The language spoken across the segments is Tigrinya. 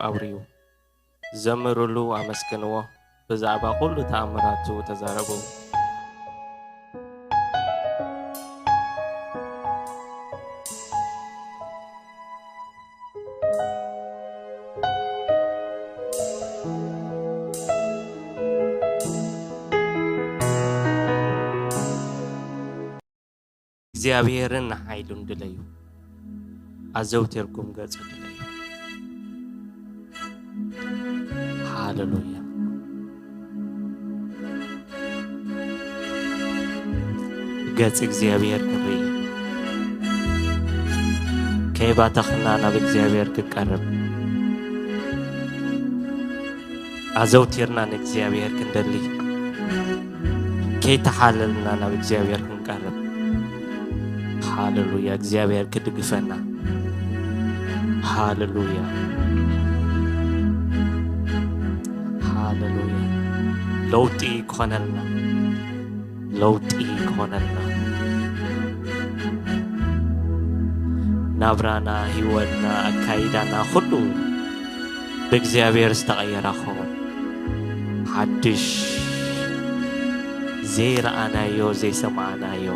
ኣብርዩ። ዘምሩሉ፣ ኣመስግንዎ፣ ብዛዕባ ኩሉ ተኣምራቱ ተዛረቡ። እግዚኣብሔርን ንሓይሉን ድለዩ፣ ኣዘውቲርኩም ገጹ ድለዩ። ሃሌሉያ። ገጽ እግዚኣብሔር ክንርኢ፣ ከይባተኽና ናብ እግዚኣብሔር ክንቀርብ፣ ኣዘውቲርና ንእግዚኣብሔር ክንደሊ፣ ከይተሓለልና ናብ እግዚኣብሔር ክንቀርብ። ሃሌሉያ። እግዚኣብሔር ክድግፈና። ሃሌሉያ። ሃሌሉያ። ለውጢ ክኾነልና። ለውጢ ክኾነልና። ናብራና፣ ህይወትና፣ ኣካይዳና፣ ኩሉ ብእግዚኣብሔር ዝተቐየረ ክኸውን። ሓድሽ፣ ዘይረኣናዮ፣ ዘይሰማዕናዮ፣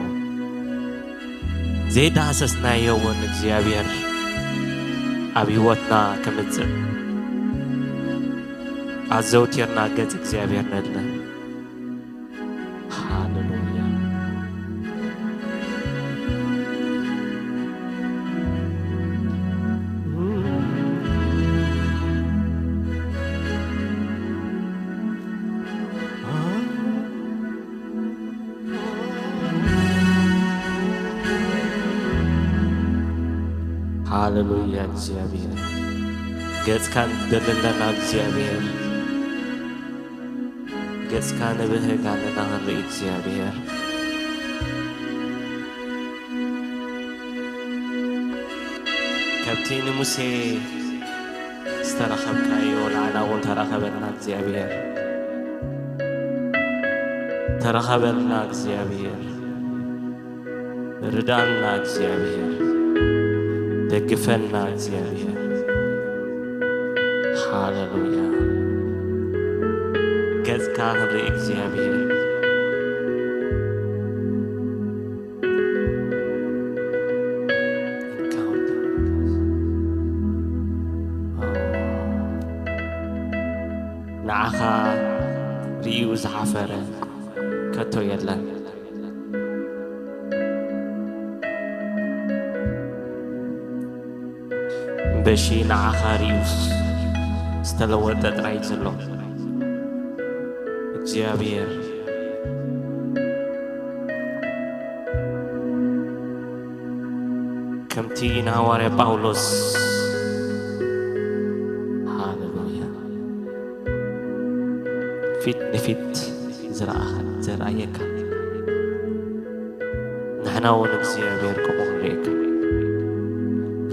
ዘይዳህሰስናዮ እውን እግዚኣብሔር ኣብ ህይወትና ከምጽእ ኣዘውቲርና ገጽ እግዚኣብሔር ነድለ። ሃሌሉያ። ሃሌሉያ። እግዚኣብሔር ገጽካ ንደሊ ኣለና። እግዚኣብሔር ገጽካ ንብህግ ኣለና ክንርኢ እግዚኣብሔር። ከብቲ ንሙሴ ዝተረኸብካዮ ንዓና እውን ተረኸበና እግዚኣብሔር። ተረኸበና እግዚኣብሔር። ርዳና እግዚኣብሔር። ደግፈና እግዚኣብሔር። ሃሌሉያ። ገጽካ ክንርኢ እግዚኣብሔር። ንዓኻ ርእዩ ዝሓፈረ ከቶ የለን። እምበሺ ንዓኻ ርእዩ ዝተለወጠ ጥራይ ዘሎ እግዚኣብሔር። ከምቲ ንሃዋርያ ጳውሎስ፣ ሃሌሉያ፣ ፊት ንፊት ዝረኣኻ-፣ ዝረኣየካ፣ ንሕና እውን እግዚኣብሔር ከምኡ ክንርእየካ።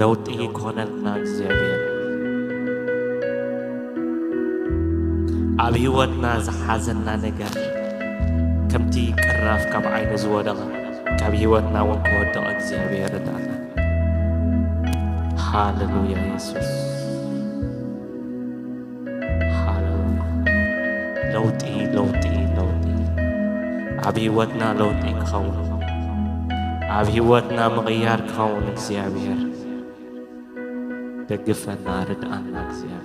ለውጢ ክኾነልና እግዚኣብሔር። ኣብ ህይወትና ዝሓዘና ነገር ከምቲ ቅራፍ ካብ ዓይኒ ዝወደቐ፣ ካብ ህይወትና እውን ክወድቕ እግዚኣብሔር ርዳእና። ሃሌሉያ የሱስ። ሃሌሉያ። ለውጢ፣ ለውጢ፣ ለውጢ። ኣብ ህይወትና ለውጢ ክኸውን፣ ኣብ ህይወትና ምቕያር ክኸውን እግዚኣብሔር ደግፈና፣ ርድኣና እግዚኣብሔር።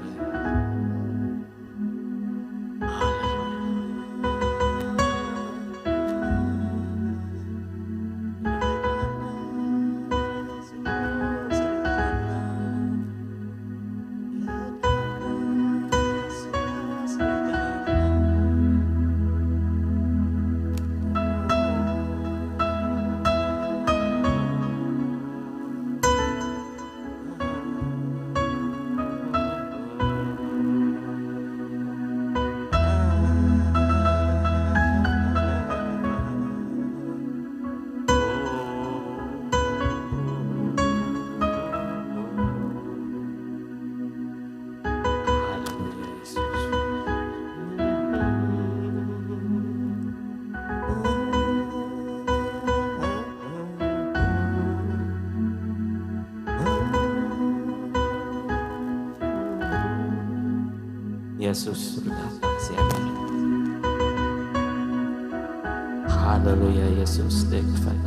የሱስ ርዳእና እግዚኣብሔር። ሃሌሉያ። የሱስ ደግፈና።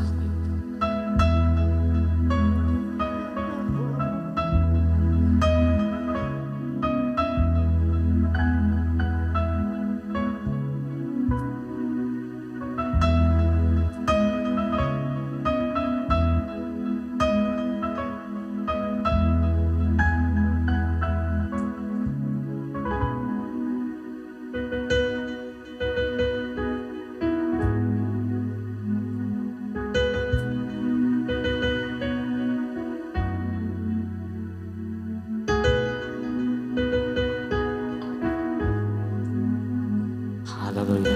ሃሌሉያ።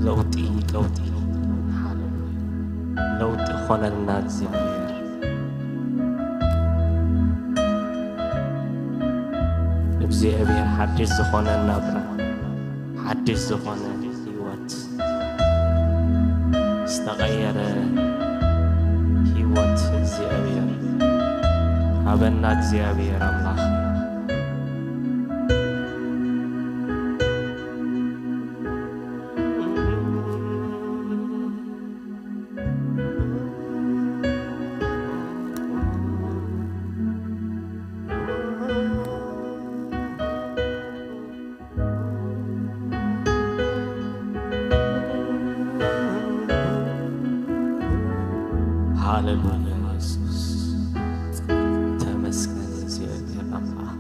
ለውጢ፣ ለውጢ፣ ሃሌሉያ። ለውጢ ኾነልና እግዚኣብሔር። እግዚኣብሔር ሓድሽ ዝኾነ ናብራ፣ ሓድሽ ዝኾነ ህይወት፣ ዝተቐየረ ህይወት እግዚኣብሔር ሃበና እግዚኣብሔር ኣምላኽ። ሃሌሉያ የሱስ፣ ተመስገን እግዚኣብሔር ኣምላኽ።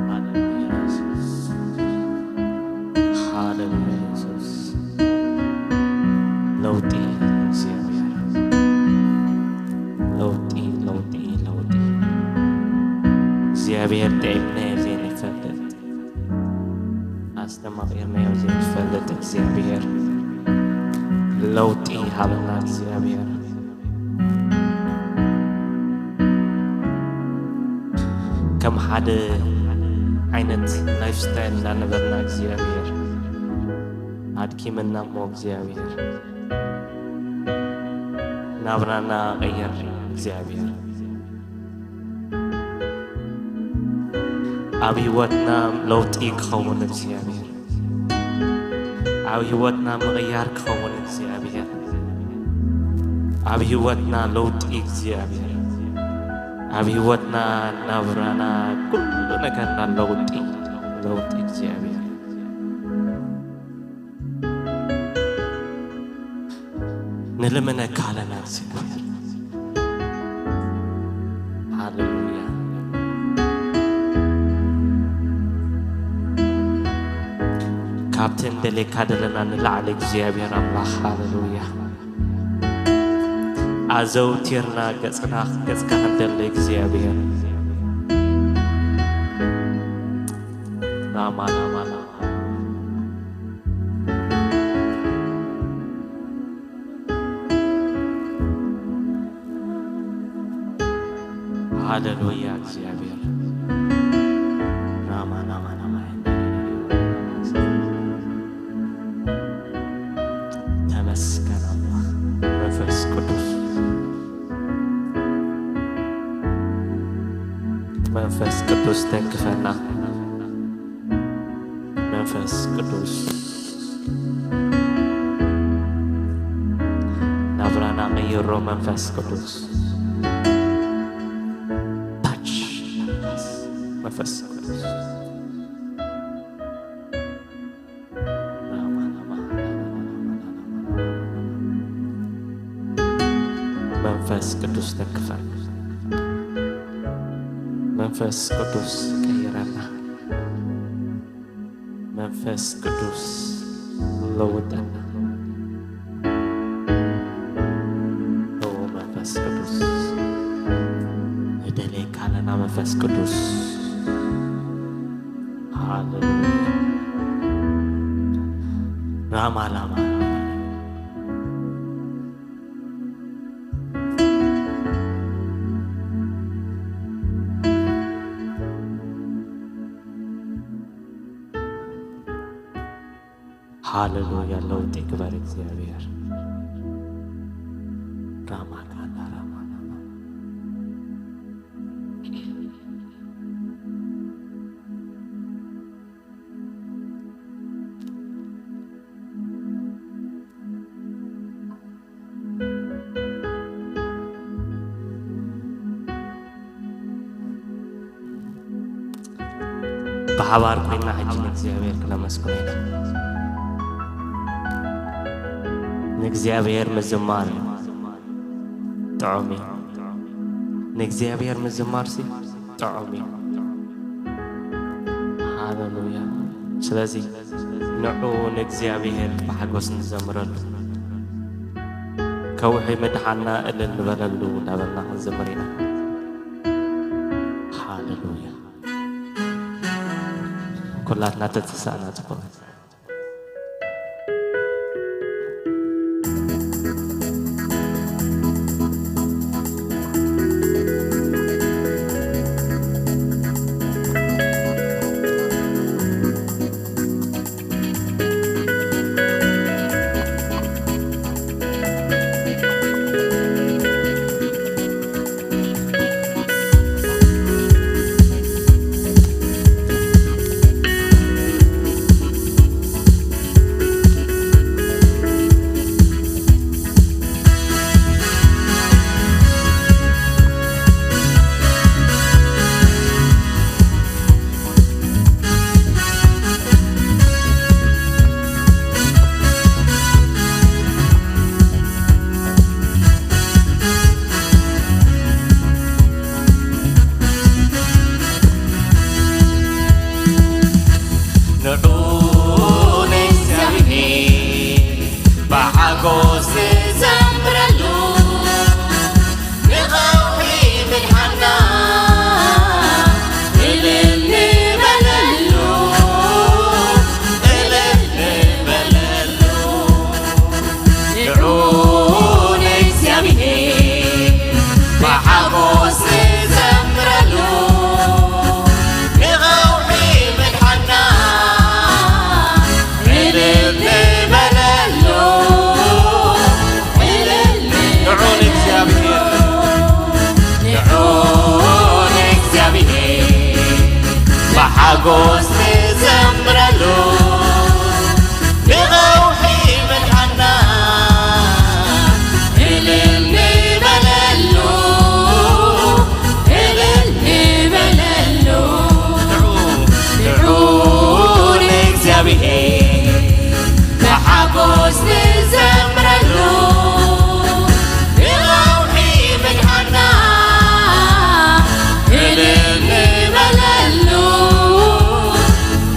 ሃሌሉያ የሱስ። ሃሌሉያ የሱስ። ለውጢ እግዚኣብሔር። ለውጢ፣ ለውጢ፣ ለውጢ። እግዚኣብሔር ጥዒምናዮ ዘይንፈልጥ፣ ኣስተማቒርናዮ ዘይንፈልጥ እግዚኣብሔር ለውጢ ሃበና እግዚኣብሔር። ከም ሓደ ዓይነት ላይፍ ስታይል እንዳነበርና እግዚኣብሔር ኣድኪመና እሞ እግዚኣብሔር ናብራና ቀየር እግዚኣብሔር። ኣብ ህይወትና ለውጢ ክኸውን እግዚኣብሔር። ኣብ ህይወትና ምቕያር ክኸውን እግዚኣብሔር። ኣብ ህይወትና ለውጢ እግዚኣብሔር። ኣብ ህይወትና ናብራና ኩሉ ነገርና ለውጢ፣ ለውጢ እግዚኣብሔር። ንልምነካ ኣለና እግዚኣብሔር። ሃሌሉያ። ካብቲ እንደሌካ ደለና ንላዕሊ እግዚኣብሔር ኣምላኽ። ሃሌሉያ። ኣዘውቲርና ገጽና፣ ገጽካ ክንደሊ እግዚኣብሔር። ራማ፣ ራማ፣ ራማ። ሃሌሉያ እግዚኣብሔር። ራማ፣ ራማ፣ ራማ። ተመስገን ኣምላኽ። መንፈስ ቅዱስ፣ መንፈስ ቅዱስ ተንክፈና። መንፈስ ቅዱስ ናብራና ቀይሮ። መንፈስ ቅዱስ ታች፣ መንፈስ ቅዱስ፣ መንፈስ ቅዱስ ተክፈን። መንፈስ ቅዱስ ቀይረና። መንፈስ ቅዱስ ለውጠና። ኦ መንፈስ ቅዱስ፣ ንደልየካ ኣለና መንፈስ ቅዱስ። ሃሌሉያ። ራማ ላማ። ሃሌሉያ። ለውጢ ግበር እግዚኣብሔር። ራማ ላማ ራማ ላማ። ብሓባር ኮይና ሕጂ ንእግዚኣብሔር ክነመስግኖ ኢና። ንእግዚኣብሔር ምዝማር ጥዑም እዩ። ንእግዚኣብሔር ምዝማርሲ ጥዑም እዩ። ሃሌሉያ። ስለዚ ንዑ ንእግዚኣብሔር ብሓጎስ ንዘምረሉ። ከውሒ ምድሓና እልል ንበለሉ እናበልና ክንዝምር ኢና። ሃሌሉያ። ኩላትና ተተሳእና ጽቡቕ። ንዑ ንእግዚኣብሔር ብሓጎስ ንዘምረሉ፣ ንኸውሒ ምድሓና እልል ንበለሉ፣ እልል ንበለሉ። ንዑ ንእግዚኣብሔር ብሓጎስ ንዘምረሉ፣ ንኸውሒ ምድሓና እልል ንበለሉ፣ እልል ንዑ ንእግዚኣብሔር፣ ንዑ ንእግዚኣብሔር ብሓጎስ ንዘምረሉ፣ ንኸውሒ ምድሓና እልል ንበለሉ፣ እልል ንበለሉ። ንዑ፣ ንዑ ንእግዚኣብሔር ብሓጎስ ንዘምረሉ፣ ንኸውሒ ምድሓና እልል ንበለሉ፣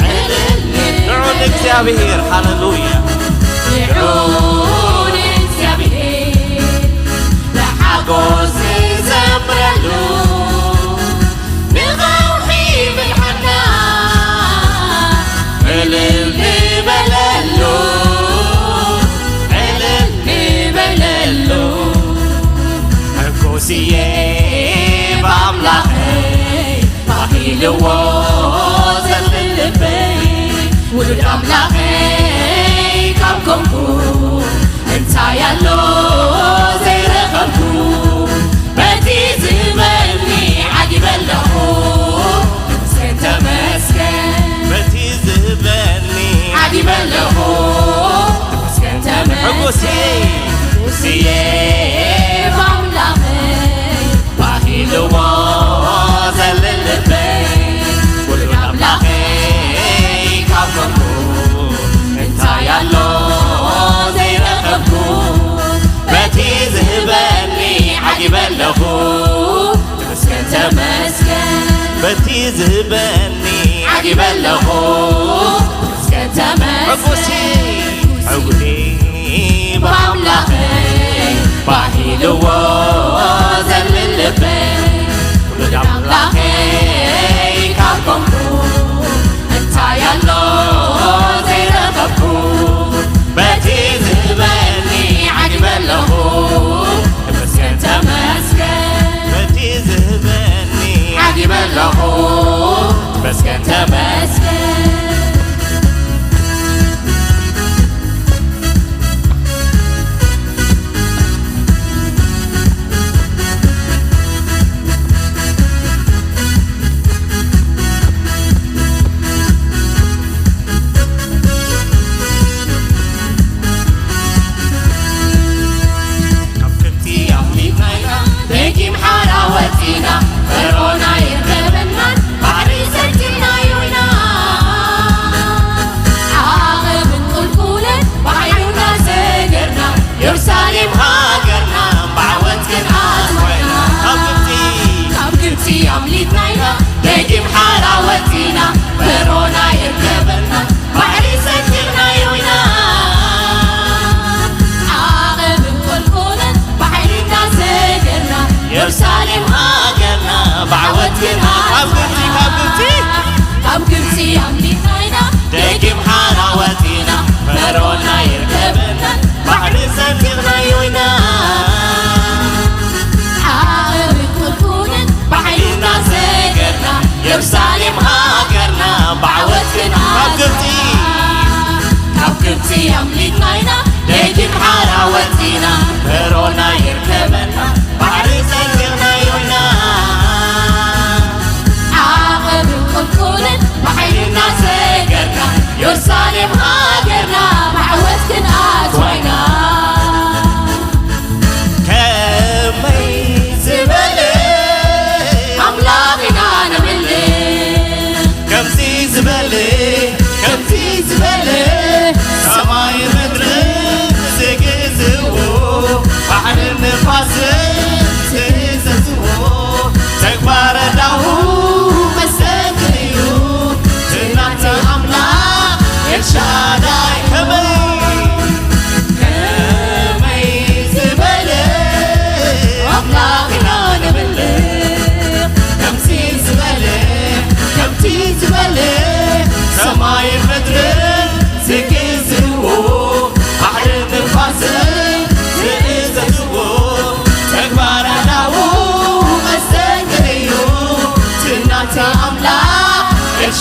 እልል ንዑ ንእግዚኣብሔር፣ ሃሌሉያ። ንዑ ንእግዚኣብሔር ብሓጎስ ንዘምረሉ፣ ንኸውሒ ምድሓና እልል ንበለሉ፣ እልል ንበለሉ። ሕጉስ እየ ብኣምላኸይ ባህ ኢልዎ ዘሎ ልበይ፣ ውሉድ ኣምላኸይ ካብ ኮንኩ እንታይ ኣሎ ዘይረኸብኩ? በቲ ዝህበኒ ዓጊበ ኣለኹ፣ ተመስገን ተመስገን። በቲ ዝህበኒ ዓጊበ ኣለኹ፣ ተመስገን ተመስገን። ሕጉስ እየ፣ ሕጉስ እየ ብኣምላኸይ ባህ ኢልዎ ዘሎ ልበይ፣ ውሉድ ኣምላኸይ ካብ ኮንኩ እንታይ ኣሎ ዘይረኸብኩ? በቲ ዝህበኒ ዓጊበ ኣለኹ፣ ተመስገን ተመስገን። በቲ ዝህበኒ ዓጊበ ኣለኹ፣ ተመስገን ተመስገን። ሕጉስ እየ፣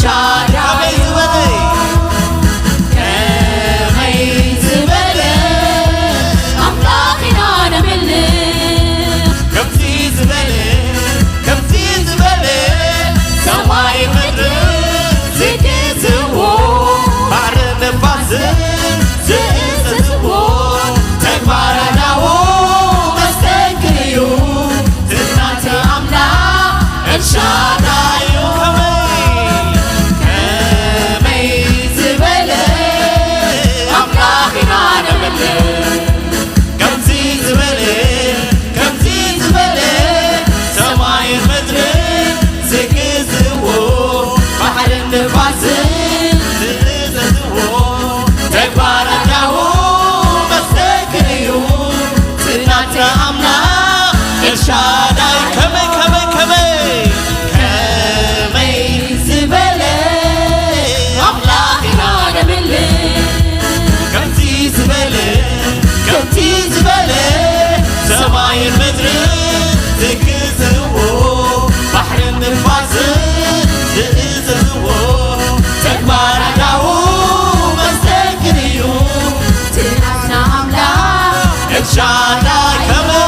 ከመይ ዝበለ፣ ከመይ ዝበለ ኣምላኽ ኢና ነምልኽ። ከምዚ ዝበለ፣ ከምዚ ዝበለ ሰማይ ምድሪ ዝግዝዎ፣ ባሕርን ንፋስን ዝእዘዝዎ፣ ተግባር ኣእዳዉ መስተንክር እዩ። ዝናተ ኣምላኽ ኤልሻዳይ እዩ። ከመይ፣ ከመይ ዝበለ ኣምላኽ ኢና ነምልኽ። ከምዚ ዝበለ፣ ከምዚ ዝበለ ሰማይን ምድርን ዝግዝዎ፣ ባሕርን ንፋስን ዝእዘዝዎ፣ ተግባር ኣእዳዉ መስተንክር እዩ። ዝናተ ኣምላኽ ኤልሻዳይ ከመይ፣ ከመይ፣ ከመይ፣ ከመይ ዝበለ ኣምላኽ ኢና ነምልኽ። ከምዚ ዝበለ፣ ከምዚ ዝበለ ሰማይን ምድርን ዝግዝዎ፣ ባሕርን ንፋስን ዝእዘዝዎ፣ ተግባር ኣእዳዉ መስተንክር እዩ። ዝናተ ኣምላኽ ኤልሻዳይ ከመይ፣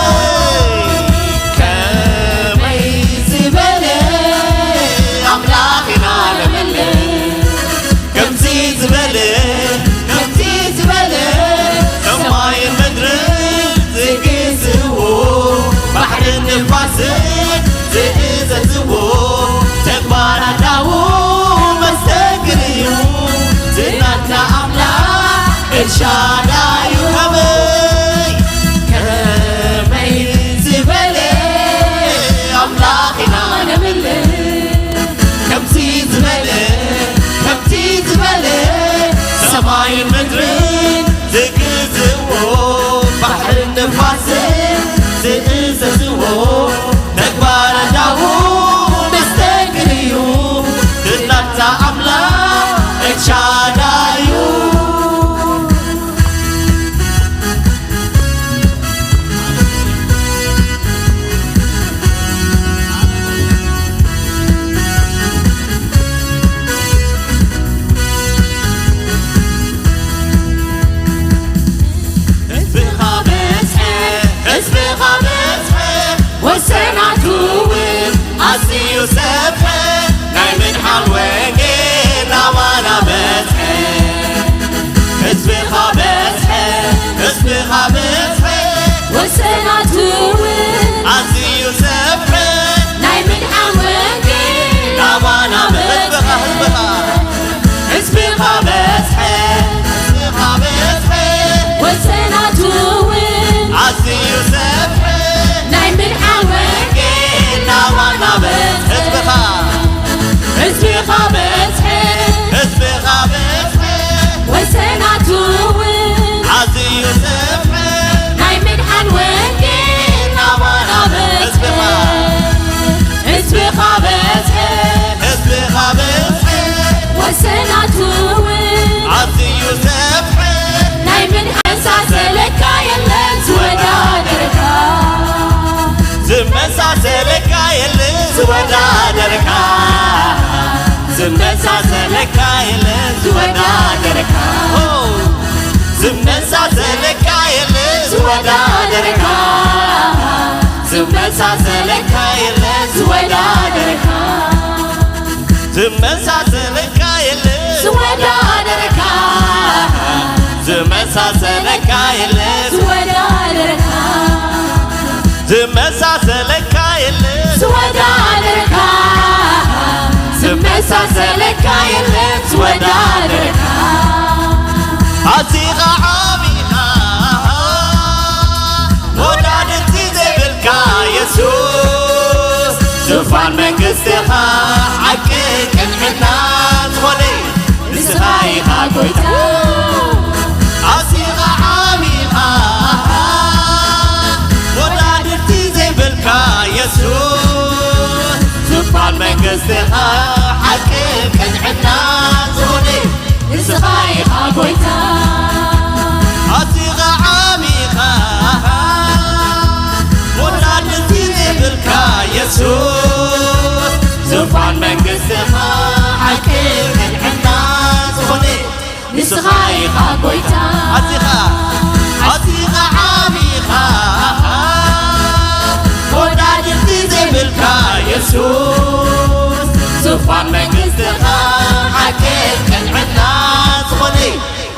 ከመይ ዝበለ ኣምላኽ ኢና ነምልኽ። ከምዚ ዝበለ፣ ከምዚ ዝበለ ሰማይን ምድርን ዝግዝዎ፣ ባሕርን ንፋስን ዝእዘዝዎ፣ ተግባር ኣእዳዉ መስተንክር እዩ። ዝናተ ኣምላኽ ኤልሻዳይ እዩ። ከመይ፣ ከመይ ዝበለ ኣምላኽ ኢና ነምልኽ። ከምዚ ዝበለ፣ ከምዚ ዝበለ ሰማይን ምድርን ዝግዝዎ፣ ባሕርን ንፋስን ዝእዘዝዎ፣ ተግባር ኣእዳዉ መስተንክር እዩ። ዝናተ ኣምላኽ ኤልሻዳይ እዩ። ህዝብኻ በዝሐ፣ ህዝብኻ በዝሐ፣ ወሰናቱ እውን ኣዝዩ ሰፍሐ፣ ናይ ምድሓን ወንጌል ናባና በዝሐ። ህዝብኻ በዝሐ፣ ህዝብኻ በዝሐ፣ ወሰናቱ እውን ኣዝዩ ሰፍሐ፣ ናይ ምድሓን ወንጌል ናባና በዝሐ። ህዝብኻ፣ ህዝብኻ፣ ህዝብኻ በዝሐ፣ ህዝብኻ በዝሐ፣ ወሰናቱ እውን ኣዝዩ ሰፍሐ፣ ናይ ምድሓን ወንጌል ናባና በዝሐ። ህዝብኻ፣ ህዝብኻ በዝሐ፣ ህዝብኻ በዝሐ፣ ወሰናቱ እውን ኣዝዩ ሰፍሐ፣ ናይ ምድሓን ወንጌል ናባና በዝሐ። ህዝብኻ፣ ህዝብኻ በዝሐ፣ ህዝብኻ በዝሐ፣ ወሰናቱ እውን ኣዝዩ ሰፍሐ፣ ናይ ምድሓን ዝመሳሰለካ የለን ዝወዳደረካ። ዝመሳሰለካ የለን ዝወዳደረካ። ዝመሳሰለካ የለን ዝወዳደረካ። ኦ፣ ዝመሳሰለካ የለን ዝወዳደረካ። ዝመሳሰለካ የለን ዝወዳደረካ። ዝመሳሰለካ የለ ዝወዳደረካ። ዝመሳሰለካ የለ ዝወዳደረካ። ዝመሳሰለካ የለ ዝወዳደረካ። ዝመሳሰለካ የለ ዝወዳደረካ። ኣዚኻ ዓቢኻ ወዳድርቲ ዘይብልካ የሱስ፣ ዙፋን መንግስትኻ ሓቂ ቅንዕና ዝኾነ ንስኻ ኢኻ ጎይታ። ኣዚኻ ዓቢኻ ወዳድርቲ ዘይብልካ የሱስ፣ ዙፋን መንግስትኻ ሓቂ ቅንዕና ዝኾነ ንስኻ ኢኻ ጎይታ። ኣዚኻ ዓቢኻ ወዳድርቲ ዘይብልካ የሱስ፣ ዙፋን መንግስትኻ ሓቂ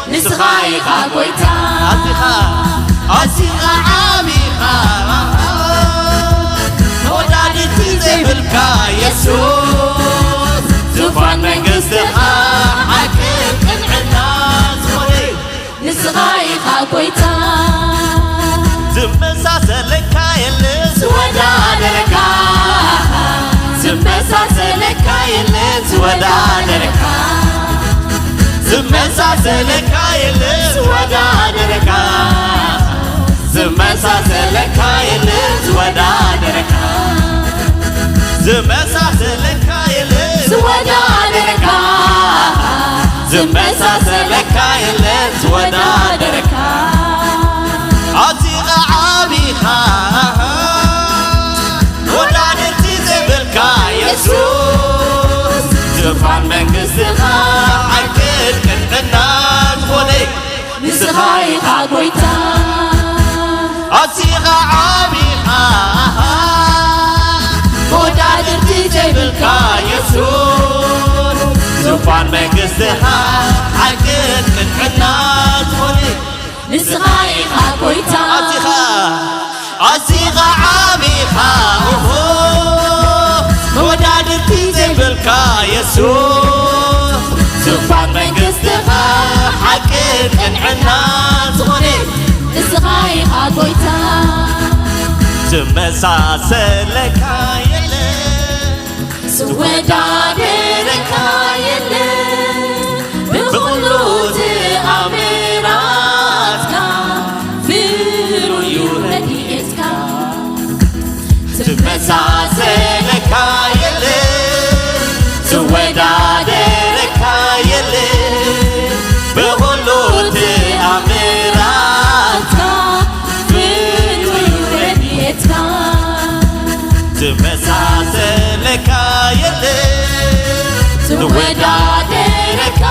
ንስኻ ኢኻ ጎይታ። ኣዚኻ፣ ኣዚኻ ዓቢኻ። መወዳድርቲ ዘይብልካ የሱስ። ዙፋን መንግስትኻ ሓቅን ቅንዕና ዝኾነ። ንስኻ ኢኻ ጎይታ። ዝመሳሰለካ የለን። ዝወዳደረካ። ዝመሳሰለካ የለን። ዝወዳደረካ። ዝመሳሰለካ የለን። ዝወዳደረካ። ዝመሳሰለካ የለን። ዝወዳደረካ። ዝመሳሰለካ የለን። ዝወዳደረካ። ዝመሳሰለካ የለን። ዝወዳደረካ። ኣዚኻ ዓቢኻ። ወዳድርቲ ዘይብልካ የሱስ። ዙፋን መንግስትኻ ሓቅን ቅንዕና ዝኾነ። ንስኻ ኢኻ ጎይታ። ኣዚኻ ዓቢኻ። ወዳድርቲ ዘይብልካ የሱስ። ዙፋን መንግስትኻ ሓቅን ቅንዕና ዝኾነ። ንስኻ ኢኻ ጎይታ። ኣዚኻ፣ ኣዚኻ ዓቢኻ፣ ኦሆ፣ መወዳድርቲ ዘይብልካ የሱስ። ዙፋን መንግስትኻ ሓቅን ቅንዕና ዝኾነ። ንስኻ ኢኻ ጎይታ። ዝመሳሰለካ የለን። ዝወዳደረካ የለን። ብኹሉ ተኣምራትካ ፍሉይ እዩ ረድኤትካ። ዝመሳሰለካ የለን። ዝወዳደረካ የለን። ብኹሉ ተኣምራትካ ፍሉይ እዩ ረድኤትካ። ዝመሳሰለካ የለን። ዝወዳደረካ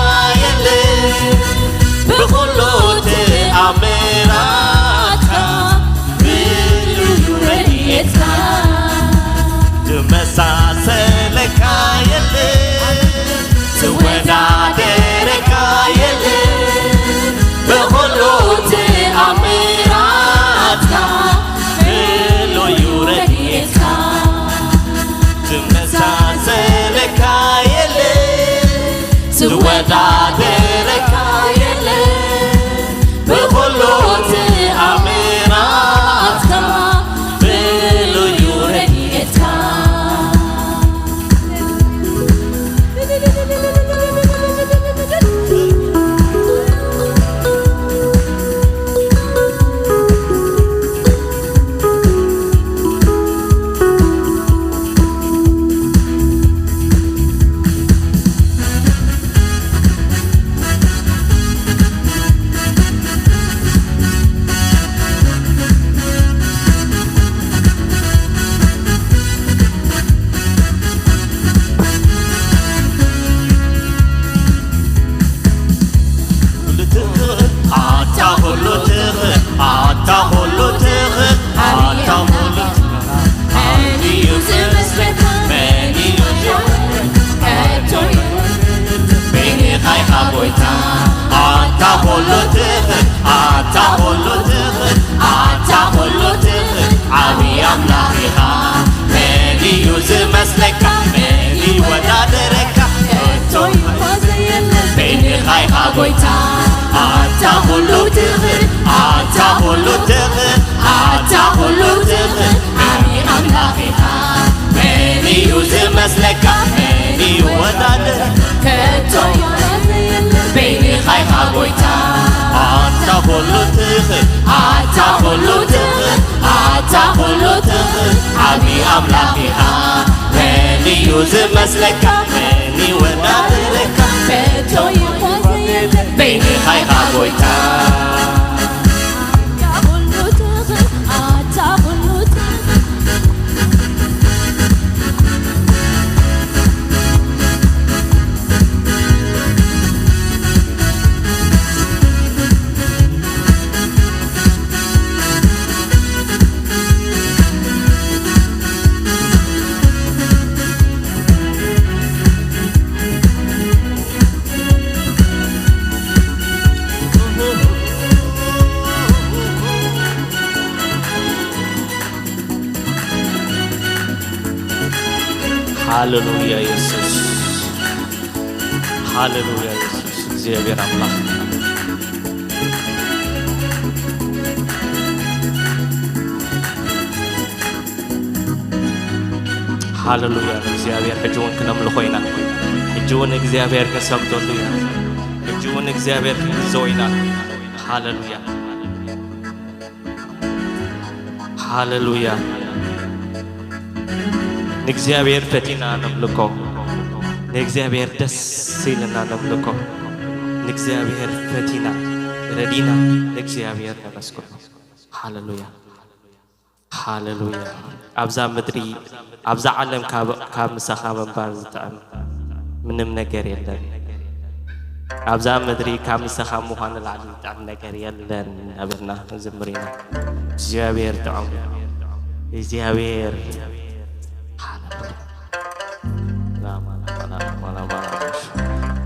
የለን። ብኹሉ ተኣምራትካ ፍሉይ እዩ ረድኤትካ። ዝመሳሰለካ የለን። ዝወዳደረካ የለን። ብኹሉ ተኣምራትካ ፍሉይ እዩ ረድኤትካ። ዝመሳሰለካ የለን። ዝወዳደረካ የለን። ብኹሉ ተኣምራትካ ፍሉይ እዩ ረድኤትካ። ኩሉ ትኽእል፣ ኣታ ኩሉ ትኽእል፣ ኣታ ኩሉ ትኽእል፣ ኣታ ኩሉ ትኽእል። መን እዩ ዝመስለካ? መን እዩ ዝመስለካ? ከቶ የለን። በይንኻ ኢኻ ጎይታ። ኣታ ኩሉ ትኽእል፣ ኣታ ኩሉ ትኽእል፣ ኣታ ኩሉ ትኽእል። ዓብዪ ኣምላኽ ኢኻ። መን እዩ ዝመስለካ? መን ይወዳደረካ? ከቶ ይኾን ዘየለ። በይንኻ ኢኻ ጎይታ። ኣታ ኩሉ ትኽእል፣ ኣታ ኩሉ ትኽእል፣ ኣታ ኩሉ ትኽእል። ዓብዪ ኣምላኽ ኢኻ። መን እዩ ዝመስለካ? መን ይወዳደር? ከቶ ይኾን ዘየለ። በይንኻ ኢኻ ጎይታ። ኣታ ኩሉ ትኽእል፣ ኣታ ኩሉ ትኽእል፣ ኣታ ኩሉ ትኽእል። ዓብዪ ኣምላኽ ኢኻ። መን እዩ ዝመስለካ? መን ይወዳደረካ? ከቶ ይኾን ዘየለ። በይንኻ ኢኻ ጎይታ። ኣታ ኩሉ ትኽእል፣ ኣታ ኩሉ ትኽእል። ሃሌሉያ የሱስ፣ ሃሌሉያ የሱስ፣ እግዚኣብሔር ኣምላኽ። ሃሌሉያ ንእግዚኣብሔር። ሕጂ እውን ክነምልኾ ኢና። ሕጂ እውን እግዚኣብሔር ክንሰግደሉ ኢና። ሕጂ እውን እግዚኣብሔር ክንግዘው ኢና። ሃሌሉያ፣ ሃሌሉያ። ንእግዚኣብሔር ፈቲና ነምልኮ፣ ንእግዚኣብሔር ደስ ኢልና ነምልኮ፣ ንእግዚኣብሔር ፈቲና ረዲና ንእግዚኣብሔር ነመስግኖ። ሃሌሉያ፣ ሃሌሉያ። ኣብዛ ምድሪ፣ ኣብዛ ዓለም ካብ፣ ካብ ምሳኻ ምንባር ዝጥዕም ምንም ነገር የለን። ኣብዛ ምድሪ ካብ ምሳኻ ምዃን ንላዕሊ ዝጥዕም ነገር የለን እናበልና ንዝምር ኢና። እግዚኣብሔር ጥዑም እዩ። እግዚኣብሔር፣ ሃሌሉያ። ላማ፣ ላማ፣ ላማ፣ ላማ፣ ላማ።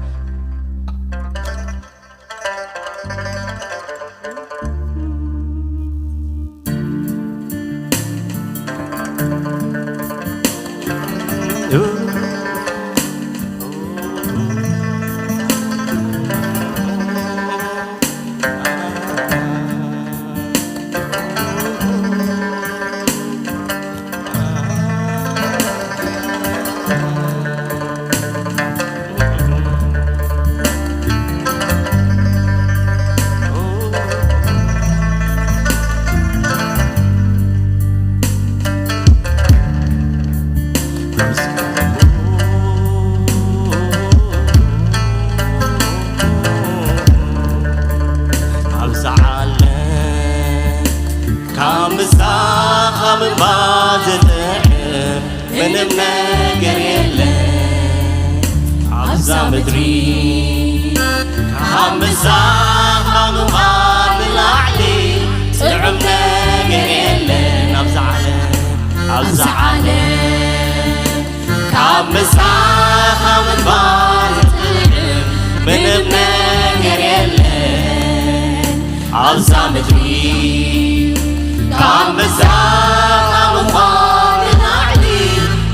ኣብዛ ዓለም ካብ ምሳኻ ምንባር ዝጥዕም ምንም ነገር የለን። ኣብዛ ምድሪ ካብ ምሳኻ ምንባር ንላዕሊ ጥዑም ነገር የለን። ኣብዛ ዓለም፣ ኣብዛ ዓለም ካብ ምሳኻ ምንባር ዝጥዕም ምንም ነገር የለን። ኣብዛ ምድሪ ካብ ምሳኻ ምንባር ንላዕሊ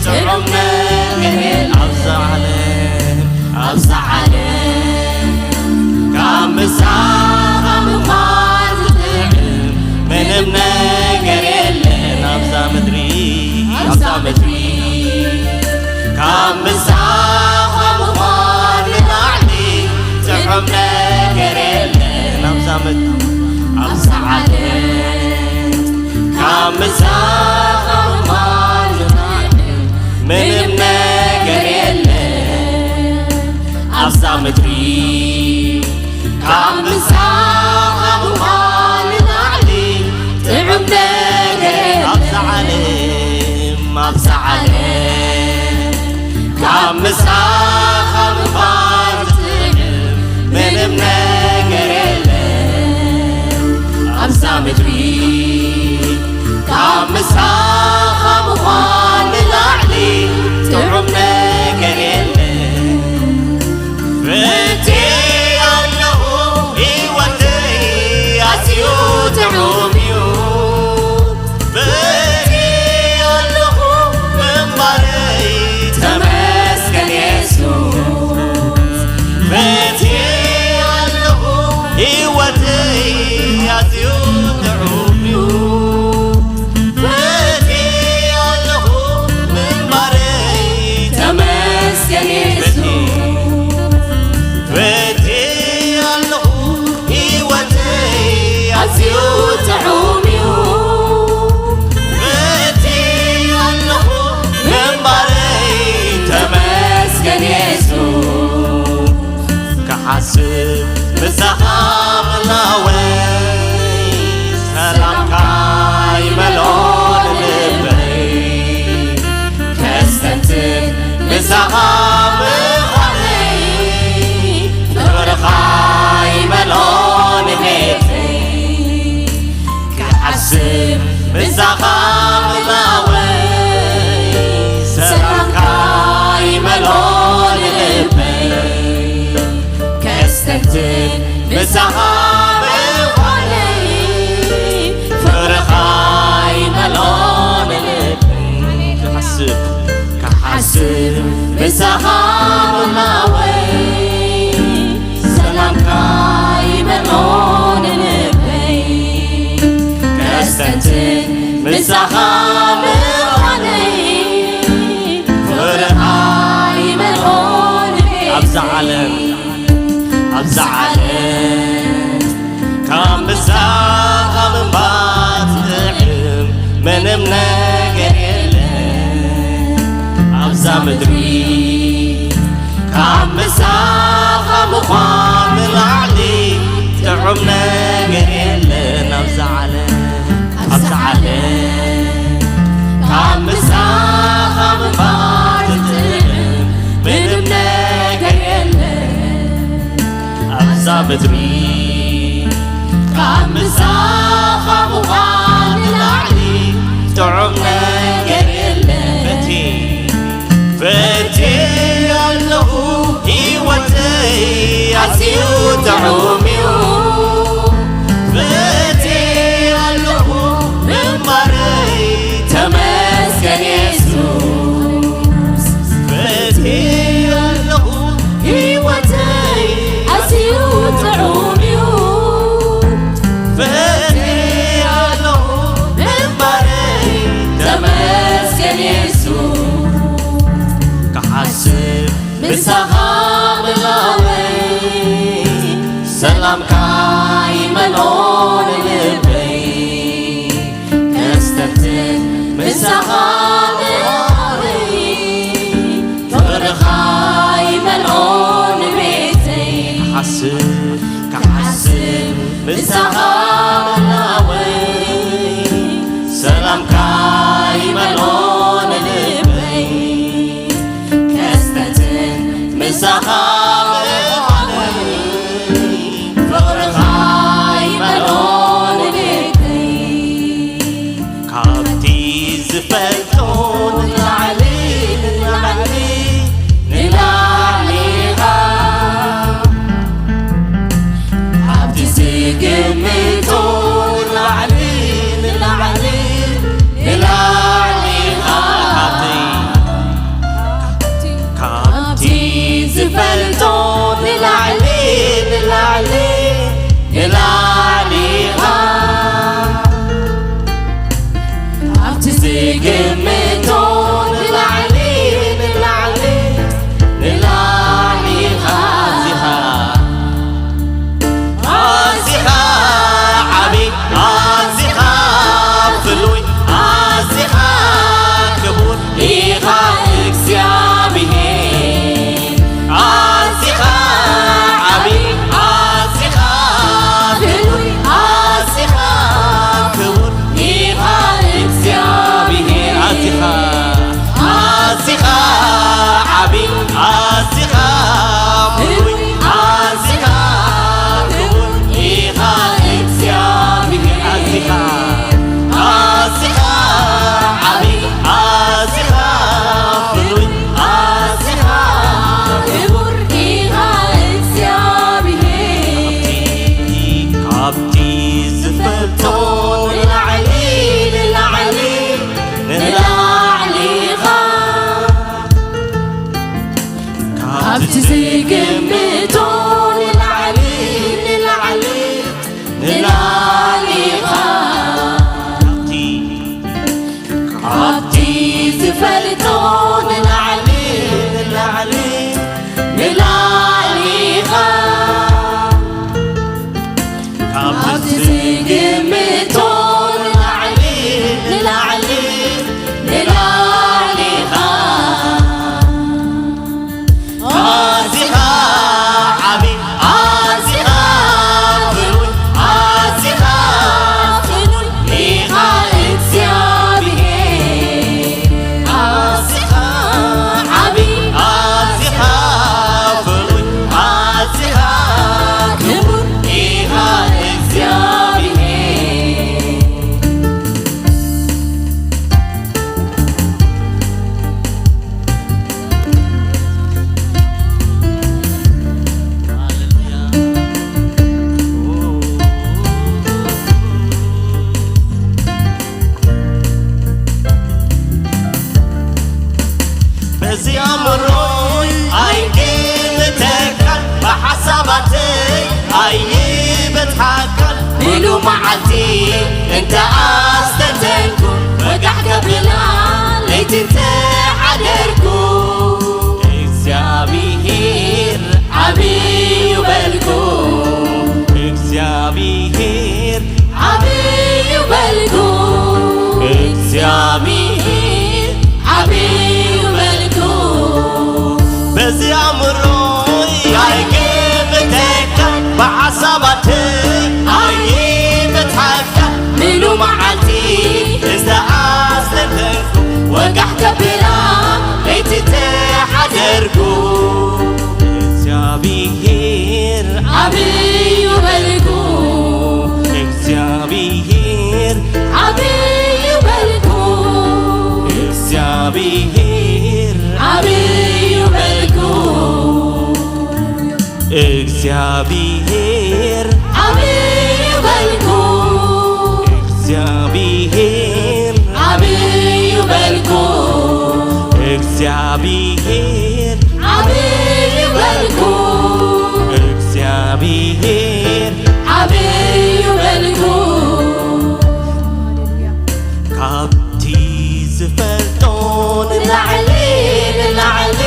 ጥዑም ነገር የለን። ኣብዛ ዓለም፣ ኣብዛ ዓለም ካብ ምሳኻ ምንባር ዝጥዕም ምንም ነገር የለን። ኣብዛ ምድሪ፣ ኣብዛ ምድሪ ካብ ምሳኻ ምዃን ንላዕሊ ጥዑም ነገር የለን። ኣብዛ ምድሪ፣ ኣብዛ ዓለም ካብ ምሳኻ ምዃን ንላዕሊ ምንም ነገር የለን። ኣብዛ ምድሪ ካብ ምሳኻ ምዃን ንላዕሊ ጥዑም ነገር የለን። ኣብዛ ዓለም፣ ኣብዛ ዓለም ካብ ምሳኻ ምዃን ዝጥዕም ምንም ነገር የለን። ኣብዛ ምድሪ ካብ ምሳኻ ምዃን ንላዕሊ ጥዑም ነገር የለን። ፈትየ ኣለኹ ህይወተይ ኣዝዩ ጥዑም እዩ። ፈትየ ኣለኹ ምንባረይ ተመስገን የሱስ። ፈትየ ኣለኹ ህይወተይ ኣዝዩ ጥዑም እዩ። ፈትየ ኣለኹ ምንባረይ ተመስገን የሱስ። ፈትየ ኣለኹ ህይወተይ ኣዝዩ ጥዑም እዩ። ፈትየ ኣለኹ ምንባረይ ተመስገን የሱስ። ክሓስብ ምሳኻ ምህላወይ ሰላምካ ይመልኦ ንልበይ። ከስተንትን ምሳኻ ምዃነይ ፍቕርኻ ይመልኦ ንቤተይ። ክሓስብ ምሳኻ ምህላወይ ሰላምካ ይመልኦ ንልበይ። ከስተንትን ምሳኻ ምዃነይ ፍቕርኻ ይመልኦ ንልበይ። ክሓስብ፣ ክሓስብ ምሳኻ ምናወይ ሰላምካ ይመልኦ ንልበይ። ከስተንትን ምሳኻ ምዃነይ ፍቕርኻ ይመልኦ ንቤተይ። ኣብዛ ዓለም፣ ኣብዛ ዓለም ካብ ምሳኻ ምንባር ዝጥዕም ምንም ነገር የለን። ኣብዛ ምድሪ ካብ ምሳኻ ምዃን ንላዕሊ ጥዑም ነገር የለን። ኣብዛ ዓለም፣ ኣብዛ ዓለም ካብ ምሳኻ ምንባር ዝጥዕም ምንም ነገር የለን። ኣብዛ ምድሪ ካብ ምሳኻ ምዃን ንላዕሊ ጥዑም ነገር የለን። በቲ፣ በቲ ኣለኹ ህይወተይ ኣዝዩ ጥዑም እዩ። በቲ ኣለኹ ምንባረይ ተመስገን የሱስ። በቲ ኣለኹ ህይወተይ ኣዝዩ ጥዑም እዩ። በቲ ኣለኹ ምንባረይ ተመስገን የሱስ። ክሓስብ ምሳኻ ምህላወይ ሰላምካ ይመልኦ ንልበይ። ከስተንትን ምሳኻ ምህላወይ ፍቕርኻ ይመልኦ ንቤተይ። ክሓስብ፣ ክሓስብ ምሳኻ ምህላወይ ሰላምካ ይመልኦ ንልበይ። ከስተንትን ምሳኻ ምዃነይ ፍቕርኻ ይመልኦ ንልበይ። ካብቲ ዝፈልጦ ንላዕሊ፣ ንላዕሊ፣ ንላዕሊ ኢኻ። ካብቲ ዝግምቶ ንላዕሊ፣ ንላዕሊ፣ ንላዕሊ ኢኻ። ካብቲ፣ ካብቲ ዝፈልጦ ንላዕሊ፣ ንላዕሊ፣ ንላዕሊ ኢኻ። ኣብቲ ዝግምቶ ንላዕሊ፣ ንላዕሊ፣ ንላዕሊ ኢኻ። ኣዚኻ፣ ኣዚኻ ዓቢ፣ ኣዚኻ ፍሉይ፣ ኣዚኻ ክቡር ኢኻ እግዚኣብሔር። ኣዚኻ ዓቢ፣ ኣዚኻ ፍሉይ፣ ኣዚኻ ክቡር ኢኻ እግዚኣብሔር። ኣዚኻ፣ ኣዚኻ ዓቢ፣ ኣዚኻ ፍሉይ፣ ኣዚኻ ክቡር ኢኻ እግዚኣብሔር። ኣዚኻ፣ ኣዚኻ ዓቢ፣ ኣዚኻ ፍሉይ፣ ኣዚኻ ክቡር ኢኻ እግዚኣብሔር። ካብቲ ዝፈልጦ ንላዕሊ፣ ንላዕሊ፣ ንላዕሊ ኢኻ። ካብቲ ዝግምቶ ንላዕሊ፣ ንላዕሊ፣ ንላዕሊ ኢኻ። ካብቲ፣ ካብቲ ዝፈልጦ ንላዕሊ፣ ንላዕሊ፣ ንላዕሊ ኢኻ። ካብቲ ዝግምቶ ንላዕሊ፣ ንላዕሊ፣ ንላዕሊ ኢኻ። ኣዚኻ ዓቢ፣ ኣዚኻ ፍሉይ፣ ኣዚኻ ፍሉይ ኢኻ እግዚኣብሔር። ኣዚኻ ዓቢ፣ ኣዚኻ ፍሉይ፣ ኣዚኻ ክቡር ኢኻ እግዚኣብሔር። ሉ መዓልቲ እንተ ኣስተንተንኩ፣ ወጋሕ ከብላ ለይቲ እንተ ሓደርኩ፣ እግዚኣብሔር ዓብዩ በልኩ። እግዚኣብሔር ዓብዩ በልኩ። እግዚኣብሔር ዓብዩ በልኩ። በዚ ኣእምሮይ ኣይግምተካ፣ ብሓሳባተይ ኣይምትሓካ። ምሉ መዓልቲ ዝተኣስተንተንኩ፣ ወጋሕ ከብላ ለይቲ ተሓደርኩ። እግዚኣብሔር ዓብዩ በልኩ። እግዚኣብሔር ዓብዩ በልኩ። እግዚኣብሔር ዓብዩ በልኩ። እግዚኣብሔር ዓብዩ በልኩ። እግዚኣብሔር ዓብዩ በልኩ። እግዚኣብሔር ዓብዩ በልኩ። እግዚኣብሔር ዓብዩ በልኩ። ካብቲ ዝፈልጦ ንላዕሊ፣ ንላዕሊ፣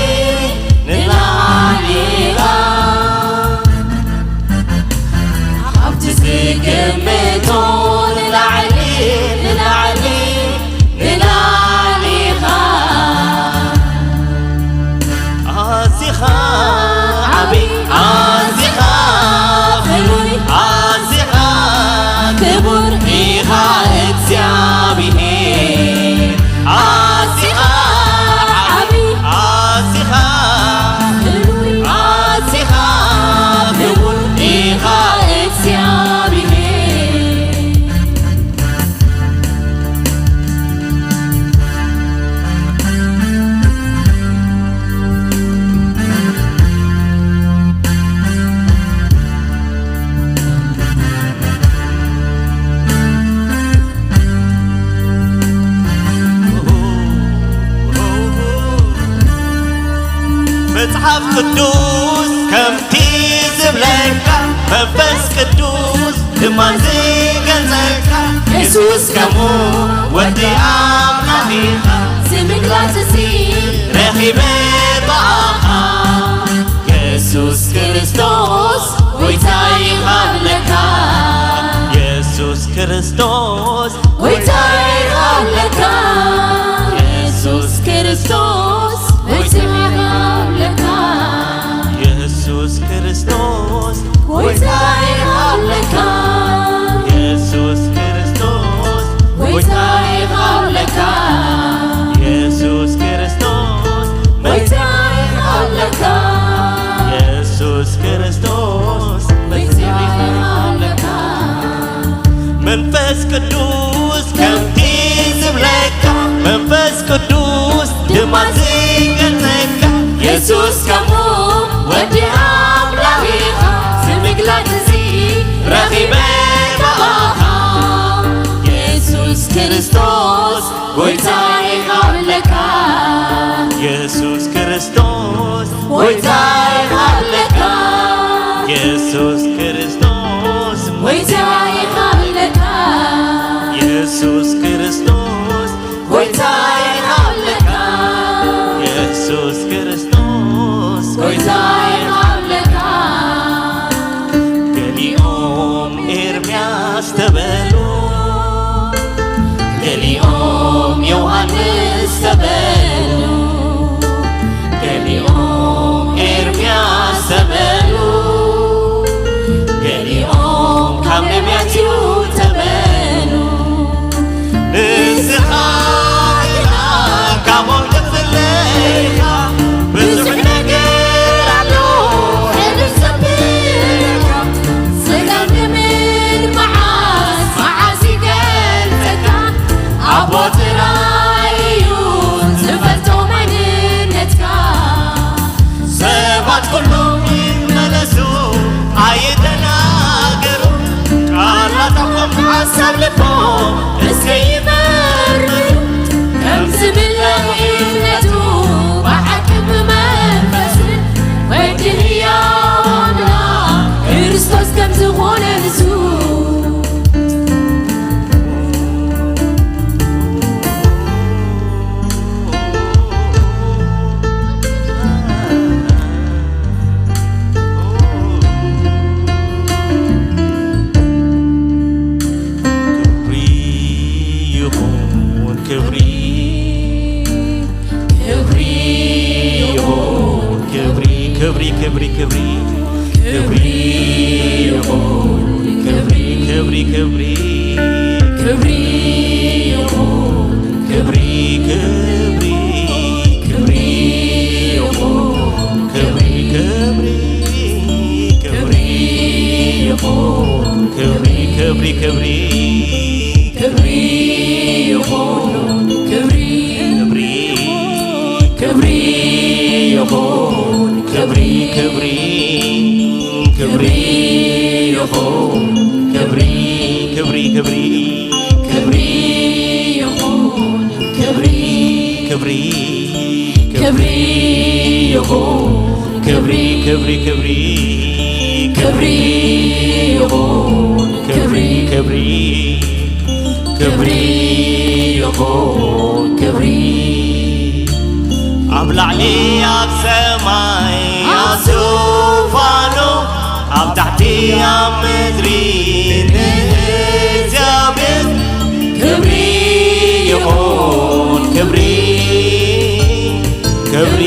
ንላዕሊ ኢኻ። ካብቲ ዝግምቶ ንላዕሊ፣ ንላዕሊ፣ ንላዕሊ ኢኻ። ኣዚኻ ዓቢ፣ ኣዚኻ ፍሉይ፣ ኣዚኻ ክቡር ኢኻ እግዚኣብሔር። ኣዚኻ ዓቢ፣ ኣዚኻ ፍሉይ፣ ኣዚኻ ክቡር ኢኻ እግዚኣብሔር። መጽሓፍ ቅዱስ ከምቲ ዝብለካ፣ መንፈስ ቅዱስ ድማ ዝገልጸካ፣ የሱስ ከምኡ ወዲ ኣምላኽ ኢኻ። ዝምግላጽ እዚ ረኺበ ብኣኻ። የሱስ ክርስቶስ ጎይታ ኢኻ ኣለካ። የሱስ ክርስቶስ ጎይታ ኢኻ ኣለካ። የሱስ ክርስቶስ ጎይታ ኢኻ ኣለካ። የሱስ ክርስቶስ ጎይታ ኢኻ ኣለካ። የሱስ ክርስቶስ ጎይታ ኢኻ ኣለካ። የሱስ ክርስቶስ ጎይታ ኢኻ ኣለካ። የሱስ ክርስቶስ ጎይታ ኢኻ ኣለካ። መንፈስ ቅዱስ ከምቲ ዝብለካ፣ መንፈስ ቅዱስ ድማ ዝገልጸካ፣ የሱስ ከምኡ ወዲ ኣምላኽ ኢኻ። ዝምግላጽ እዚ ረኺበ ብኣኻ። የሱስ ክርስቶስ ጎይታ ኢኻ ኣለካ። የሱስ ክርስቶስ ጎይታ ኢኻ ኣለካ። የሱስ ክርስቶስ ጎይታ ኢኻ ኣለካ። የሱስ ክርስቶስ ጎይታ ኢኻ ኣለካ። የሱስ ክርስቶስ ጎይታ ኢኻ ኣለካ። ገሊኦም ኤርምያስ ተበሉ፣ ገሊኦም ዮሃንስ ተበሉ፣ ገሊኦም ኤርምያስ ተበሉ፣ ገሊኦም ካብ ነቢያት እዩ ተበሉ። ንስኻ ግና ካብኦም ትፍለ ኢኻ። ብዙሕ ነገር ኣሎ ሕልፍ ዘብልካ። ጸጋም ንምድ መዓስ መዓስ ይገልጸካ። ኣቦ ጥራይ እዩ ዝፈልጦ መንነትካ። ሰባት ኩሎም ይመለሱ ኣይደናገሩ። ቃላታቶም ሓሳብ ልቦም እስከ ይመርምሩ። ከም ዝምለኽ እምነቱ ብሓቂ ብመንፈስን ወዲ ህያው ኣምላኽ ክርስቶስ ከም ዝኾነ ንሱ። ክብሪ ክብሪ ክብሪ ይኹን ክብሪ ክብሪ ክብሪ ክብሪ ይኹን ክብሪ ክብሪ ክብሪ ይኹን ክብሪ ክብሪ ክብሪ ይኹን ክብሪ ክብሪ ክብሪ ክብሪ ይኹን ክብሪ ክብሪ ክብሪ ይኹን ክብሪ ክብሪ ክብሪ ይኹን ክብሪ ክብሪ ክብሪ ክብሪ ይኹን ክብሪ ክብሪ ክብሪ ይኹን ክብሪ ክብሪ ክብሪ ክብሪ ይኹን ክብሪ ክብሪ ክብሪ ይኹን ክብሪ ኣብ ላዕሊ ኣብ ሰማይ ኣብ ዙፋኑ ኣብ ታሕቲ ኣብ ምድሪ ንእግዚኣብሔር ክብሪ ይኹን ክብሪ ክብሪ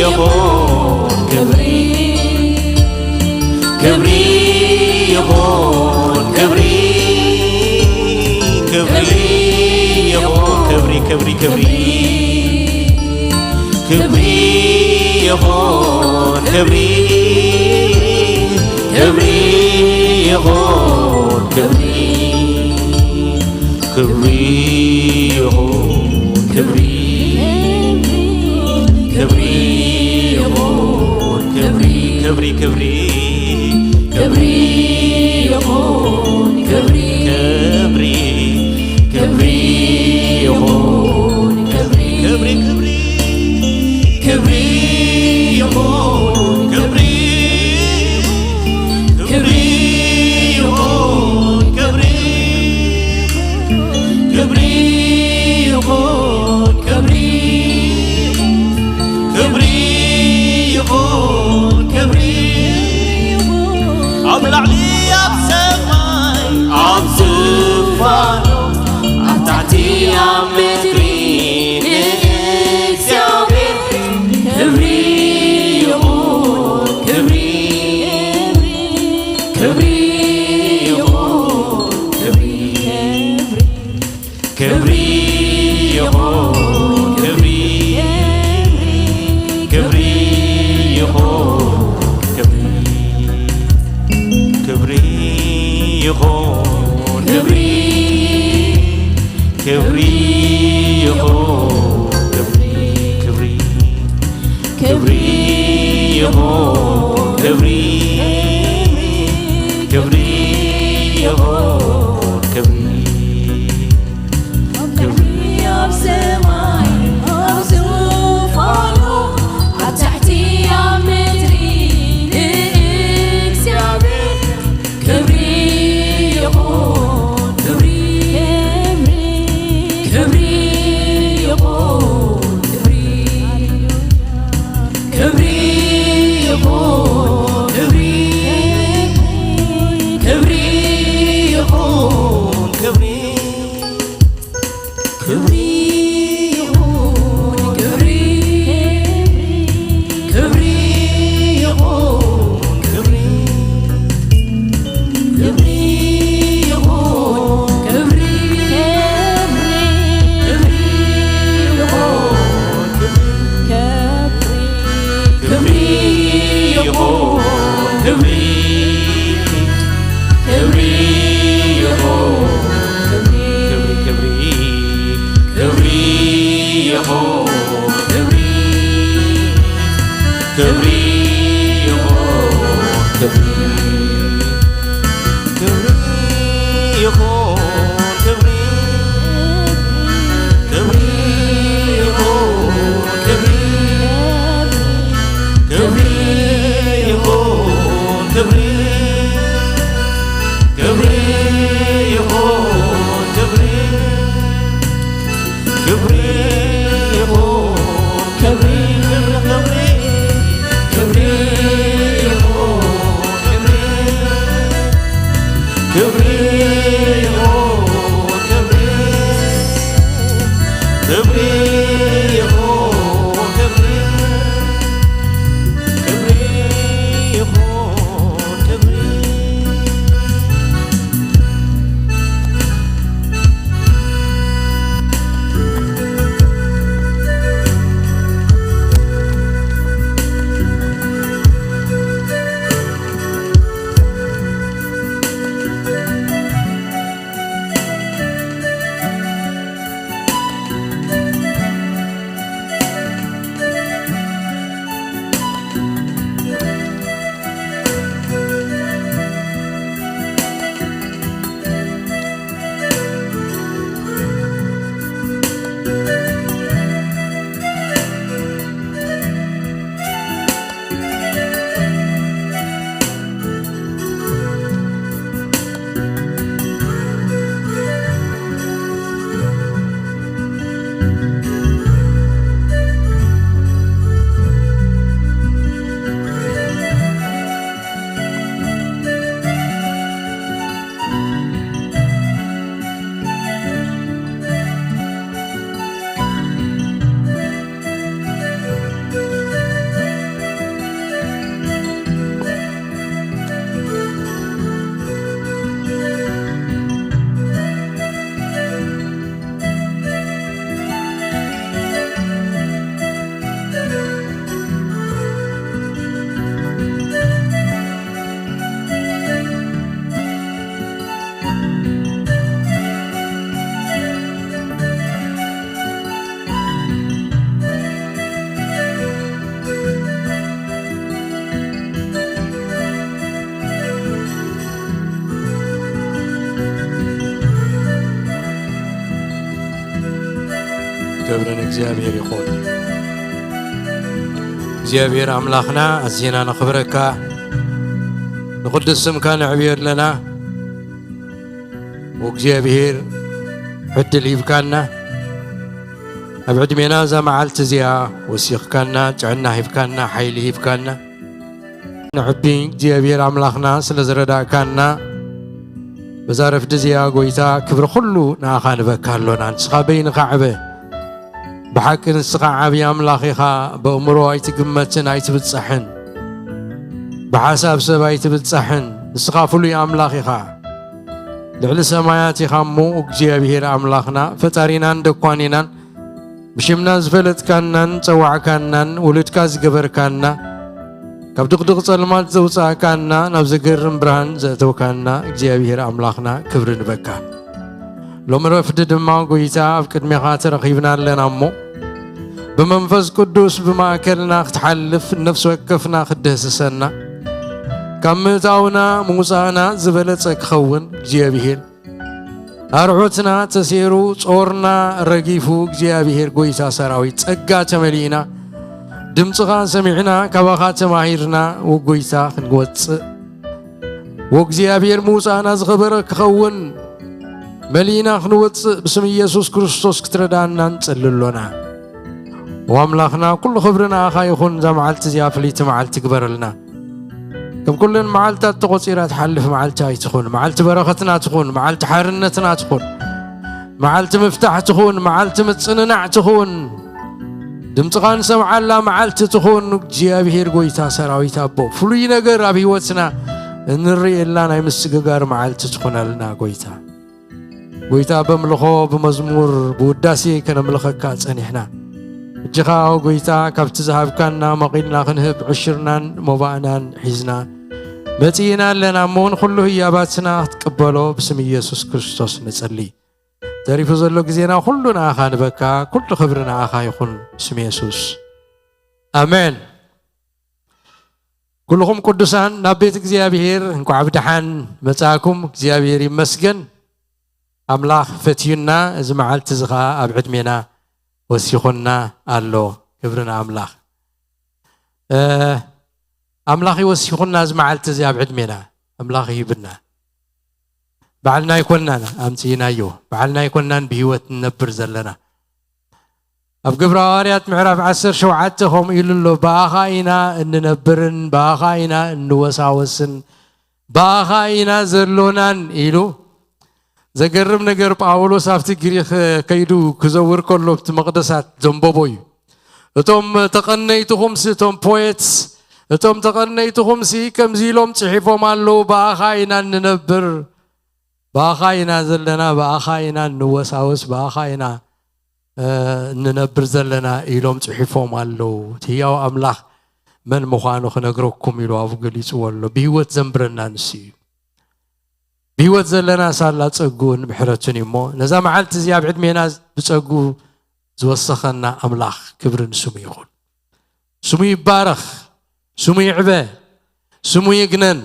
ይኹን ክብሪ ክብሪ ይኹን ክብሪ ክብሪ ይኹን ክብሪ ክብሪ ክብሪ ክብሪ ይኹን ክብሪ ክብሪ ይኹን ክብሪ ክብሪ ይኹን ክብሪ ክብሪ ይኹን ክብሪ ክብሪ ክብሪ ክብሪ ይኹን ክብሪ ክብሪ ክብሪ ይኹን ክብሪ ክብሪ ክብሪ ክብሪ ይኹን ክብሪ ክብሪ ይኹን ክብሪ ክብሪ ይኹን ክብሪ ክብሪ ይኹን ክብሪ ኣብ ላዕሊ ኣብ ሰማይ ኣብ ዙፋኑ ኣብ ታሕቲ ኣብ ምድሪ ንእግዚኣብሔር ክብሪ ይኹን ክብሪ ክብሪ ይኹን ክብሪ ክብሪ ይኹን ክብሪ ክብሪ ይኹን ክብሪ ክብሪ ይኹን ክብሪ ክብሪ ይኹን ክብሪ ክብሪ ክብሪ ይኹን ክብሪ ክብሪ ይኹን ክብሪ ክብሪ ኣብ ሰማይ ኣብ ዙፋኑ ኣብ ታሕቲ ኣብ ምድሪ ንእግዚኣብሔር ክብሪ ይኹን ክብሪ ክብሪ ይኹን ክብሪ ክብሪ ይኹን ክብሪ ክብሪ ይኹን ክብሪ ክብሪ ይኹን ክብሪ ክብሪ ይኹን ክብሪ ክብሪ ይኹን ክብሪ ክብሪ ይኹን ክብሪ ክብሪ ይኹን ክብሪ ክብሪ ይኹን ክብሪ ክብሪ ክብሪ ክብሪ ይኹን ክብሪ ክብሪ ይኹን ክብሪ ክብሪ ይኹን ክብሪ ክብሪ ይኹን ክብሪ ክብሪ ይኹን ክብሪ ክብሪ ይኹን ክብሪ ክብሪ ይኹን ክብሪ ክብሪ ክብሪ ክብሪ ይኹን ክብሪ ክብሪ ይኹን ክብሪ ክብሪ ይኹን ክብሪ ክብሪ ክብሪ ንእግዚኣብሔር ይኹን። እግዚኣብሔር ኣምላኽና ኣዚና ነኽብረካ፣ ንቕዱስ ስምካ ነዕብዮ ኣለና። ወእግዚኣብሔር ዕድል ሂብካና፣ ኣብ ዕድሜና እዛ መዓልቲ እዚኣ ወሲኽካና፣ ጥዕና ሂብካና፣ ሓይሊ ሂብካና፣ ንዕቢ እግዚኣብሔር ኣምላኽና ስለ ዝረዳእካና፣ በዛ ረፍዲ እዚኣ ጐይታ ክብሪ ኹሉ ንኣኻ ንበካ ኣሎና። ንስኻ በይንኻ ዕበ። ብሓቂ ንስኻ ዓብዪ ኣምላኽ ኢኻ። በእምሮ ኣይትግመትን ኣይትብጻሕን። ብሓሳብ ሰብ ኣይትብጻሕን። ንስኻ ፍሉይ ኣምላኽ ኢኻ። ልዕሊ ሰማያት ኢኻ እሞ እግዚኣብሔር ኣምላኽና ፈጣሪናን ደኳኒናን ብሽምና ዝፈለጥካናን ጸዋዕካናን ውሉድካ ዝገበርካና ካብ ድቕድቕ ጸልማት ዘውጻእካና ናብ ዘገርም ብርሃን ዘእተውካና እግዚኣብሔር ኣምላኽና ክብሪ ንበካ። ሎሚ ረፍዲ ድማ ጐይታ ኣብ ቅድሜኻ ተረኺብና ኣለና እሞ ብመንፈስ ቅዱስ ብማእከልና ክትሓልፍ ነፍሲ ወከፍና ክትድህስሰና ካብ ምእታውና ምውጻእና ዝበለጸ ክኸውን እግዚኣብሔር ኣርዑትና ተሴሩ ጾርና ረጊፉ እግዚኣብሔር ጐይታ ሰራዊት ጸጋ ተመሊእና ድምጽኻ ሰሚዕና ካባኻ ተማሂርና ወጎይታ ክንወጽእ ወእግዚኣብሔር ምውጻእና ዝኸበረ ክኸውን መሊእና ክንወጽእ ብስም ኢየሱስ ክርስቶስ ክትረዳና ንጸሊ ኣሎና። ወኣምላኽና ኩሉ ክብሪ ንኣኻ ይኹን። እዛ መዓልቲ እዚኣ ፍልይቲ መዓልቲ ግበረልና። ከም ኩለን መዓልታት ተቖጺራ ትሓልፍ መዓልቲ ኣይትኹን። መዓልቲ በረኸትና ትኹን፣ መዓልቲ ሓርነትና ትኹን፣ መዓልቲ ምፍታሕ ትኹን፣ መዓልቲ ምጽንናዕ ትኹን። ድምፅኻ ንሰምዓላ መዓልቲ ትኹን እግዚኣብሔር ጐይታ ሰራዊት ኣቦ። ፍሉይ ነገር ኣብ ህይወትና እንርእየላ ናይ ምስግጋር መዓልቲ ትኹነልና ጐይታ። ጐይታ በምልኾ ብመዝሙር ብውዳሴ ከነምልኸካ ጸኒሕና። ሕጂ ኸኣ ኦ ጐይታ ካብቲ ዝሃብካና መቒልና ክንህብ ዕሽርናን ሞባእናን ሒዝና መጺእና ኣለና እሞ ንኹሉ ህያባትና ክትቅበሎ ብስም ኢየሱስ ክርስቶስ ንጽሊ። ተሪፉ ዘሎ ግዜና ኩሉ ንኣኻ ንበካ፣ ኩሉ ክብሪ ንኣኻ ይኹን ብስም የሱስ ኣሜን። ኩልኹም ቅዱሳን ናብ ቤት እግዚኣብሔር እንኳዕ ብደሓን መጻእኩም። እግዚኣብሔር ይመስገን ኣምላኽ ፈትዩና እዚ መዓልቲ እዚ ኸዓ ኣብ ዕድሜና ወሲኹና ኣሎ። ክብሪ ንኣምላኽ። ኣምላኽ እዩ ወሲኹና እዚ መዓልቲ እዚ ኣብ ዕድሜና ኣምላኽ ይህብና። ባዕልና ኣይኮንናን ኣምፅእናዮ፣ ባዕልና ኣይኮንናን ብህይወት ንነብር ዘለና። ኣብ ግብረ ሃዋርያት ምዕራፍ ዓሰርተ ሸውዓተ ከምኡ ኢሉ ኣሎ፣ ብኣኻ ኢና እንነብርን ብኣኻ ኢና እንወሳወስን ብኣኻ ኢና ዘሎናን ኢሉ። ዘገርም ነገር ጳውሎስ ኣብቲ ግሪኽ ከይዱ ክዘውር ከሎ ኣብቲ መቕደሳት ዘንበቦ እዩ። እቶም ተቐነይትኹምሲ እቶም ፖየትስ እቶም ተቐነይትኹምሲ ከምዚ ኢሎም ጽሒፎም ኣለዉ፣ ብኣኻ ኢና እንነብር፣ ብኣኻ ኢና ዘለና፣ ብኣኻ ኢና እንወሳወስ፣ ብኣኻ ኢና እንነብር ዘለና ኢሎም ጽሒፎም ኣለዉ። እቲ ህያው ኣምላኽ መን ምዃኑ ክነግረኩም ኢሉ ኣብኡ ገሊጽዎ ኣሎ። ብህይወት ዘንብረና ንሱ እዩ። ብህይወት ዘለና ሳላ ጸግኡን ምሕረቱን እዩ እሞ ነዛ መዓልቲ እዚኣ ኣብ ዕድሜና ብጸግኡ ዝወሰኸና ኣምላኽ ክብሪ ንስሙ ይኹን። ስሙ ይባረኽ፣ ስሙ ይዕበ፣ ስሙ ይግነን።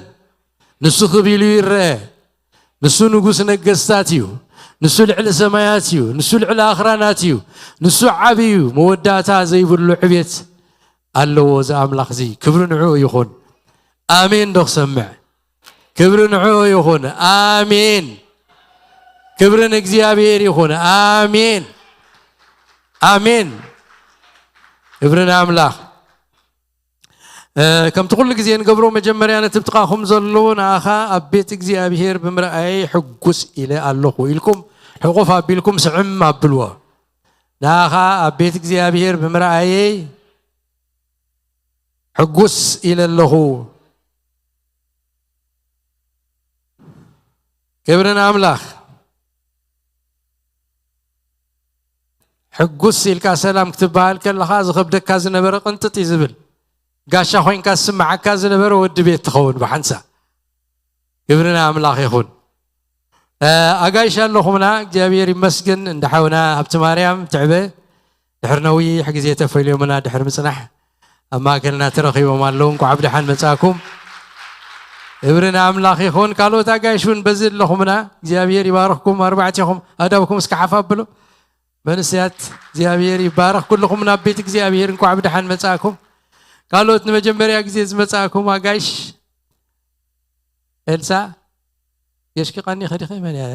ንሱ ክብ ኢሉ ይረአ። ንሱ ንጉስ ነገስታት እዩ። ንሱ ልዕሊ ሰማያት እዩ። ንሱ ልዕሊ ኣኽራናት እዩ። ንሱ ዓቢ እዩ። መወዳእታ ዘይብሉ ዕቤት ኣለዎ እዚ ኣምላኽ እዚ። ክብሪ ንዕኡ ይኹን። ኣሜን ዶ ክሰምዕ? ክብሪ ንዕኡ ይኹን። ኣሜን። ክብሪ ንእግዚኣብሔር ይኹን። ኣሜን፣ ኣሜን። ክብሪ ንኣምላኽ። ከምቲ ኩሉ ግዜ ንገብሮ መጀመርያ ነቲ ብጥቓኹም ዘሎ ንኣኻ ኣብ ቤት እግዚኣብሔር ብምርኣየይ ሕጉስ ኢለ ኣለኹ ኢልኩም ሕቑፍ ኣቢልኩም ስዕም ኣብልዎ። ንኣኻ ኣብ ቤት እግዚኣብሔር ብምርኣየይ ሕጉስ ኢለ ኣለኹ። ክብሪ ንኣምላኽ። ሕጉስ ኢልካ ሰላም ክትበሃል ከለኻ ዝኸብደካ ዝነበረ ቅንጥጥ እዩ ዝብል። ጋሻ ኮይንካ ዝስምዓካ ዝነበረ ወዲ ቤት ትኸውን ብሓንሳ። ክብሪ ንኣምላኽ ይኹን። ኣጋይሽ ኣለኹምና እግዚኣብሔር ይመስገን። እንዳ ሓውና ሃብቲ ማርያም ትዕበ ድሕሪ ነዊሕ ግዜ ተፈልዮምና ድሕሪ ምጽናሕ ኣብ ማእከልና ተረኺቦም ኣለዉ። እንኳዕ ብደሓን መጻእኩም። ክብሪ ንኣምላኽ ይኹን። ካልኦት ኣጋይሽ እውን በዚ ኣለኹምና እግዚኣብሔር ይባርኽኩም። ኣርባዕቴኹም ኣእዳውኩም እስከ ሓፍ ኣብሉ። መንስያት እግዚኣብሔር ይባረኽ። ኩልኹም ናብ ቤት እግዚኣብሔር እንኳዕ ብደሓን መጻእኩም። ካልኦት ንመጀመርያ ግዜ ዝመጻእኩም ኣጋይሽ ኤልሳ የሽኪ ቀኒ ከዲኸ መን እያ?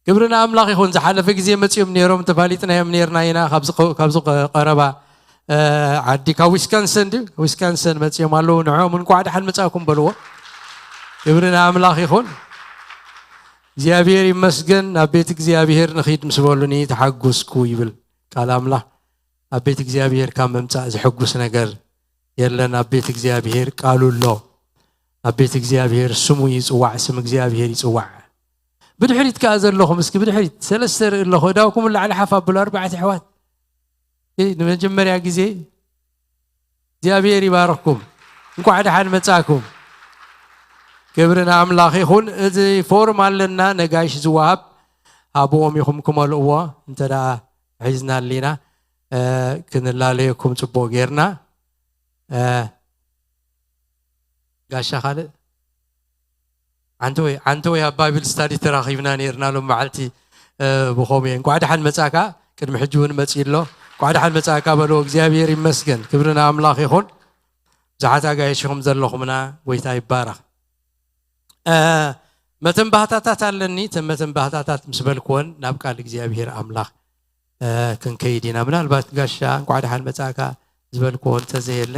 ክብሪ ንኣምላኽ ይኹን። ዝሓለፈ ግዜ መጺኦም ነይሮም፣ ተፋሊጥናዮም ነይርና ኢና። ካብዚ ቀ-፣ ካብዚ ቀ-፣ ቀረባ፣ እ፣ ዓዲ ካብ ዊስካንሰን ድዩ? ዊስካንሰን መጺኦም ኣለዉ። ንዕኦም እንኳዕ ደሓን መጻእኩም በልዎ። ክብሪ ንኣምላኽ ይኹን። እግዚኣብሔር ይመስገን። ናብ ቤት እግዚኣብሔር ንኺድ ምስ በሉኒ ተሓጉስኩ ይብል ቃል ኣምላኽ። ኣብ ቤት እግዚኣብሔር ካብ ምምጻእ ዘሐጉስ ነገር የለን። ኣብ ቤት እግዚኣብሔር ቃሉ ኣሎ። ኣብ ቤት እግዚኣብሔር ስሙ ይጽዋዕ፣ ስም እግዚኣብሔር ይጽዋዕ። ብድሕሪት ከኣ ዘለኹም፣ እስኪ ብድሕሪት ሰለስተ ርኢ ኣለኹ። እዳውኩም ላዕሊ ሓፍ ኣብሉ፣ ኣርባዕተ ኣሕዋት። እ፣ ንመጀመርያ ግዜ እግዚኣብሔር ይባርኽኩም። እንኳዕ ደሓን መጻእኩም። ክብሪ ንኣምላኽ ይኹን። እዚ ፎርም ኣለና፣ ነጋይሽ ዝወሃብ፣ ሃብዎም ኢኹም ክመልእዎ። እንተ ደኣ ሒዝና ኣሊና፣ እ፣ ክንላለየኩም ጽቡቕ ጌርና። እ፣ ጋሻ ካልእ ዓንተወይ፣ ዓንተወይ ኣብ ባይብል ስታዲ ተራኺብና ነይርና ሎም መዓልቲ፣ እ፣ ብኸምኡ እየ። እንኳዕ ደሓን መጻእካ። ቅድሚ ሕጂ እውን መጺእ ኣሎ። እንኳዕ ደሓን መጻእካ በልዎ። እግዚኣብሔር ይመስገን። ክብሪ ንኣምላኽ ይኹን። ብዙሓት ኣጋይሽ ኢኹም ዘለኹምና፣ ጎይታ ይባረኽ። እ፣ መተንባህታታት ኣለኒ። እተን መተንባህታታት ምስ በልክወን ናብ ቃል እግዚኣብሔር ኣምላኽ፣ እ፣ ክንከይድ ኢና። ምናልባት ጋሻ እንኳዕ ደሓን መጻእካ ዝበልክዎ እንተዘየለ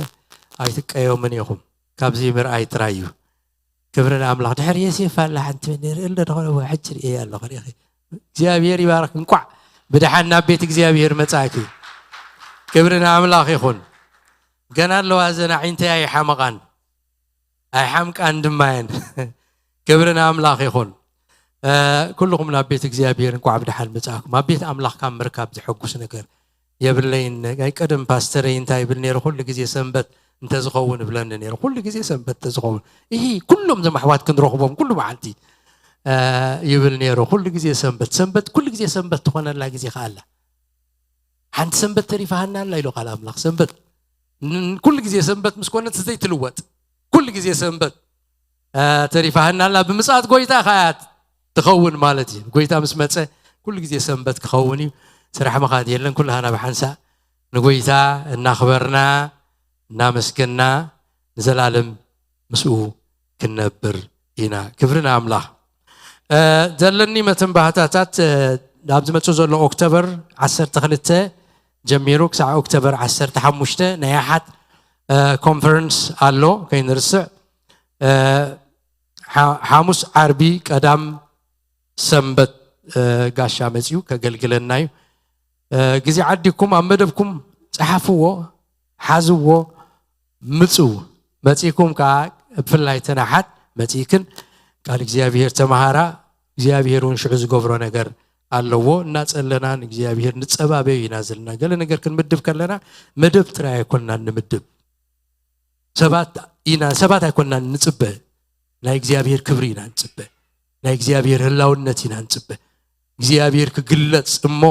ኣይትቀየሙን ኢኹም። ካብዚ ምርኣይ ጥራይ እዩ። ክብሪ ንኣምላኽ። ድሕሪ የሴፍ ኣላ ሓንቲ ንርኢ ኣሎ፣ ድኾነ ሕጂ ርእየ ኣለኹ፣ ርኢኺ። እግዚኣብሔር ይባርክ። እንቋዕ ብደሓን ናብ ቤት እግዚኣብሔር መጻእኪ። ክብሪ ንኣምላኽ ይኹን። ገና ኣለዋ፣ እዘን ኣዒንተይ ኣይሓመቓን፣ ኣይሓምቃን ድማ እየን። ክብሪ ንኣምላኽ ይኹን። እ፣ ኩልኹም ናብ ቤት እግዚኣብሔር እንቋዕ ብደሓን መጻእኩም። ኣብ ቤት ኣምላኽ ካብ ምርካብ ዘሐጉስ ነገር የብለይን። ናይ ቀደም ፓስተረይ እንታይ ይብል ነይሩ? ኩሉ ግዜ ሰንበት እንተዝኸውን እብለኒ ነይሩ። ኩሉ ግዜ ሰንበት እንተዝኸውን። እሂ፣ ኩሎም እዞም ኣሕዋት ክንረኽቦም ኩሉ መዓልቲ፣ እ፣ ይብል ነይሩ። ኩሉ ግዜ ሰንበት፣ ሰንበት፣ ኩሉ ግዜ ሰንበት ትኾነላ ግዜ ከኣ ኣላ። ሓንቲ ሰንበት ተሪፋሃና ኣላ ኢሉ ቃል ኣምላኽ። ሰንበት፣ ን-፣ ኩሉ ግዜ ሰንበት ምስ ኮነት ዘይትልወጥ። ኩሉ ግዜ ሰንበት፣ እ፣ ተሪፋሃና ኣላ። ብምጽኣት ጎይታ ከኣ ትኸውን ማለት እዩ። ጎይታ ምስ መጸ ኩሉ ግዜ ሰንበት ክኸውን እዩ። ስራሕ ምኻድ የለን። ኩላህና ብሓንሳእ ንጎይታ እናኽበርና፣ እናመስገና፣ ንዘላለም ምስኡ ክንነብር ኢና። ክብሪ ንኣምላኽ። እ፣ ዘለኒ መተንባህታታት፣ እ፣ ኣብ ዝመጽእ ዘሎ ኦክቶበር ዓሰርተ ክልተ ጀሚሩ ክሳዕ ኦክቶበር ዓሰርተ ሓሙሽተ ናይ ኣሓት፣ እ፣ ኮንፈረንስ ኣሎ፣ ከይንርስዕ። እ፣ ሓ-፣ ሓሙስ፣ ዓርቢ፣ ቀዳም፣ ሰንበት፣ እ፣ ጋሻ መጺኡ ከገልግለና እዩ። እ፣ ግዜ ዓዲኩም ኣብ መደብኩም ጸሓፍዎ፣ ሓዝዎ፣ ምጹ። መጺእኩም ከኣ ብፍላይ ተን ኣሓት መጺእክን ቃል እግዚኣብሔር ተመሃራ። እግዚኣብሔር እውን ሽዑ ዝገብሮ ነገር ኣለዎ። እናጸለና ንእግዚኣብሔር ንጸባበዩ ኢና ዘለና። ገለ ነገር ክንምድብ ከለና መደብ ጥራይ ኣይኮንናን ንምድብ። ሰባት ኢና፣ ሰባት ኣይኮንናን ንጽበ። ናይ እግዚኣብሔር ክብሪ ኢና ንጽበ። ናይ እግዚኣብሔር ህላውነት ኢና ንጽበ። እግዚኣብሔር ክግለጽ እሞ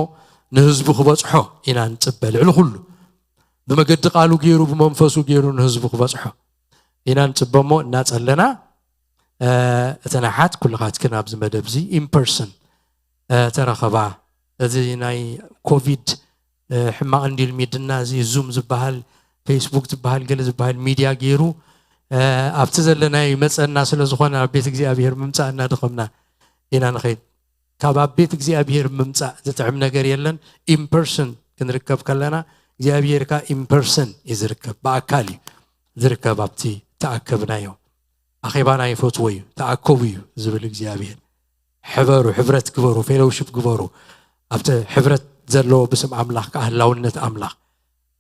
ንህዝቡ ክበጽሖ ኢና ንጽበ። ልዕሊ ኩሉ ብመገዲ ቃሉ ገይሩ፣ ብመንፈሱ ገይሩ ንህዝቡ ክበጽሖ ኢና ንጽበ። እሞ እናጸለና፣ እ፣ እተን ኣሓት ኩልኻትክን ኣብዚ መደብ እዚ ኢምፐርሰን፣ እ፣ ተረኸባ። እዚ ናይ ኮቪድ፣ እ፣ ሕማቕ እንዲልሚድና፣ እዚ ዙም ዝበሃል፣ ፌስቡክ ዝበሃል፣ ገለ ዝበሃል ሚድያ ገይሩ፣ እ፣ ኣብቲ ዘለናዮ ይመጸና ስለ ዝኾነ ኣብ ቤት እግዚኣብሔር ምምጻእ እናደኸምና ኢና ንኸይድ። ካብ ኣብ ቤት እግዚኣብሔር ምምጻእ ዝጥዕም ነገር የለን። ኢምፐርሰን ክንርከብ ከለና እግዚኣብሔር ከኣ ኢምፐርሰን እዩ ዝርከብ፣ ብኣካል እዩ ዝርከብ። ኣብቲ ተኣከብናዮ ኣኼባና ይፈትዎ እዩ፣ ተኣከቡ እዩ ዝብል እግዚኣብሔር። ሕበሩ፣ ሕብረት ግበሩ፣ ፌሎውሽፕ ግበሩ። ኣብቲ ሕብረት ዘለዎ ብስም ኣምላኽ ከኣ ህላውነት ኣምላኽ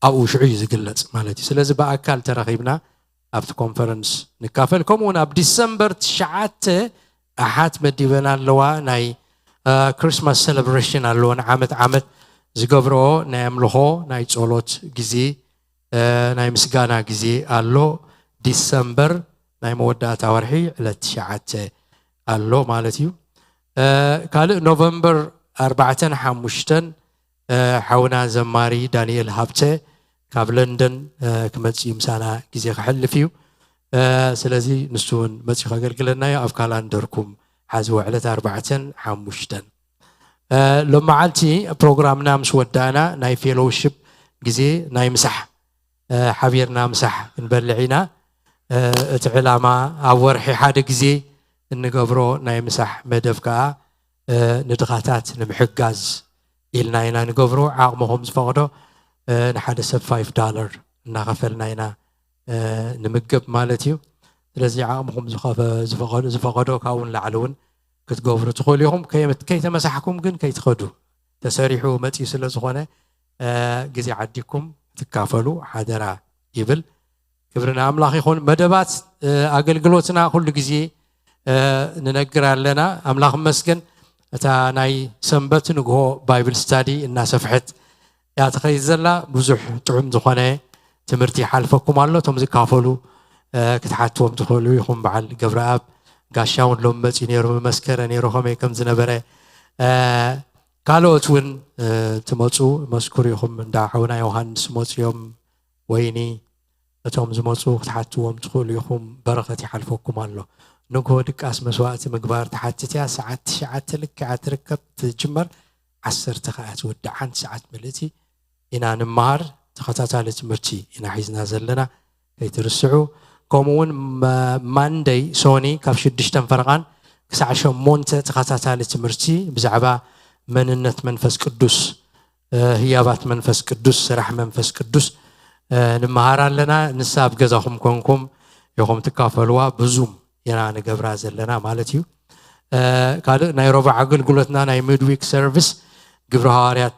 ኣብኡ ሽዑ እዩ ዝግለጽ ማለት እዩ። ስለዚ ብኣካል ተራኺብና ኣብቲ ኮንፈረንስ ንካፈል። ከምኡ እውን ኣብ ዲሰምበር ትሽዓተ ኣሓት መዲበን ኣለዋ፣ ናይ፣ እ፣ ክሪስማስ ሴሌብሬሽን ኣለወን። ዓመት ዓመት ዝገብርኦ ናይ ኣምልኾ፣ ናይ ጸሎት ግዜ፣ እ፣ ናይ ምስጋና ግዜ ኣሎ። ዲሰምበር ናይ መወዳእታ ወርሒ ዕለት ትሽዓተ ኣሎ ማለት እዩ። እ፣ ካልእ ኖቨምበር ኣርባዕተን ሓሙሽተን፣ እ፣ ሓውና ዘማሪ ዳንኤል ሃብተ ካብ ለንደን፣ እ፣ ክመጽእ እዩ፣ ምሳና ግዜ ከሕልፍ እዩ። እ፣ ስለዚ ንሱ እውን መጺኡ ከገልግለና እዩ። ኣብ ካላንደርኩም ሓዝዎ፣ ዕለት ኣርባዕተን ሓሙሽተን። ሎመዓልቲ ፕሮግራምና ምስ ወዳእና ናይ ፌሎውሽፕ ግዜ ናይ ምሳሕ ሓቢርና ምሳሕ ክንበልዕ ኢና። እቲ ዕላማ ኣብ ወርሒ ሓደ ግዜ እንገብሮ ናይ ምሳሕ መደብ ከዓ ንድኻታት ንምሕጋዝ ኢልና ኢና ንገብሮ። ዓቕምኹም ዝፈቕዶ ንሓደ ሰብ ፋይቭ ዳላር እናኸፈልና ኢና ንምገብ ማለት እዩ። ስለዚ ዓቕምኹም ዝፈቐዶ ካብኡ ንላዕሊ እውን ክትገብሩ ትኽእሉ ኢኹም። ከይተመሳሕኩም ግን ከይትኸዱ፣ ተሰሪሑ መፂኡ ስለ ዝኾነ ግዜ ዓዲኩም ትካፈሉ ሓደራ ይብል። ክብሪ ንኣምላኽ ይኹን። መደባት ኣገልግሎትና ኩሉ ግዜ ንነግር ኣለና። ኣምላኽ መስገን እታ ናይ ሰንበት ንግሆ ባይብል ስታዲ እናሰፍሐት እያ ትኸይድ ዘላ። ብዙሕ ጥዑም ዝኾነ ትምህርቲ ይሓልፈኩም ኣሎ። እቶም ዝካፈሉ ክትሓትዎም ትኽእሉ ኢኹም። በዓል ገብረኣብ ጋሻ እውን ሎም መፂኡ ነይሩ፣ መመስከረ ነይሩ ከመይ ከም ዝነበረ። ካልኦት እውን ትመፁ መስክሩ ኢኹም። እንዳ ሓውና ዮሃንስ መፅዮም ወይኒ እቶም ዝመፁ ክትሓትዎም ትኽእሉ ኢኹም። በረኸት ይሓልፈኩም ኣሎ። ንግሆ ድቃስ መስዋዕቲ ምግባር ትሓትት እያ። ሰዓት ትሽዓተ ልክዓ ትርከብ ትጅመር፣ ዓሰርተ ከዓ ትውዳእ። ሓንቲ ሰዓት ምልእቲ ኢና ንመሃር። ተኸታታሊ ትምህርቲ ኢና ሒዝና ዘለና፣ ከይትርስዑ። ከምኡ እውን ማንደይ ሶኒ ካብ ሽዱሽተን ፈረቓን ክሳዕ ሸሞንተ ተኸታታሊ ትምህርቲ ብዛዕባ መንነት መንፈስ ቅዱስ፣ ህያባት መንፈስ ቅዱስ፣ ስራሕ መንፈስ ቅዱስ ንምሃር ኣለና። ንሳ ኣብ ገዛኹም ኮንኩም ኢኹም ትካፈሉዋ። ብዙም ኢና ንገብራ ዘለና ማለት እዩ። ካልእ ናይ ረቡዕ ኣገልግሎትና ናይ ሚድዊክ ሰርቪስ ግብረ ሃዋርያት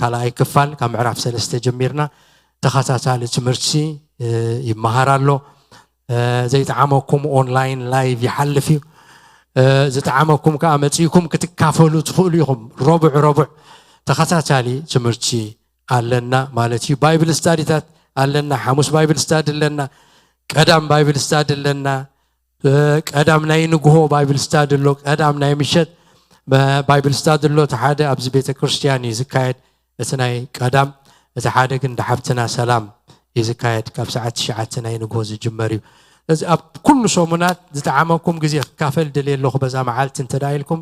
ካልኣይ ክፋል ካብ ምዕራፍ ሰለስተ ጀሚርና ተኸታታሊ ትምህርቲ ይመሃር ኣሎ። ዘይጠዓመኩም ኦንላይን ላይቭ ይሓልፍ እዩ። ዝጠዓመኩም ከዓ መፂእኩም ክትካፈሉ ትኽእሉ ኢኹም። ረቡዕ ረቡዕ ተኸታታሊ ትምህርቲ ኣለና ማለት እዩ። ባይብል ስታዲታት ኣለና። ሓሙስ ባይብል ስታዲ ኣለና። ቀዳም ባይብል ስታዲ ኣለና። ቀዳም ናይ ንግሆ ባይብል ስታዲ ኣሎ። ቀዳም ናይ ምሸት ባይብል ስታዲ ኣሎ። እቲ ሓደ ኣብዚ ቤተ ክርስቲያን እዩ ዝካየድ፣ እቲ ናይ ቀዳም። እቲ ሓደ ግን ደሓብትና ሰላም እዩ ዝካየድ፣ ካብ ሰዓት ትሽዓተ ናይ ንግሆ ዝጅመር እዩ። እዚ ኣብ ኩሉ ሰሙናት ዝጠዓመኩም ግዜ ክካፈል ደልየ ኣለኹ በዛ መዓልቲ እንተ ኢልኩም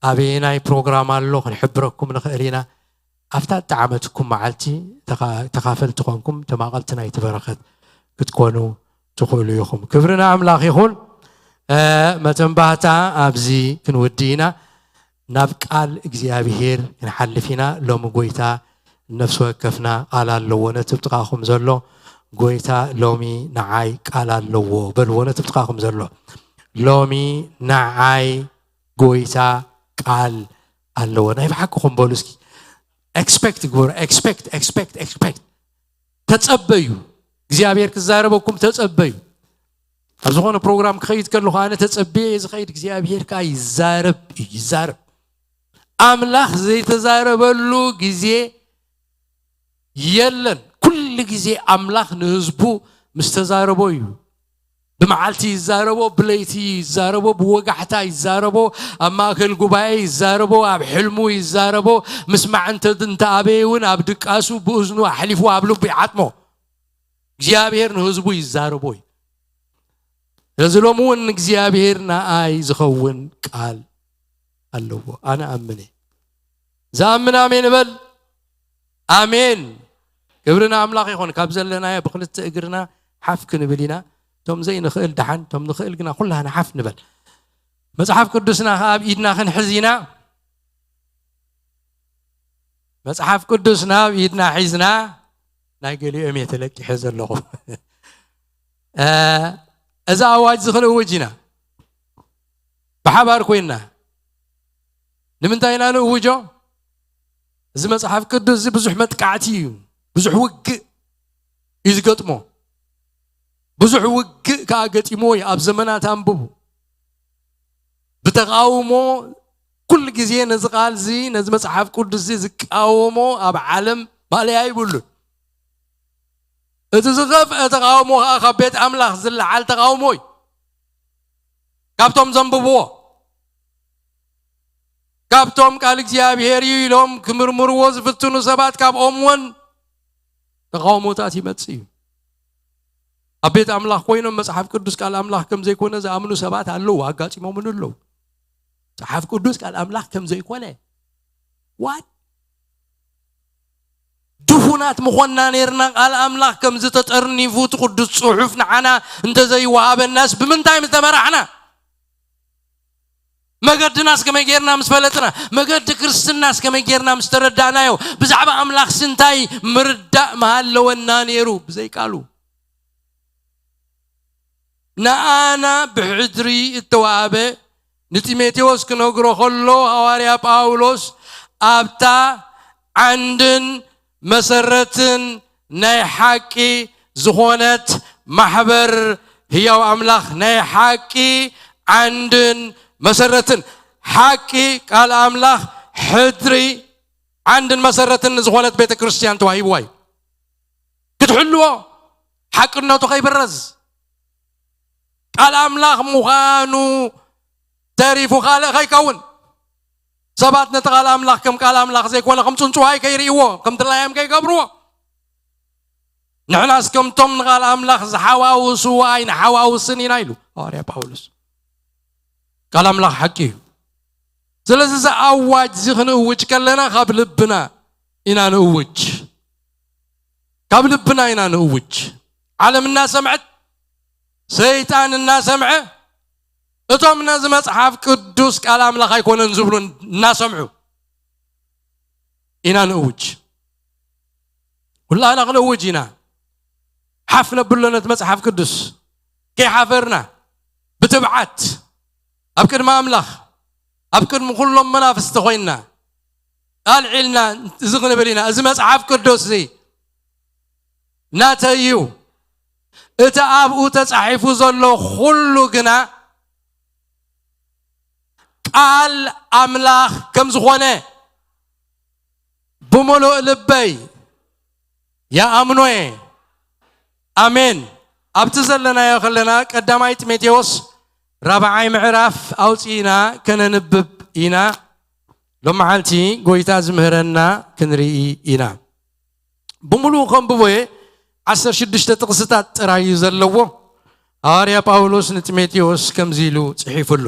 ኣበየናይ ፕሮግራም ኣሎ ክንሕብረኩም ንኽእል ኢና። ኣብታ እጠዓመትኩም መዓልቲ ተኻፈልቲ ኮንኩም ተማቐልቲ ናይቲ በረኸት ክትኮኑ ትኽእሉ ኢኹም። ክብሪ ንኣምላኽ ይኹን። መተንባህታ ኣብዚ ክንውዲ ኢና። ናብ ቃል እግዚኣብሄር ክንሓልፍ ኢና። ሎሚ ጎይታ ነፍሲ ወከፍና ቃል ኣለዎ። ነቲ ብጥቓኹም ዘሎ ጎይታ ሎሚ ንዓይ ቃል ኣለዎ በልዎ። ነቲ ብጥቓኹም ዘሎ ሎሚ ንዓይ ጎይታ ቃል ኣለዎ። ናይ ብሓቅኹም በሉ እስኪ። ኤክስፔክት ግበሩ። ኤክስፔክት፣ ኤክስፔክት፣ ኤክስፔክት። ተጸበዩ። እግዚኣብሔር ክዛረበኩም ተጸበዩ። ኣብ ዝኾነ ፕሮግራም ክኸይድ ከለኹ ኣነ ተጸብየ እየ ዝኸይድ። እግዚኣብሔር ከዓ ይዛረብ እዩ፣ ይዛረብ። ኣምላኽ ዘይተዛረበሉ ግዜ የለን። ኩሉ ግዜ ኣምላኽ ንህዝቡ ምስ ተዛረቦ እዩ። ብመዓልቲ ይዛረቦ፣ ብለይቲ ይዛረቦ፣ ብወጋሕታ ይዛረቦ፣ ኣብ ማእከል ጉባኤ ይዛረቦ፣ ኣብ ሕልሙ ይዛረቦ። ምስማዕ እንተ እንተ ኣበየ እውን ኣብ ድቃሱ ብእዝኑ ኣሕሊፉ ኣብ ልቡ ይዓጥሞ። እግዚኣብሔር ንህዝቡ ይዛረቦ እዩ። ስለዚ ሎሚ እውን እግዚኣብሔር ንኣይ ዝኸውን ቃል ኣለዎ። ኣነ ኣምነ። ዝኣምን ኣሜን በል። ኣሜን። ክብሪ ንኣምላኽ ይኹን። ካብ ዘለናዮ ብክልተ እግርና ሓፍ ክንብል ኢና። እቶም ዘይንኽእል ደሓን፣ እቶም ንኽእል ግና ኩላህና ሓፍ ንበል። መጽሓፍ ቅዱስና ከኣ ኣብ ኢድና ክንሕዝ ኢና። መጽሓፍ ቅዱስና ኣብ ኢድና ሒዝና፣ ናይ ገሊኦም እየ ተለቂሐ ዘለኹ። እ፣ እዚ ኣዋጅ እዚ ክንእውጅ ኢና። ብሓባር ኮይንና። ንምንታይ ኢና ንእውጆ? እዚ መጽሓፍ ቅዱስ እዚ ብዙሕ መጥቃዕቲ እዩ። ብዙሕ ውግእ እዩ ዝገጥሞ። ብዙሕ ውግእ ከኣ ገጢምዎ እዩ። ኣብ ዘመናት ኣንብቡ። ብተቃውሞ ኩሉ ግዜ ነዚ ቃል እዚ፣ ነዚ መጽሓፍ ቅዱስ እዚ ዝቃወሞ ኣብ ዓለም ማእለያ ይብሉን። እቲ ዝኸፍአ ተቃውሞ ከኣ ካብ ቤት ኣምላኽ ዝለዓል ተቃውሞ እዩ። ካብቶም ዘንብብዎ፣ ካብቶም ቃል እግዚኣብሔር እዩ ኢሎም ክምርምርዎ ዝፍትኑ ሰባት፣ ካብኦም እውን ተቃውሞታት ይመጽእ እዩ። ኣብ ቤት ኣምላኽ ኮይኖም መጽሓፍ ቅዱስ ቃል ኣምላኽ ከም ዘይኮነ ዝኣምኑ ሰባት ኣለዉ፣ ኣጋጢሞምን ኣለዉ። መጽሓፍ ቅዱስ ቃል ኣምላኽ ከም ዘይኮነ ዋት ድፉናት ምኾንና ነርና። ቃል ኣምላኽ ከምዚ ተጠርኒፉ እቲ ቅዱስ ጽሑፍ ንዓና እንተዘይወሃበናስ ብምንታይ ምተመራሕና? መገድናስ ከመይ ጌርና ምስ ፈለጥና? መገዲ ክርስትናስ ከመይ ጌርና ምስ ተረዳእናዮ? ብዛዕባ ኣምላኽስ እንታይ ምርዳእ ምሃለወና ነይሩ? ብዘይቃሉ ንኣና ብሕድሪ እተዋህበ ንጢሞቴዎስ ክነግሮ ከሎ፣ ሃዋርያ ጳውሎስ ኣብታ ዓንድን መሰረትን ናይ ሓቂ ዝኾነት ማሕበር ህያው ኣምላኽ፣ ናይ ሓቂ ዓንድን መሰረትን፣ ሓቂ ቃል ኣምላኽ ሕድሪ ዓንድን መሰረትን ዝኾነት ቤተ ክርስቲያን ተዋሂብዋ እዩ። ክትሕልዎ፣ ሓቅነቱ ከይብረዝ፣ ቃል ኣምላኽ ምዃኑ ተሪፉ ካልእ ከይከውን፣ ሰባት ነቲ ቃል ኣምላኽ ከም ቃል ኣምላኽ ዘይኮነ ከም ጽንጽዋይ ከይርእይዎ፣ ከም ድላዮም ከይገብርዎ፣ ንሕናስ ከምቶም ንቃል ኣምላኽ ዝሓዋውስዎ ኣይንሓዋውስን ኢና ኢሉ ሃዋርያ ጳውሎስ። ቃል ኣምላኽ ሓቂ እዩ። ስለዚ እዚ ኣዋጅ እዚ ክንእውጅ ከለና ካብ ልብና ኢና ንእውጅ። ካብ ልብና ኢና ንእውጅ። ዓለም እናሰምዐት፣ ሰይጣን እናሰምዐ፣ እቶም ነዚ መጽሓፍ ቅዱስ ቃል ኣምላኽ ኣይኮነን ዝብሉ እናሰምዑ ኢና ንእውጅ። ኩላህና ክንእውጅ ኢና። ሓፍ ነብሎ ነቲ መጽሓፍ ቅዱስ። ከይሓፈርና፣ ብትብዓት፣ ኣብ ቅድሚ ኣምላኽ፣ ኣብ ቅድሚ ኩሎም መናፍስቲ ኮይንና፣ ኣልዒልና እዚ ክንብል ኢና። እዚ መጽሓፍ ቅዱስ እዚ ናተይ እዩ። እቲ ኣብኡ ተጻሒፉ ዘሎ ኩሉ ግና ቃል ኣምላኽ ከም ዝኾነ ብምሉእ ልበይ ይኣምኖ እየ። ኣሜን። ኣብቲ ዘለናዮ ከለና ቀዳማይ ጢሞቴዎስ ራብዓይ ምዕራፍ ኣውፂእና ከነንብብ ኢና። ሎመዓልቲ ጎይታ ዝምህረና ክንርኢ ኢና። ብምሉእ ከንብቦ እየ። ዓሰርተ ሽዱሽተ ጥቕስታት ጥራይ እዩ ዘለዎ። ሃዋርያ ጳውሎስ ንጢሞቴዎስ ከምዚ ኢሉ ጽሒፉሉ።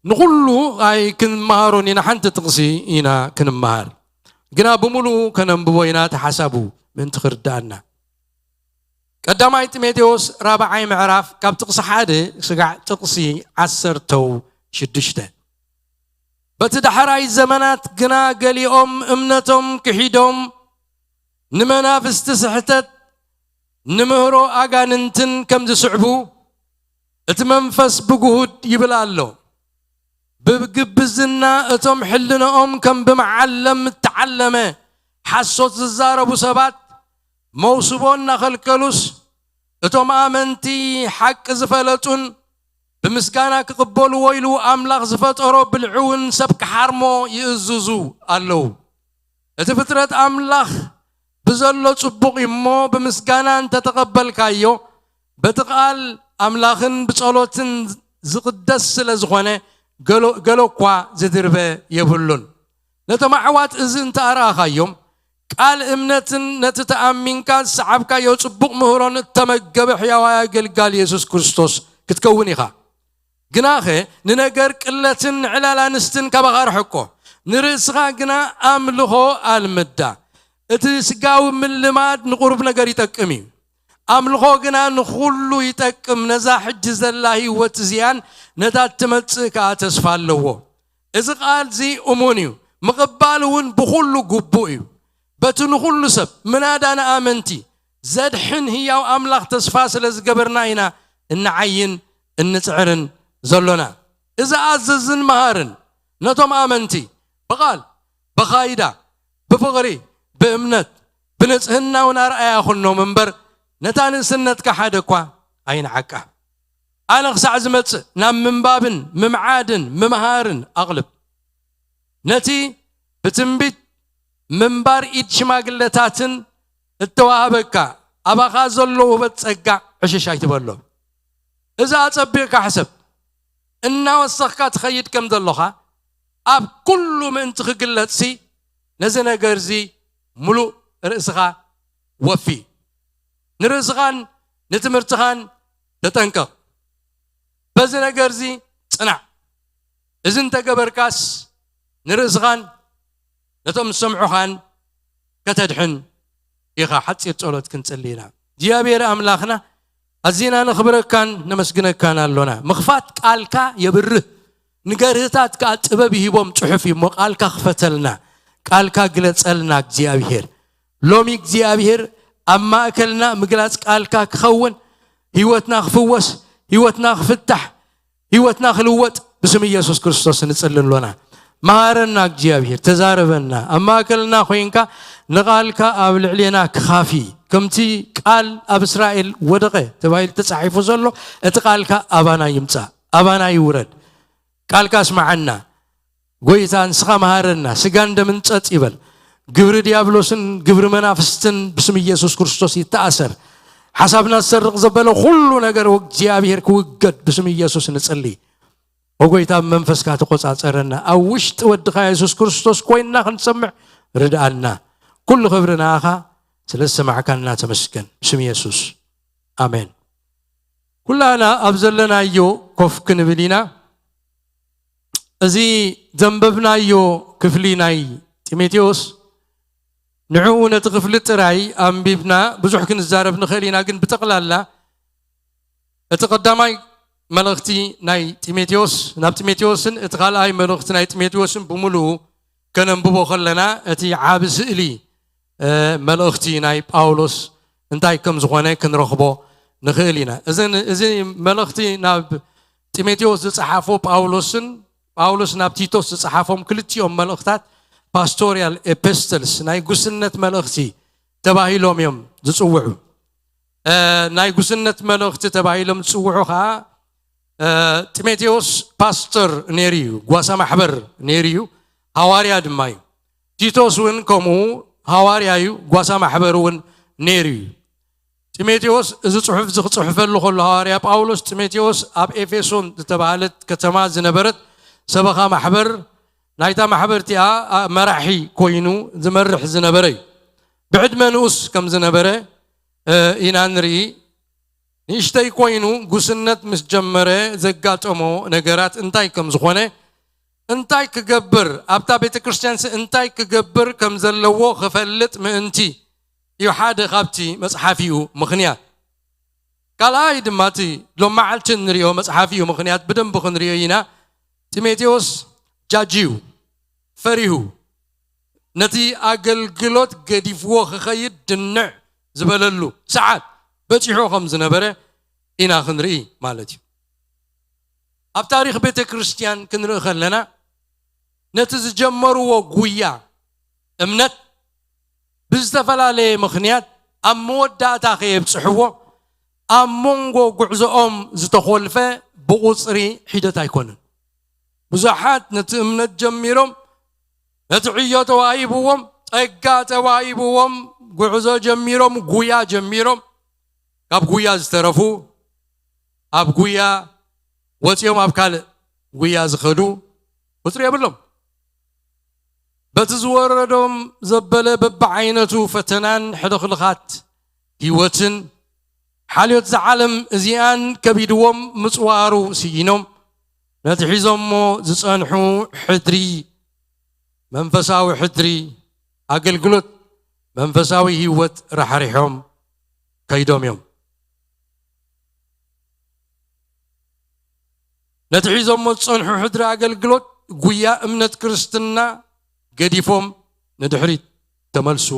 ንኹሉ ኣይ ክንመሃሮን ኢና፣ ሓንቲ ጥቕሲ ኢና ክንመሃር። ግና ብምሉእ ከነንብቦ ኢና፣ እቲ ሓሳቡ ምእንቲ ክርድኣና። ቀዳማይ ጢሞቴዎስ ራብዓይ ምዕራፍ ካብ ጥቕሲ ሓደ ስጋዕ ጥቕሲ ዓሰርተው ሽዱሽተ። በቲ ዳሕራይ ዘመናት ግና ገሊኦም እምነቶም ክሒዶም ንመናፍስቲ ስሕተት ንምህሮ ኣጋንንትን ከም ዝስዕቡ እቲ መንፈስ ብግሁድ ይብል ኣሎ። ብግብዝና እቶም ሕልንኦም ከም ብመዓለም እተዓለመ ሓሶት ዝዛረቡ ሰባት መውስቦ እናኸልከሉስ፣ እቶም ኣመንቲ ሓቂ ዝፈለጡን ብምስጋና ክቕበልዎ ኢሉ ኣምላኽ ዝፈጠሮ ብልዒ እውን ሰብ ክሓርሞ ይእዝዙ ኣለዉ። እቲ ፍጥረት ኣምላኽ ብዘሎ ጽቡቕ እዩ እሞ፣ ብምስጋና እንተተቐበልካዮ፣ በቲ ቃል ኣምላኽን ብጸሎትን ዝቕደስ ስለ ዝኾነ፣ ገሎ፣ ገሎ እኳ ዝድርበ የብሉን። ነቶም ኣሕዋት እዚ እንተ ኣርኣኻዮም፣ ቃል እምነትን ነቲ ተኣሚንካ ዝሰዓብካዮ ጽቡቕ ምህሮን እተመገበ ሕያዋይ ኣገልጋሊ የሱስ ክርስቶስ ክትከውን ኢኻ። ግናኸ ንነገር ቅለትን ንዕላል ኣንስትን ካባኻ ርሕቆ። ንርእስኻ ግና ኣምልኾ ኣልምዳ። እቲ ስጋዊ ምልማድ ንቁሩብ ነገር ይጠቅም እዩ። ኣምልኾ ግና ንኹሉ ይጠቅም። ነዛ ሕጂ ዘላ ህይወት እዚኣን ነታ እትመጽእ ከኣ ተስፋ ኣለዎ። እዚ ቃል እዚ እሙን እዩ። ምቕባል እውን ብኹሉ ግቡእ እዩ። በቲ ንኹሉ ሰብ፣ ምናዳ ንኣመንቲ፣ ዘድሕን ህያው ኣምላኽ ተስፋ ስለ ዝገበርና ኢና እንዓይን እንጽዕርን ዘሎና። እዚ ኣዘዝን መሃርን ነቶም ኣመንቲ ብቓል፣ ብኻይዳ፣ ብፍቕሪ፣ ብእምነት፣ ብንጽህና እውን ኣርኣያ ኩኖም እምበር፣ ነታ ንእስነትካ ሓደ እኳ ኣይንዓቃ። ኣነ ክሳዕ ዝመጽእ ናብ ምንባብን ምምዓድን ምምሃርን ኣቕልብ። ነቲ ብትንቢት ምንባር ኢድ ሽማግለታትን እተዋህበካ ኣባኻ ዘሎ ውህበት ጸጋ ዕሽሽ ኣይትበሎ። እዚ ኣጸቢቕካ ሕሰብ። እናወሰኽካ ትኸይድ ከም ዘሎኻ ኣብ ኩሉ ምእንቲ ክግለጽሲ፣ ነዚ ነገርዚ ምሉእ ርእስኻ ወፊ። ንርእስኻን ንትምህርትኻን ተጠንቀቕ። በዚ ነገርዚ ጽናዕ። እዚ እንተገበርካስ ንርእስኻን ነቶም ዝሰምዑኻን ከተድሕን ኢኻ። ሓጺር ጸሎት ክንጽሊ ኢና። እግዚኣብሔር ኣምላኽና፣ ኣዚና ነኽብረካን ነመስግነካን ኣሎና። ምኽፋት ቃልካ የብርህ፣ ንገርህታት ከኣ ጥበብ ይህቦም ጽሑፍ እዩ እሞ፣ ቃልካ ክፈተልና፣ ቃልካ ግለጸልና እግዚኣብሔር። ሎሚ እግዚኣብሔር ኣብ ማእከልና ምግላጽ ቃልካ ክኸውን፣ ህይወትና ክፍወስ፣ ህይወትና ክፍታሕ፣ ህይወትና ክልወጥ ብስም ኢየሱስ ክርስቶስ ንጽሊ ኣሎና። መሃረና እግዚኣብሔር፣ ተዛረበና። ኣብ ማእከልና ኮይንካ ንቓልካ ኣብ ልዕሌና ክኻፊ፣ ከምቲ ቃል ኣብ እስራኤል ወደቐ ተባሂሉ ተጻሒፉ ዘሎ፣ እቲ ቃልካ ኣባና ይምጻእ፣ ኣባና ይውረድ። ቃልካ ኣስምዓና። ጎይታ ንስኻ መሃረና። ስጋን ደምን ጸጥ ይበል። ግብሪ ዲያብሎስን ግብሪ መናፍስትን ብስም ኢየሱስ ክርስቶስ ይተኣሰር። ሓሳብና ዝሰርቕ ዘበለ ኩሉ ነገር እግዚኣብሔር ክውገድ ብስም ኢየሱስ ንጽሊ። ኦ ጎይታ፣ ብመንፈስካ ተቆጻጸረና። ኣብ ውሽጢ ወድኻ የሱስ ክርስቶስ ኮይንና ክንሰምዕ ርድኣና። ኩሉ ክብሪ ንኣኻ፣ ስለ ዝሰማዕካና ተመስገን። ብስም የሱስ፣ ኣሜን። ኩላና ኣብ ዘለናዮ ኮፍ ክንብል ኢና። እዚ ዘንበብናዮ ክፍሊ ናይ ጢሞቴዎስ፣ ንዕኡ ነቲ ክፍሊ ጥራይ ኣንቢብና ብዙሕ ክንዛረብ ንኽእል ኢና፣ ግን ብጠቕላላ እቲ ቀዳማይ መልእኽቲ ናይ ጢሞቴዎስ፣ ናብ ጢሞቴዎስን እቲ ካልኣይ መልእኽቲ ናይ ጢሞቴዎስን ብምሉኡ ከነንብቦ ከለና፣ እቲ ዓቢ ስእሊ፣ እ፣ መልእኽቲ ናይ ጳውሎስ እንታይ ከም ዝኾነ ክንረኽቦ ንኽእል ኢና። እዚ ን-፣ እዚ መልእኽቲ ናብ ጢሞቴዎስ ዝጸሓፎ ጳውሎስን ጳውሎስ ናብ ቲቶስ ዝጸሓፎም ክልቲኦም መልእኽታት ፓስቶርያል ኤፒስትልስ፣ ናይ ጉስነት መልእኽቲ ተባሂሎም እዮም ዝጽውዑ። እ፣ ናይ ጉስነት መልእኽቲ ተባሂሎም ዝጽውዑ ኸኣ፣ እ፣ ጢሞቴዎስ ፓስተር ነይሩ እዩ፣ ጓሳ ማሕበር ነይሩ እዩ፣ ሃዋርያ ድማ እዩ። ቲቶስ እውን ከምኡ ሃዋርያ እዩ፣ ጓሳ ማሕበር እውን ነይሩ እዩ። ጢሞቴዎስ እዚ ጽሑፍ እዚ ክጽሕፈሉ ከሎ፣ ሃዋርያ ጳውሎስ ጢሞቴዎስ ኣብ ኤፌሶን ዝተባህለት ከተማ ዝነበረት ሰበኻ ማሕበር፣ ናይታ ማሕበር እቲኣ መራሒ ኮይኑ ዝመርሕ ዝነበረ እዩ። ብዕድመ ንኡስ ከም ዝነበረ፣ እ፣ ኢና ንርኢ። ንእሽተይ ኮይኑ ጉስነት ምስ ጀመረ ዘጋጠሞ ነገራት እንታይ ከም ዝኾነ፣ እንታይ ክገብር፣ ኣብታ ቤተ ክርስቲያንስ እንታይ ክገብር ከም ዘለዎ ክፈልጥ ምእንቲ እዩ ሓደ ካብቲ መጽሓፊኡ ምኽንያት። ካልኣይ ድማ እቲ ሎም መዓልቲ እንሪኦ መጽሓፊኡ ምኽንያት ብደንቢ ክንሪኦ ኢና። ጢሞቴዎስ ጃጅዩ፣ ፈሪሁ፣ ነቲ ኣገልግሎት ገዲፍዎ ክኸይድ ድንዕ ዝበለሉ ሰዓት በጺሑ ከም ዝነበረ ኢና ክንርኢ ማለት እዩ። ኣብ ታሪኽ ቤተ ክርስቲያን ክንርኢ ከለና፣ ነቲ ዝጀመርዎ ጉያ እምነት ብዝተፈላለየ ምኽንያት ኣብ መወዳእታ ከየብጽሕዎ፣ ኣብ መንጎ ጉዕዞኦም ዝተኾልፈ ብቑጽሪ ሒደት ኣይኮነን። ብዙሓት ነቲ እምነት ጀሚሮም፣ ነቲ ዕዮ ተዋሂብዎም፣ ጸጋ ተዋሂብዎም፣ ጉዕዞ ጀሚሮም፣ ጉያ ጀሚሮም፣ ካብ ጉያ ዝተረፉ፣ ኣብ ጉያ ወጺኦም ኣብ ካልእ ጉያ ዝኸዱ ቁጽሪ የብሎም። በቲ ዝወረዶም ዘበለ በብዓይነቱ ፈተናን ሕልኽልኻት ህይወትን፣ ሓልዮት እዛ ዓለም እዚኣን ከቢድዎም ምጽዋሩ ስኢኖም፣ ነቲ ሒዞሞ ዝጸንሑ ሕድሪ፣ መንፈሳዊ ሕድሪ፣ ኣገልግሎት፣ መንፈሳዊ ህይወት ራሕሪሖም ከይዶም እዮም። ነቲ ሒዞሞ ዝጸንሑ ሕድሪ ኣገልግሎት፣ ጉያ እምነት ክርስትና ገዲፎም ንድሕሪት ተመልሱ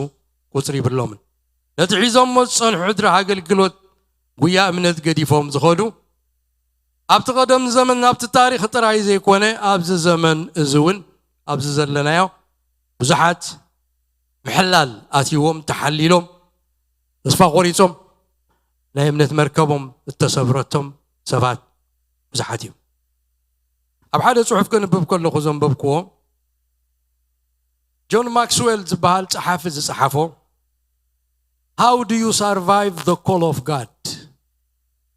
ቁጽሪ ይብሎምን። ነቲ ሒዞሞ ዝጸንሑ ሕድሪ ኣገልግሎት፣ ጉያ እምነት ገዲፎም ዝኸዱ፣ ኣብቲ ቀደም ዘመን፣ ኣብቲ ታሪኽ ጥራይ ዘይኮነ፣ ኣብዚ ዘመን እዚ እውን፣ ኣብዚ ዘለናዮ፣ ብዙሓት ምሕላል ኣትይዎም፣ ተሓሊሎም፣ ተስፋ ቆሪጾም፣ ናይ እምነት መርከቦም እተሰብረቶም ሰባት ብዙሓት እዮም። ኣብ ሓደ ጽሑፍ ከንብብ ከለኹ ዘንበብክዎ፣ ጆን ማክስዌል ዝበሃል ጸሓፊ ዝጸሓፎ፣ How do you survive the call of God?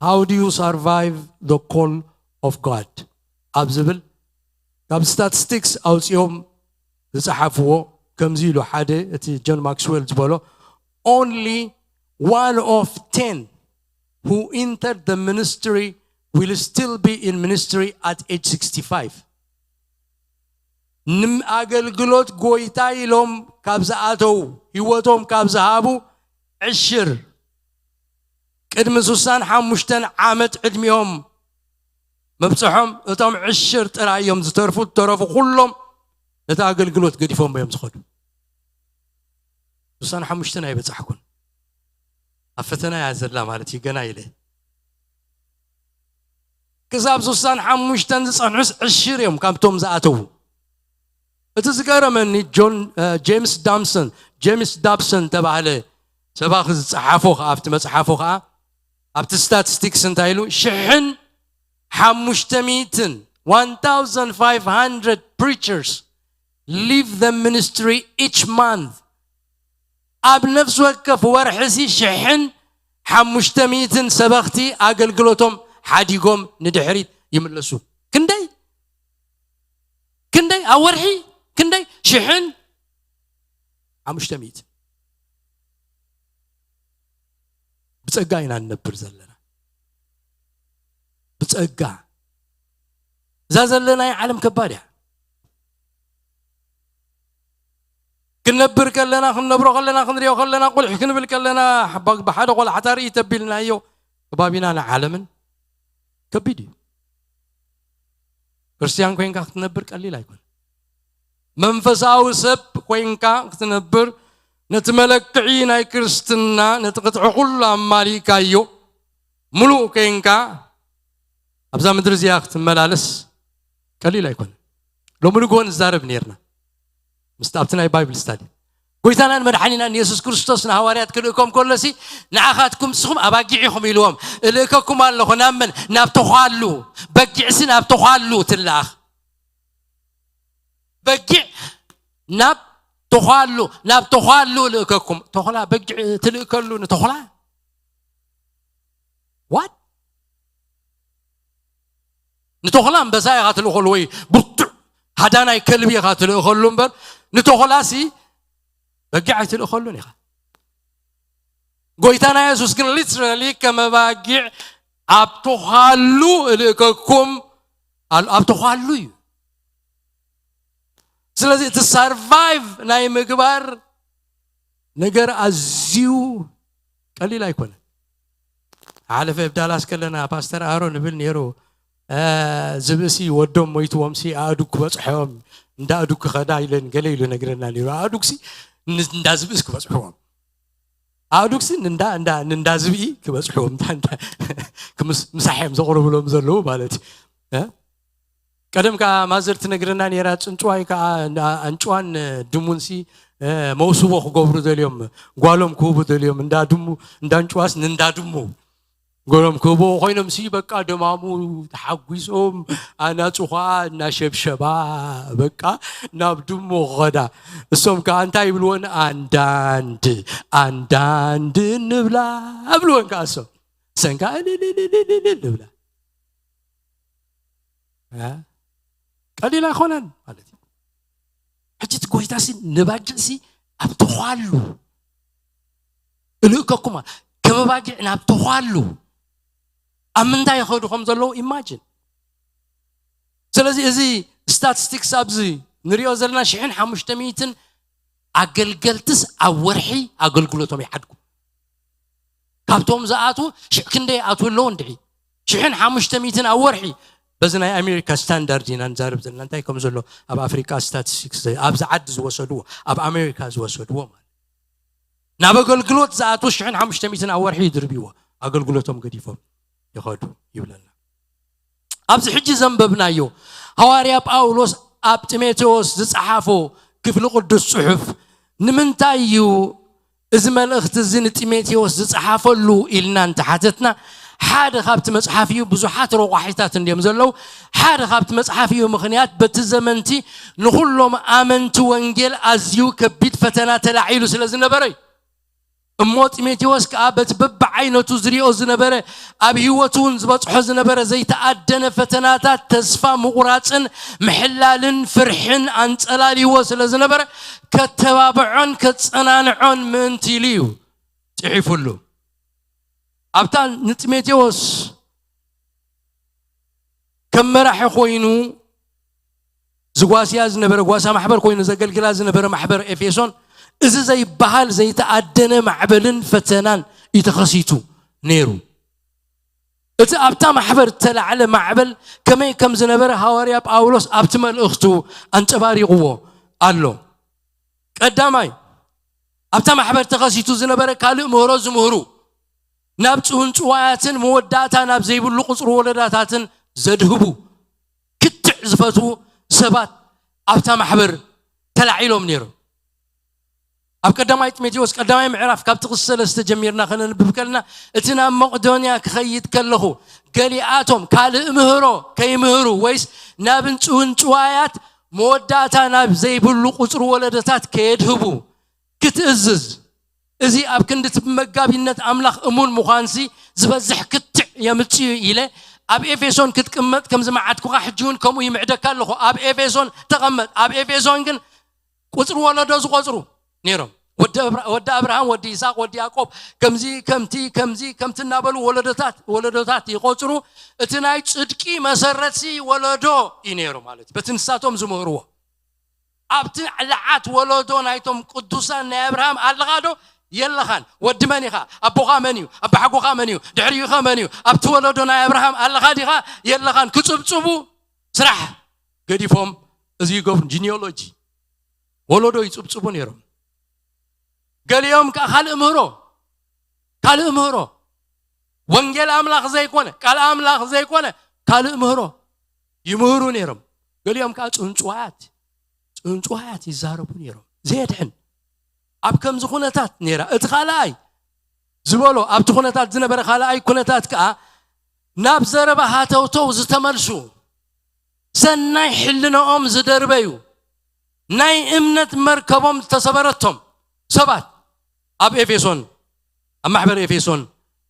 How do you survive the call of God? ኣብ ዝብል ካብ ስታቲስቲክስ ኣውጺኦም ዝጸሓፍዎ ከምዚ ኢሉ፣ ሓደ እቲ ጆን ማክስዌል ዝበሎ፣ Only one of ten who entered the ministry will still be in ministry at age sixty-five. ንኣገልግሎት ጎይታ ኢሎም ካብ ዝኣተዉ፣ ህይወቶም ካብ ዝሃቡ ዕሽር፣ ቅድሚ ሱሳን ሓሙሽተን ዓመት ዕድሚኦም ምብጽሖም፣ እቶም ዕሽር ጥራይ እዮም ዝተርፉ። ዝተረፉ ኩሎም ነቲ ኣገልግሎት ገዲፎም እዮም ዝኸዱ። ሱሳን ሓሙሽተን ኣይበጻሕኩን። ኣብ ፈተና እያ ዘላ ማለት እዩ፣ ገና ኢለ። ክሳብ ሱሳን ሓሙሽተን ዝጸንሑስ ዕሽር እዮም ካብቶም ዝኣተዉ። እቲ ዝገረመኒ ጆን፣ እ፣ ጄምስ ዳምሰን፣ ጄምስ ዳብሰን ተባህለ ሰባኺ ዝጸሓፎ ከኣ፣ ኣብቲ መጽሓፎ ከኣ፣ ኣብቲ ስታቲስቲክስ እንታይ ኢሉ? ሽሕን ሓሙሽተ ሚእትን፣ one thousand five hundred preachers leave the ministry each month። ኣብ ነፍሲ ወከፍ ወርሒ ሲ ሽሕን ሓሙሽተ ሚእትን ሰበኽቲ ኣገልግሎቶም ሓዲጎም ንድሕሪት ይምለሱ። ክንደይ? ክንደይ? ኣብ ወርሒ ክንደይ? ሽሕን ሓሙሽተ ሚእትን። ብጸጋ ኢና ንነብር ዘለና። ብጸጋ። እዛ ዘለናይ ዓለም ከባድ እያ። ክንነብር ከለና፣ ክንነብሮ ከለና፣ ክንሪኦ ከለና፣ ቁልሕ ክንብል ከለና፣ ሓባ-፣ ብሓደ ቆልዓ ታርኢ ተቢልናዮ፣ ከባቢና ንዓለምን ከቢድ እዩ። ክርስትያን ኮይንካ ክትነብር ቀሊል ኣይኮነ። መንፈሳዊ ሰብ ኮይንካ ክትነብር፣ ነቲ መለክዒ ናይ ክርስትና፣ ነቲ ቅጥዒ ኩሉ ኣማሊእካዮ፣ ምሉእ ኮይንካ ኣብዛ ምድሪ እዚኣ ክትመላለስ ቀሊል ኣይኮነ። ሎሚ ንግሆ ንዛረብ ነይርና። ምስቲ ኣብቲ ናይ ባይብል ስታዲ፣ ጎይታናን መድሓኒናን የሱስ ክርስቶስ ንሃዋርያት ክልእኮም ከሎሲ፣ "ንዓኻትኩም ንስኹም ኣባጊዕ ኢኹም" ኢልዎም። "እልእከኩም ኣለኹ ናብ መን? ናብ ተዃሉ። በጊዕሲ ናብ ተዃሉ ትለኣኽ። በጊዕ ናብ ተዃሉ፣ ናብ ተዃሉ እልእከኩም።" ተኹላ፣ በጊዕ ትልእከሉ ንተኹላ? ዋት? ንተኹላ ኣንበሳ ኢኻ ትልእኸሉ ወይ ብርቱዕ ሃዳናይ ከልቢ ኢኻ ትልእኸሉ እምበር፣ ንተኹላሲ በጊዕ ኣይትልእኸሉን ኢኻ። ጎይታና የሱስ ግን ሊትራሊ ከም ኣባጊዕ ኣብ ተዃሉ እልእከኩም ኣሉ፣ ኣብ ተዃሉ እዩ። ስለዚ እቲ ሳርቫይቭ ናይ ምግባር ነገር ኣዝዩ ቀሊል ኣይኮነን። ሓለፈ ኣብ ዳላስ ከለና ፓስተር ኣሮን ይብል ነይሩ፣ "እ፣ ዝብእሲ ወዶም ሞይትዎምሲ ኣእዱግ ክበጽሖም፣ እንዳ ኣእዱግ ክኸዳ" ኢለን ገለ ኢሉ ነግረና ነይሩ። ኣእዱግሲ ን-፣ እንዳ ዝብእስ ክበጽሕዎም። ኣእዱግሲ ንንዳ፣ እንዳ፣ ንንዳ ዝብኢ ክበጽሕዎም። እንዳ፣ እንዳ፣ ክምስ-፣ ምሳሕ እዮም ዘቕርብሎም ዘለዉ ማለት እዩ። እ? ቀደም ከኣ ማዘር ትነግረና ነይራ፣ ጽንጭዋይ ከኣ፣ ኣንጭዋን ድሙንሲ፣ እ፣ መውስቦ ክገብሩ ደልዮም፣ ጓሎም ክህቡ ደልዮም፣ እንዳ ድሙ፣ እንዳ ኣንጭዋስ ንንዳ ድሙ ጓሎም ክህቡ ኮይኖምሲ፣ በቃ ደማሙ ተሓጒሶም፣ ኣናጹ ከኣ እናሸብሸባ፣ በቃ ናብ ድሙ ክኸዳ። እሶም ከኣ እንታይ ይብልወን? "ኣንዳንድ፣ ኣንዳንድ እንብላ" እብልወን ከኣ እሶም። ሰን ከኣ እልልልልልል እብላ። እ? ቀሊል ኣይኮነን ማለት እዩ። ሕጂ እቲ ጎይታሲ ንባጊዕሲ ኣብ ተዃሉ እልእከኩም ኣለ። ከም ባጊዕ ናብ ተዃሉ ኣብ ምንታይ ይኸዱ ከም ዘለዉ ኢማጂን። ስለዚ እዚ ስታቲስቲክስ ኣብዚ ንሪኦ ዘለና ሽሕን ሓሙሽተ ሚእትን ኣገልገልትስ ኣብ ወርሒ ኣገልግሎቶም ይሓድጉ። ካብቶም ዝኣትዉ ሽሕ ክንደይ ይኣትዉ ኣለዉ እንድዒ? ሽሕን ሓሙሽተ ሚእትን ኣብ ወርሒ። በዚ ናይ ኣሜሪካ ስታንዳርድ ኢና ንዛረብ ዘለና። እንታይ ከም ዘሎ ኣብ ኣፍሪቃ ስታቲስቲክስ፣ ኣብዚ ዓዲ ዝወሰድዎ፣ ኣብ ኣሜሪካ ዝወሰድዎ ማለት። ናብ ኣገልግሎት ዝኣትዉ ሽሕን ሓሙሽተ ሚእትን ኣብ ወርሒ ይድርብይዎ። ኣገልግሎቶም ገዲፎም ይኸዱ ይብለና። ኣብዚ ሕጂ ዘንበብናዮ ሃዋርያ ጳውሎስ ኣብ ጢሞቴዎስ ዝጸሓፎ ክፍሊ ቅዱስ ጽሑፍ ንምንታይ እዩ እዚ መልእኽቲ እዚ ንጢሞቴዎስ ዝጸሓፈሉ ኢልና እንተሓተትና፣ ሓደ ካብቲ መጽሓፍ እዩ። ብዙሓት ረቋሒታት እንድዮም ዘለዉ። ሓደ ካብቲ መጽሓፍ እዩ ምኽንያት በቲ ዘመንቲ ንኹሎም ኣመንቲ ወንጌል ኣዝዩ ከቢድ ፈተና ተላዒሉ ስለ ዝነበረ እዩ። እሞ ጢሞቴዎስ ከኣ በቲ በብዓይነቱ ዝሪኦ ዝነበረ፣ ኣብ ህይወቱ እውን ዝበጽሖ ዝነበረ ዘይተኣደነ ፈተናታት፣ ተስፋ ምቑራጽን ምሕላልን ፍርሕን ኣንጸላልይዎ ስለ ዝነበረ፣ ከተባብዖን ከጸናንዖን ምእንቲ ኢሉ እዩ ጽሒፉሉ። ኣብታ ንጢሞቴዎስ ከም መራሒ ኮይኑ ዝጓስያ ዝነበረ ጓሳ ማሕበር ኮይኑ ዘገልግላ ዝነበረ ማሕበር ኤፌሶን፣ እዚ ዘይበሃል ዘይተኣደነ ማዕበልን ፈተናን እዩ ተኸሲቱ ነይሩ። እቲ ኣብታ ማሕበር እተላዕለ ማዕበል ከመይ ከም ዝነበረ ሃዋርያ ጳውሎስ ኣብቲ መልእኽቱ ኣንጸባሪቕዎ ኣሎ። ቀዳማይ፣ ኣብታ ማሕበር ተኸሲቱ ዝነበረ ካልእ ምህሮ ዝምህሩ፣ ናብ ጽውንጽዋያትን መወዳእታ ናብ ዘይብሉ ቁጽሪ ወለዳታትን ዘድህቡ፣ ክትዕ ዝፈትዉ ሰባት ኣብታ ማሕበር ተላዒሎም ነይሮም። ኣብ ቀዳማይ ጢሞቴዎስ ቀዳማይ ምዕራፍ ካብ ጥቕሲ ሰለስተ ጀሚርና ከነንብብ ከለና፣ እቲ ናብ መቄዶንያ ክኸይድ ከለኹ፣ ገሊኣቶም ካልእ ምህሮ ከይምህሩ ወይስ ናብ እንጽውንጽዋያት መወዳእታ ናብ ዘይብሉ ቁጽሪ ወለዶታት ከየድህቡ ክትእዝዝ፣ እዚ ኣብ ክንዲ እቲ ብመጋቢነት ኣምላኽ እሙን ምዃንሲ ዝበዝሕ ክትዕ የምጽእ እዩ ኢለ ኣብ ኤፌሶን ክትቅመጥ ከም ዝመዓድኩኻ፣ ሕጂ እውን ከምኡ ይምዕደካ ኣለኹ። ኣብ ኤፌሶን ተቐመጥ። ኣብ ኤፌሶን ግን ቁጽሪ ወለዶ ዝቆጽሩ ነይሮም። ወዲ ኣብራ-፣ ወዲ ኣብርሃም፣ ወዲ ይስሐቅ፣ ወዲ ያዕቆብ፣ ከምዚ፣ ከምቲ፣ ከምዚ፣ ከምቲ እናበሉ ወለዶታት፣ ወለዶታት ይቆጽሩ። እቲ ናይ ጽድቂ መሰረትሲ ወለዶ እዩ ነይሩ ማለት እዩ። በቲ ንሳቶም ዝምህርዎ። ኣብቲ ልዓት ወለዶ ናይቶም ቅዱሳን ናይ ኣብርሃም ኣለኻ ዶ? የለኻን። ወዲ መን ኢኻ? ኣቦኻ መን እዩ? ኣባሓጎኻ መን እዩ? ድሕሪኡኸ መን እዩ? ኣብቲ ወለዶ ናይ ኣብርሃም ኣለኻ ዲኻ? የለኻን። ክጽብጽቡ ስራሕ ገዲፎም እዚ ይገብሩ። ጂኒዮሎጂ ወለዶ ይጽብጽቡ ነይሮም። ገሊኦም ከኣ ካልእ ምህሮ፣ ካልእ ምህሮ፣ ወንጌል ኣምላኽ ዘይኮነ፣ ቃል ኣምላኽ ዘይኮነ ካልእ ምህሮ ይምህሩ ነይሮም። ገሊኦም ከኣ ጽንጽዋያት፣ ጽንጽዋያት ይዛረቡ ነይሮም። ዘየድሕን ኣብ ከምዚ ኩነታት ነይራ። እቲ ካልኣይ ዝበሎ፣ ኣብቲ ኩነታት ዝነበረ ካልኣይ ኩነታት ከኣ ናብ ዘረባ ሃተውተው ዝተመልሱ፣ ሰናይ ሕልናኦም ዝደርበዩ፣ ናይ እምነት መርከቦም ዝተሰበረቶም ሰባት ኣብ ኤፌሶን፣ ኣብ ማሕበር ኤፌሶን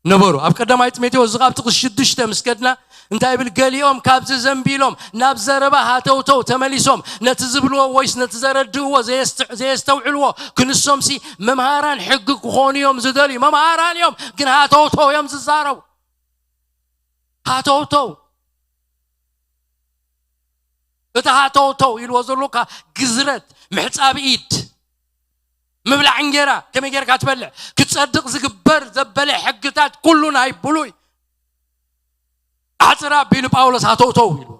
ነበሩ። ኣብ ቀዳማይ ጢሞቴዎስ ዝቓብ ጥቕስ ሽዱሽተ ምስ ከድና እንታይ ይብል? ገሊኦም ካብዚ ዘንቢሎም ናብ ዘረባ ሃተውተው ተመሊሶም፣ ነቲ ዝብልዎ ወይስ ነቲ ዘረድእዎ ዘየስት-፣ ዘየስተውዕልዎ፣ ክንሶምሲ መምሃራን ሕጊ ክኾኑ እዮም ዝደልዩ። መምሃራን እዮም፣ ግን ሃተውተው እዮም ዝዛረቡ። ሃተውተው። እቲ ሃተውተው ኢልዎ ዘሎ ካ ግዝረት፣ ምሕጻብ ኢድ፣ ምብላዕ እንጌራ፣ ከመይ ጌርካ ትበልዕ፣ ክጸድቕ ዝግበር ዘበለ ሕግታት ኩሉ ናይ ብሉይ። ኣሕጽር ኣቢሉ ጳውሎስ ሃተውተው ኢልዎ።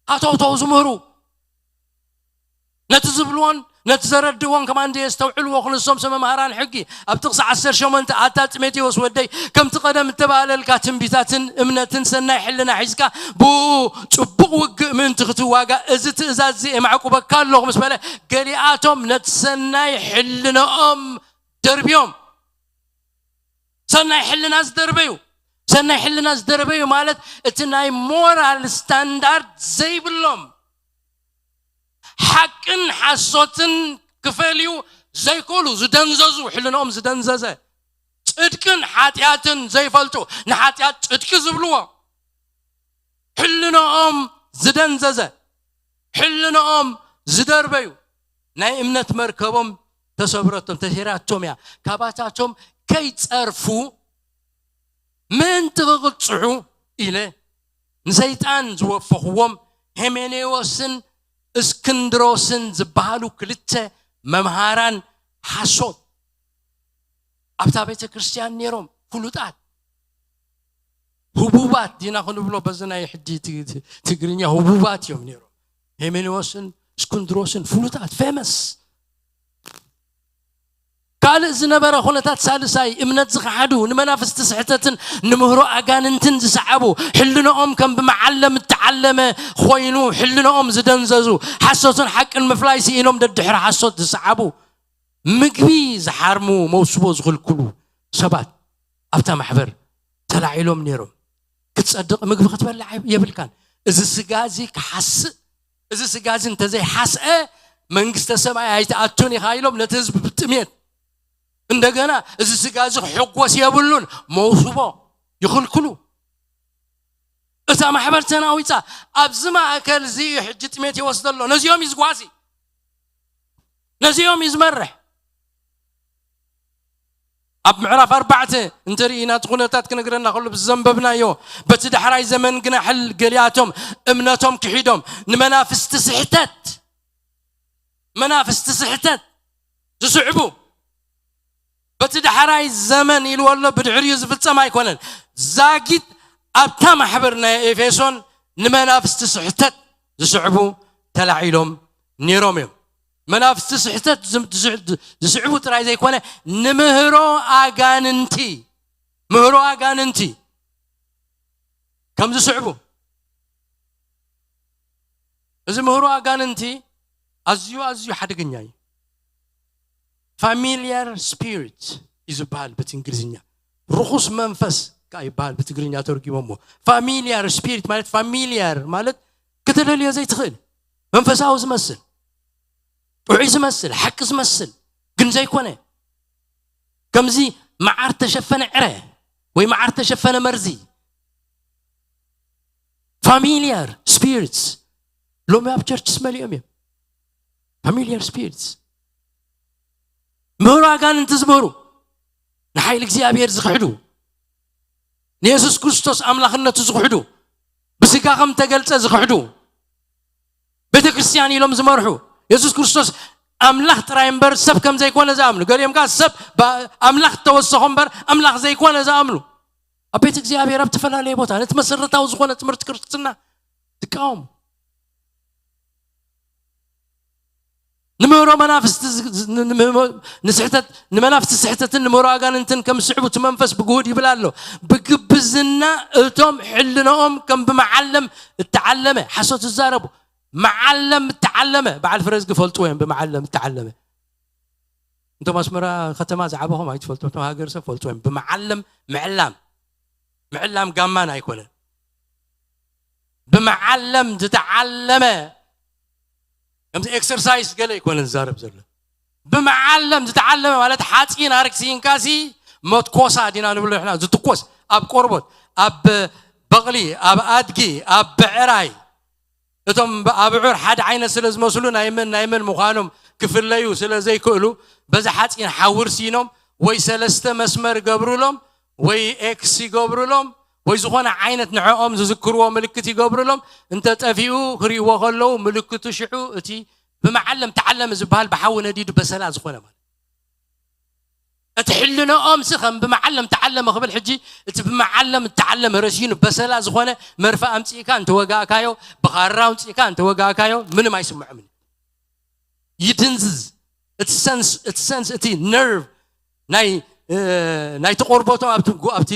ሃተውተው ዝምህሩ፣ ነቲ ዝብልዎን ነቲ ዘረድእዎን ከማን ዘየስተውዕልዎ፣ ክንሶም ስመ መሃራን ሕጊ። ኣብ ጥቕሲ ዓሰርተ ሸሞንተ፣ ኣታ ጢሞቴዎስ ወደይ፣ ከምቲ ቀደም እተባህለልካ ትንቢታትን እምነትን ሰናይ ሕልና ሒዝካ፣ ብኡ ጽቡቕ ውግእ ምእንቲ ክትዋጋእ፣ እዚ ትእዛዝ እዚ የማዕቁበካ ኣለኹ ምስ በለ፣ ገሊኣቶም ነቲ ሰናይ ሕልንኦም ደርብዮም። ሰናይ ሕልና ዝደርበዩ፣ ሰናይ ሕልና ዝደርበዩ ማለት እቲ ናይ ሞራል ስታንዳርድ ዘይብሎም፣ ሓቅን ሓሶትን ክፈልዩ ዘይክእሉ ዝደንዘዙ፣ ሕልንኦም ዝደንዘዘ፣ ጽድቅን ሓጢኣትን ዘይፈልጡ፣ ንሓጢኣት ጽድቂ ዝብልዎ፣ ሕልንኦም ዝደንዘዘ፣ ሕልንኦም ዝደርበዩ፣ ናይ እምነት መርከቦም ተሰብረቶም፣ ተሰይራቶም እያ። ካባታቶም ከይጸርፉ ምእንቲ ክቕጽዑ ኢለ ንሰይጣን ዝወፈኽዎም ሄሜኔዎስን እስክንድሮስን ዝበሃሉ ክልተ መምሃራን ሓሶት ኣብታ ቤተ ክርስቲያን ነይሮም። ፍሉጣት፣ ህቡባት ዲና ክንብሎ በዚ ናይ ሕጂ ት-፣ ት-፣ ትግርኛ ህቡባት እዮም ነይሮም። ሄሜኔዎስን እስክንድሮስን ፍሉጣት፣ ፌመስ። ካልእ ዝነበረ ኩነታት ሳልሳይ፣ እምነት ዝኸሓዱ፣ ንመናፍስቲ ስሕተትን ንምህሮ ኣጋንንትን ዝሰዓቡ፣ ሕልንኦም ከም ብመዓለም እተዓለመ ኮይኑ ሕልንኦም ዝደንዘዙ፣ ሓሶትን ሓቅን ምፍላይ ስኢኖም ደድሕሪ ሓሶት ዝሰዓቡ፣ ምግቢ ዝሓርሙ፣ መውስቦ ዝኽልክሉ ሰባት ኣብታ ማሕበር ተላዒሎም ነይሮም። ክትጸድቕ ምግቢ ክትበልዕ የብልካን። እዚ ስጋ እዚ ክሓስእ፣ እዚ ስጋ እዚ እንተዘይሓስአ መንግስተ ሰማይ ኣይትኣቱን ኢኻ ኢሎም ነቲ ህዝቢ ብጥሜት፣ እንደገና እዚ ስጋ እዚ ክሕጎስ የብሉን፣ መውስቦ ይኽልክሉ። እታ ማሕበር ተናዊጻ። ኣብዚ ማእከል እዚ እዩ ሕጂ ጢሞቴዎስ ዘሎ። ነዚኦም እዩ ዝጓሲ፣ ነዚኦም እዩ ዝመርሕ። ኣብ ምዕራፍ ኣርባዕተ እንተርኢና እቲ ኩነታት ክነግረና ከሎ ብዘንበብናዮ፣ በቲ ዳሕራይ ዘመን ግና ሕል ገሊኣቶም እምነቶም ክሒዶም ንመናፍስቲ ስሕተት መናፍስቲ ስሕተት ዝስዕቡ፣ በቲ ዳሕራይ ዘመን ኢልዎ ኣሎ፣ ብድሕሪኡ ዝፍጸም ኣይኮነን። ዛጊት ኣብታ ማሕበር ናይ ኤፌሶን ንመናፍስቲ ስሕተት ዝስዕቡ ተላዒሎም ነይሮም እዮም። መናፍስቲ ስሕተት ዝም- ዝስዕ- ዝስዕቡ ጥራይ ዘይኮነ፣ ንምህሮ ኣጋንንቲ ምህሮ ኣጋንንቲ ከም ዝስዕቡ፣ እዚ ምህሮ ኣጋንንቲ ኣዝዩ ኣዝዩ ሓደገኛ እዩ። ፋሚሊያር ስፒሪት እዩ ዝበሃል በቲ እንግሊዝኛ። ርኹስ መንፈስ ከዓ ይበሃል ብትግርኛ ተርጉሞሞ። ፋሚሊያር ስፒሪት ማለት፣ ፋሚሊያር ማለት ክትለልዮ ዘይትኽእል፣ መንፈሳዊ ዝመስል፣ ጥዑይ ዝመስል፣ ሓቂ ዝመስል ግን ዘይኮነ፣ ከምዚ መዓር ተሸፈነ ዕረ ወይ መዓር ተሸፈነ መርዚ። ፋሚሊያር ስፒሪትስ ሎሚ ኣብ ቸርችስ መሊኦም እዮም። ፋሚሊያር ስፒሪትስ ምህሮ ኣጋንንቲ ዝምህሩ፣ ንሓይሊ እግዚኣብሔር ዝኽሕዱ፣ ንየሱስ ክርስቶስ ኣምላኽነቱ ዝኽሕዱ፣ ብስጋ ከም ተገልጸ ዝኽሕዱ፣ ቤተ ክርስቲያን ኢሎም ዝመርሑ፣ የሱስ ክርስቶስ ኣምላኽ ጥራይ እምበር ሰብ ከም ዘይኮነ ዝኣምኑ፣ ገሊኦም ከኣ ሰብ ባ- ኣምላኽ ተወሰኾ እምበር ኣምላኽ ዘይኮነ ዝኣምኑ፣ ኣብ ቤት እግዚኣብሔር ኣብ ዝተፈላለየ ቦታ ነቲ መሰረታዊ ዝኾነ ትምህርቲ ክርስትና ዝቃወሙ፣ ንምህሮ መናፍስቲ ዝ- ዝ- ን- ንምህሮ- ንስሕተት ንመናፍስቲ ስሕተትን ንምህሮ ኣጋንንትን ከም ዝስዕቡ እቲ መንፈስ ብግሁድ ይብል ኣሎ። ብግብዝና እቶም ሕልንኦም ከም ብመዓለም እተዓለመ ሓሶት ዝዛረቡ፣ መዓለም እተዓለመ፣ በዓል ፍረዝጊ ፈልጥዎ እዮም። ብመዓለም እተዓለመ፣ እንቶም ኣስመራ ከተማ ዝዓበኹም ኣይትፈልጡ፣ እቶም ሃገር ሰብ ፈልጥዎ እዮም። ብመዓለም ምዕላም ምዕላም ጋማን ኣይኮነን። ብመዓለም ዝተዓለመ፣ ከምዚ ኤክሰርሳይስ ገለ ኣይኮነን ዝዛረብ ዘሎ። ብመዓለም ዝተዓለመ ማለት ሓፂን ኣርክሲንካሲ መትኮሳ ዲና ንብሎ ንሕና፣ ዝትኮስ ኣብ ቆርቦት፣ ኣብ በቕሊ፣ ኣብ ኣድጊ፣ ኣብ ብዕራይ። እቶም ኣብዑር ሓደ ዓይነት ስለ ዝመስሉ ናይ መን ናይ መን ምዃኖም ክፍለዩ ስለ ዘይክእሉ፣ በዚ ሓፂን ሓዊ ርሲኖም ወይ ሰለስተ መስመር ይገብሩሎም ወይ ኤክስ ይገብሩሎም ወይ ዝኾነ ዓይነት ንዕኦም ዝዝክርዎ ምልክት ይገብሩሎም። እንተ ጠፊኡ ክርእይዎ ከለዉ ምልክቱ ሽዑ እቲ ብመዓለም ተዓለመ ዝበሃል ብሓዊ ነዲዱ በሰላ ዝኾነ ማለት። እቲ ሕልንኦም ሲ ከም ብመዓለም ተዓለመ ክብል፣ ሕጂ እቲ ብመዓለም ተዓለመ ረሲኑ በሰላ ዝኾነ መርፈ ኣምጺእካ እንተወጋእካዮ፣ ብኻራ ኣምጺእካ እንተወጋእካዮ ምንም ኣይስምዖምን። ይድንዝዝ። እቲ ሰንስ እቲ ሰንስ እቲ ነርቭ ናይ እ፣ ናይቲ ቆርቦቶም ኣብቲ ጎ- ኣብቲ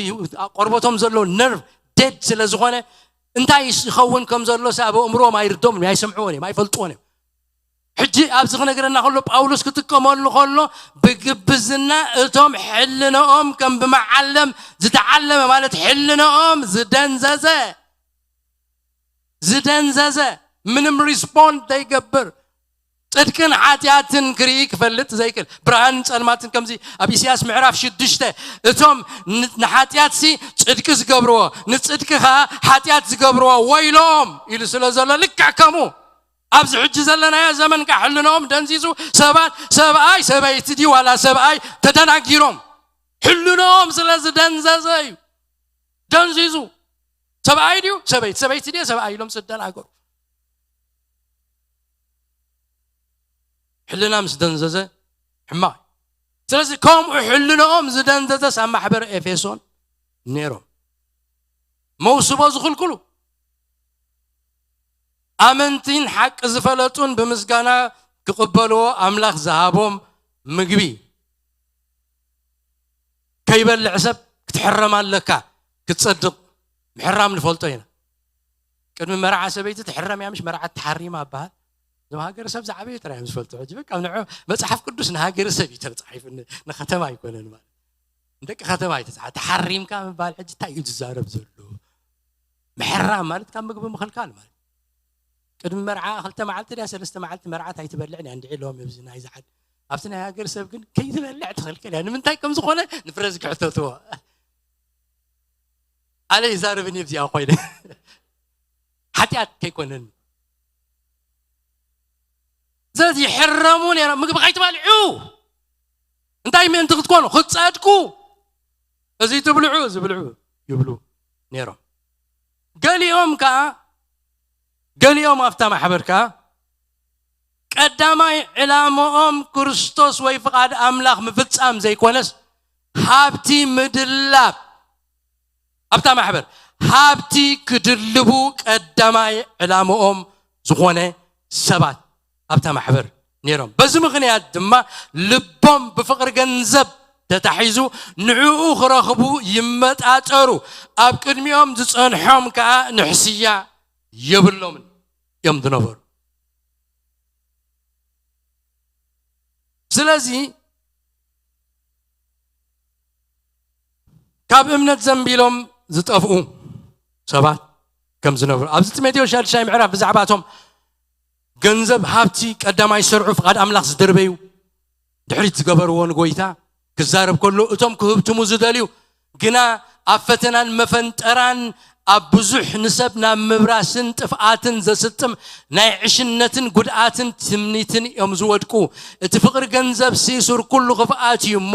ቆርቦቶም ዘሎ ነርቭ ደድ ስለ ዝኾነ እንታይ ይኸውን ከም ዘሎ ሲ ኣብ ኣእምሮኦም ኣይርዶምን፣ ኣይሰምዕዎን እዮም፣ ኣይፈልጥዎን እዮም። ሕጂ ኣብዚ ክነግረና ከሎ ጳውሎስ ክጥቀመሉ ከሎ ብግብዝና እቶም ሕልንኦም ከም ብመዓለም ዝተዓለመ ማለት ሕልንኦም ዝደንዘዘ ዝደንዘዘ ምንም ሪስፖንድ ዘይገብር ጽድቅን ሓጢኣትን ክርኢ ክፈልጥ ዘይክእል ብርሃንን ጸልማትን ከምዚ ኣብ ኢሳያስ ምዕራፍ ሽዱሽተ እቶም ን- ንሓጢኣትሲ ጽድቂ ዝገብርዎ ንጽድቂ ኸዓ ሓጢኣት ዝገብርዎ ወይሎም ኢሉ ስለ ዘሎ ልክዕ ከምኡ ኣብዚ ሕጂ ዘለናዮ ዘመን ከዓ ሕልንኦም ደንዚዙ ሰባት ሰብኣይ ሰበይቲ ድዩ ዋላ ሰብኣይ ተደናጊሮም ሕልንኦም ስለ ዝደንዘዘ እዩ ደንዚዙ ሰብኣይ ድዩ ሰበይቲ ሰበይቲ ድየ ሰብኣይ ኢሎም ዝደናገሩ ሕልና ምስ ደንዘዘ ሕማቕ እዩ። ስለዚ ከምኡ ሕልንኦም ዝደንዘዘስ ኣብ ማሕበር ኤፌሶን ነይሮም መውስቦ ዝኽልክሉ ኣመንቲን ሓቂ ዝፈለጡን ብምስጋና ክቕበልዎ ኣምላኽ ዝሃቦም ምግቢ ከይበልዕ ሰብ ክትሕረም ኣለካ ክትጸድቕ ምሕራም ንፈልጦ ኢና ቅድሚ መርዓ ሰበይቲ ትሕረም እያ ምሽ መርዓ ተሓሪማ ኣበሃል እዞም ሃገረሰብ ዝዓበየ ጥራይ እዮም ዝፈልጡ ሕጂ በቃ ንዖ መፅሓፍ ቅዱስ ንሃገረሰብ እዩ ተፃሒፉ ን- ንከተማ ኣይኮነን ማለት ንደቂ ከተማ እዩ ተፃሓ ተሓሪምካ ምባል ሕጂ እንታይ እዩ ዝዛረብ ዘሎ ምሕራም ማለት ካብ ምግቢ ምኽልካል ማለት ቅድሚ መርዓ ክልተ መዓልቲ ድያ ሰለስተ መዓልቲ መርዓት ኣይትበልዕን እያ እንድዒ ሎም እዚ ናይ ዝዓድ ኣብቲ ናይ ሃገር ሰብ ግን ከይትበልዕ ትኽልክል እያ ንምንታይ ከም ዝኾነ ንፍረዚ ክሕተትዎ ኣነ ይዛረብን እየ ብዚኣ ኮይነ ሓጢኣት ከይኮነኒ ስለዚ ይሕረሙ ነይሮም ምግቢ ከይትበልዑ እንታይ ምእንቲ ክትኮኑ ክትፀድቁ እዚ ትብልዑ፣ እዚ ብልዑ ይብሉ ነይሮም። ገሊኦም ከኣ፣ ገሊኦም ኣብታ ማሕበር ከኣ ቀዳማይ ዕላምኦም ክርስቶስ ወይ ፍቓድ ኣምላኽ ምፍጻም ዘይኮነስ፣ ሃብቲ ምድላብ፣ ኣብታ ማሕበር ሃብቲ ክድልቡ ቀዳማይ ዕላምኦም ዝኾነ ሰባት ኣብታ ማሕበር ነይሮም። በዚ ምኽንያት ድማ ልቦም ብፍቕሪ ገንዘብ ተታሒዙ፣ ንዕኡ ክረኽቡ ይመጣጠሩ። ኣብ ቅድሚኦም ዝጸንሖም ከኣ ንሕስያ የብሎምን እዮም ዝነበሩ። ስለዚ ካብ እምነት ዘንቢሎም ዝጠፍኡ ሰባት ከም ዝነበሩ ኣብዚ ጢሞቴዎስ ሻድሻይ ምዕራፍ ብዛዕባቶም ገንዘብ ሃብቲ ቀዳማይ ሰርዑ ፍቓድ ኣምላኽ ዝደርበዩ ድሕሪት ዝገበርዎ ንጎይታ ክዛረብ ከሎ፣ እቶም ክህብትሙ ዝደልዩ ግና ኣብ ፈተናን መፈንጠራን ኣብ ብዙሕ ንሰብ ናብ ምብራስን ጥፍኣትን ዘስጥም ናይ ዕሽነትን ጉድኣትን ትምኒትን እዮም ዝወድቁ። እቲ ፍቕሪ ገንዘብ ሲ ሱር ኩሉ ክፍኣት እዩ እሞ፣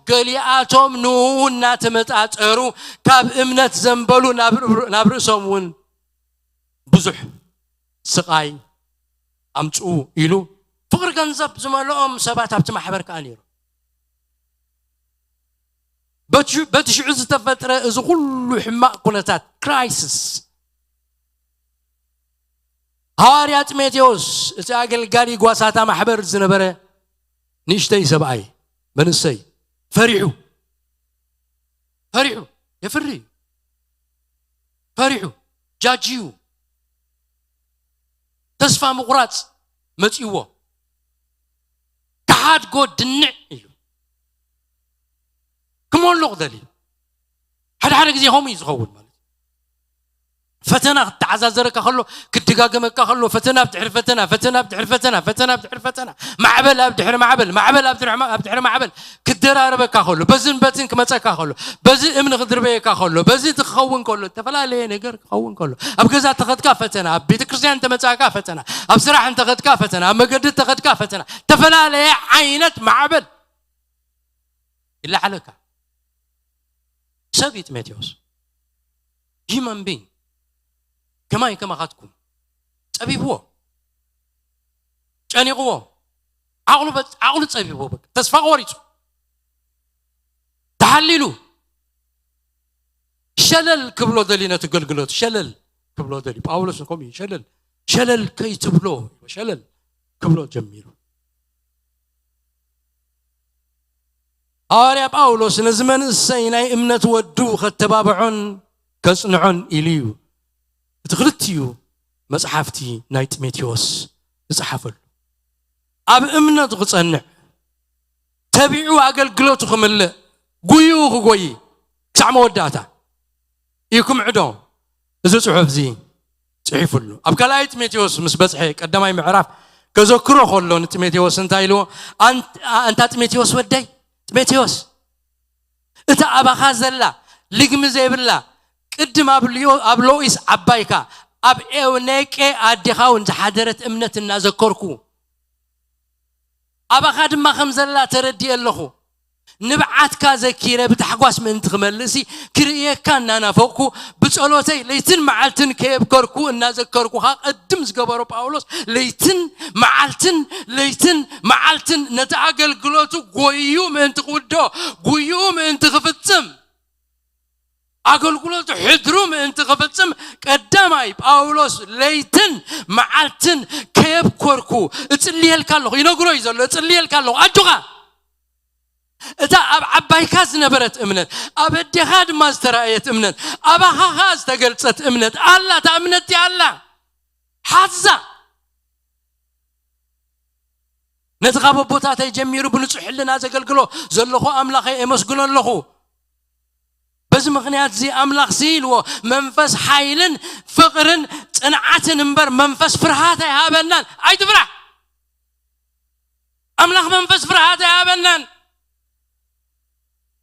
ገሊኣቶም ንኡ እናተመጣጠሩ ካብ እምነት ዘንበሉ፣ ናብ ናብ ርእሶም እውን ብዙሕ ስቓይ ኣምጽኡ ኢሉ ፍቕሪ ገንዘብ ዝመልኦም ሰባት ኣብቲ ማሕበር ከኣ ነይሩ። በቲ በቲ ሽዑ ዝተፈጥረ እዚ ኩሉ ሕማቕ ኩነታት፣ ክራይሲስ፣ ሃዋርያ ጢሞቴዎስ፣ እቲ ኣገልጋሊ ጓሳታ ማሕበር ዝነበረ ንእሽተይ ሰብኣይ፣ መንእሰይ፣ ፈሪሑ፣ ፈሪሑ፣ የፍሪ እዩ። ፈሪሑ፣ ጃጅዩ፣ ተስፋ ምቑራጽ መጺእዎ። ክሓድጎ ድንዕ ኢሉ ክመልቕ ደልዩ። ሓደ ሓደ ግዜ ከምኡ እዩ ዝኸውን ማለት እዩ። ፈተና ክተዓዛዘረካ ከሎ፣ ክደጋገመካ ከሎ፣ ፈተና ኣብ ድሕሪ ፈተና፣ ፈተና ኣብ ድሕሪ ፈተና፣ ፈተና ኣብ ድሕሪ ፈተና፣ ማዕበል ኣብ ድሕሪ ማዕበል፣ ማዕበል ኣብ ድሕሪ ማ-፣ ኣብ ድሕሪ ማዕበል ክደራረበካ ከሎ፣ በዝን በትን ክመጸካ ከሎ፣ በዚ እምኒ ክድርበየካ ከሎ፣ በዚ ክኸውን ከሎ፣ ዝተፈላለየ ነገር ክኸውን ከሎ፣ ኣብ ገዛ ተኸድካ ፈተና፣ ኣብ ቤተ ክርስቲያን ተመጻእካ ፈተና፣ ኣብ ስራሕ እንተኸድካ ፈተና፣ ኣብ መገዲ ተኸድካ ፈተና፣ ዝተፈላለየ ዓይነት ማዕበል ይለዓለካ። ሰብ እዩ ጢሞቴዎስ። ሂማን ቢንግ ከማይ ከማኻትኩም ጸቢብዎ፣ ጨኒቕዎ፣ ዓቕሉ በ-፣ ዓቕሉ ጸቢብዎ፣ በቃ ተስፋ ቆሪጹ፣ ተሓሊሉ፣ ሸለል ክብሎ ደልዩ፣ ነቲ ኣገልግሎት ሸለል ክብሎ ደልዩ። ጳውሎስ ከምኡ እዩ፣ ሸለል፣ ሸለል ከይትብሎ፣ ሸለል ክብሎ ጀሚሩ። ሃዋርያ ጳውሎስ ነዚ መንእሰይ ናይ እምነት ወዱ ከተባብዖን ከጽንዖን ኢሉ እዩ እቲ ክልቲኡ መጽሓፍቲ ናይ ጢሞቴዎስ ዝጸሓፈሉ። ኣብ እምነቱ ክጸንዕ፣ ተቢዑ ኣገልግሎቱ ክምልእ፣ ጉይኡ ክጎይ ክሳዕ መወዳእታ እዩ ክምዕዶ እዚ ጽሑፍ እዚ ጽሒፉሉ። ኣብ ካልኣይ ጢሞቴዎስ ምስ በጽሐ ቀዳማይ ምዕራፍ ከዘክሮ ከሎ ንጢሞቴዎስ እንታይ ኢልዎ? ኣን-፣ ኣንታ ጢሞቴዎስ ወደይ፣ ጢሞቴዎስ፣ እታ ኣባኻ ዘላ ልግሚ ዘይብላ ቅድም ኣብ ልዮ-፣ ኣብ ሎኢስ ዓባይካ ኣብ ኤውኔቄ ኣዴኻ እውን ዝሓደረት እምነት እናዘከርኩ ኣባኻ ድማ ከም ዘላ ተረዲኤ ኣለኹ። ንብዓትካ ዘኪረ ብታሕጓስ ምእንቲ ክመልእሲ ክርእየካ እናናፈቕኩ ብጸሎተይ ለይትን መዓልትን ከየብከርኩ እናዘከርኩኻ ቅድም ዝገበሮ ጳውሎስ ለይትን መዓልትን ለይትን መዓልትን ነቲ ኣገልግሎቱ ጎይዩ ምእንቲ ክውድኦ፣ ጉይኡ ምእንቲ ክፍጽም፣ ኣገልግሎቱ ሕድሩ ምእንቲ ክፍጽም ቀዳማይ ጳውሎስ ለይትን መዓልትን ከየብኮርኩ እጽልየልካ ኣለኹ። ይነግሮ እዩ ዘሎ፣ እጽልየልካ ኣለኹ። ኣጆኻ። እታ ኣብ ዓባይካ ዝነበረት እምነት፣ ኣብ ኣዴኻ ድማ ዝተራእየት እምነት፣ ኣባኻ ኸኣ ዝተገልጸት እምነት ኣላ። እታ እምነት እቲኣ ኣላ። ሓዛ። ነቲ ካብ ኣቦታተይ ጀሚሩ ብንጹሕ ሕልና ዘገልግሎ ዘለኹ ኣምላኸይ የመስግኖ ኣለኹ። በዚ ምኽንያት እዚ ኣምላኽ እዚ ኢልዎ፣ መንፈስ ሓይልን ፍቕርን ጽንዓትን እምበር መንፈስ ፍርሃት ኣይሃበናን። ኣይትፍራሕ። ኣምላኽ መንፈስ ፍርሃት ኣይሃበናን።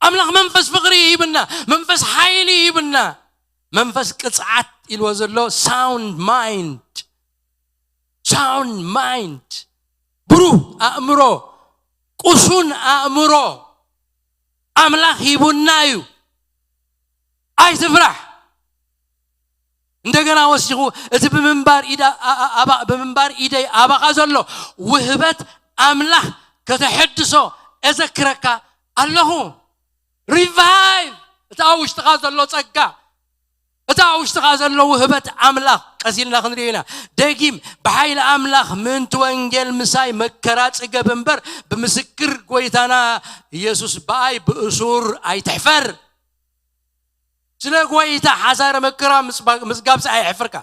ኣምላኽ መንፈስ ፍቕሪ ይህብና፣ መንፈስ ሓይሊ ይህብና፣ መንፈስ ቅጽዓት ኢልዎ ዘሎ ሳውንድ ማይንድ፣ ሳውንድ ማይንድ፣ ብሩህ ኣእምሮ፣ ቁሱን ኣእምሮ ኣምላኽ ሂቡና እዩ። ኣይትፍራሕ። እንደገና ወሲኹ፣ እቲ ብምንባር ኢዳ- ኣ- ኣ- ኣባ- ብምንባር ኢደይ ኣባኻ ዘሎ ውህበት ኣምላኽ ከተሐድሶ እዘክረካ ኣለኹ። ሪቫይቭ እቲ ኣብ ውሽጥኻ ዘሎ ጸጋ፣ እቲ ኣብ ውሽጥኻ ዘሎ ውህበት ኣምላኽ ቀስ ኢልና ክንሪኦ ኢና። ደጊም ብሓይሊ ኣምላኽ ምእንቲ ወንጌል ምሳይ መከራ ጽገብ እምበር ብምስክር ጎይታና ኢየሱስ ብኣይ ብእሱር ኣይትሕፈር። ስለ ጎይታ ሓሳረ መከራ ምጽባ- ምጽጋብ ጸ ኣይሕፍርካ።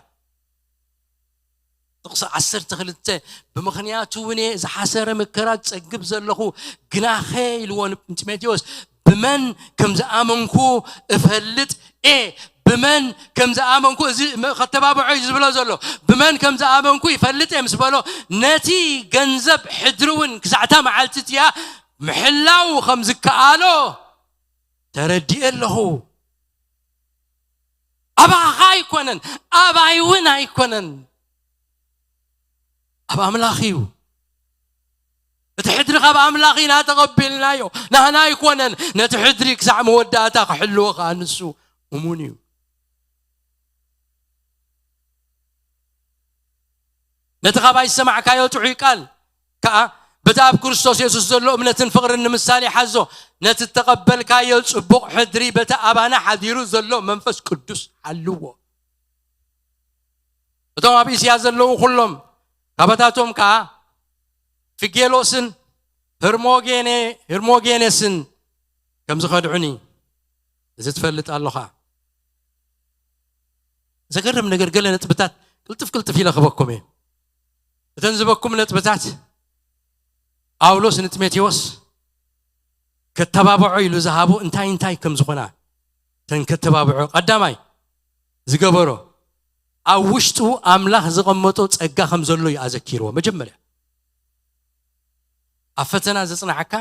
ጥቕሲ ዓሰርተ ክልተ፣ ብምኽንያቱ እውን እየ እዚ ሓሰረ መከራ ዝጸግብ ዘለኹ፣ ግናኸ ኢልዎ ንጢሞቴዎስ፣ ብመን ከም ዝኣመንኩ እፈልጥ እየ። ብመን ከም ዝኣመንኩ፣ እዚ መ- ከተባብዖ እዩ ዝብሎ ዘሎ። ብመን ከም ዝኣመንኩ ይፈልጥ እየ ምስ በሎ፣ ነቲ ገንዘብ ሕድሪ እውን ክሳዕታ መዓልቲ እቲኣ ምሕላው ከም ዝከኣሎ ተረዲኤ ኣለኹ። ኣባኻ ኣይኮነን፣ ኣባይ እውን ኣይኮነን፣ ኣብ ኣምላኽ እዩ። እቲ ሕድሪ ካብ ኣምላኽ ኢና ተቐቢልናዮ፣ ናህና ኣይኮነን። ነቲ ሕድሪ ክሳዕ መወዳእታ ክሕልዎ ከኣ ንሱ እሙን እዩ። ነቲ ካባይ ዝሰማዕካዮ ጥዑይ ቃል ከኣ በቲ ኣብ ክርስቶስ የሱስ ዘሎ እምነትን ፍቕርን ንምሳሌ ሓዞ። ነቲ እተቐበልካዮ ጽቡቕ ሕድሪ በቲ ኣባና ሓዲሩ ዘሎ መንፈስ ቅዱስ ሓልዎ። እቶም ኣብ እስያ ዘለዉ ኩሎም፣ ካባታቶም ከኣ ፊጌሎስን ህርሞጌኔ- ህርሞጌኔስን ከም ዝኸድዑኒ እዚ ትፈልጥ ኣለኻ። ዘገርም ነገር፣ ገለ ነጥብታት ቅልጥፍ ቅልጥፍ ኢለ ክበኩም እየ። እተን ዝበኩም ነጥብታት ጳውሎስ ንጢሞቴዎስ ከተባብዖ ኢሉ ዝሃቦ እንታይ እንታይ ከም ዝኾና፣ እተን ከተባብዖ ቀዳማይ ዝገበሮ፣ ኣብ ውሽጡ ኣምላኽ ዘቐመጦ ጸጋ ከም ዘሎ እዩ ኣዘኪርዎ። መጀመርያ ኣብ ፈተና ዘጽንዓካ፣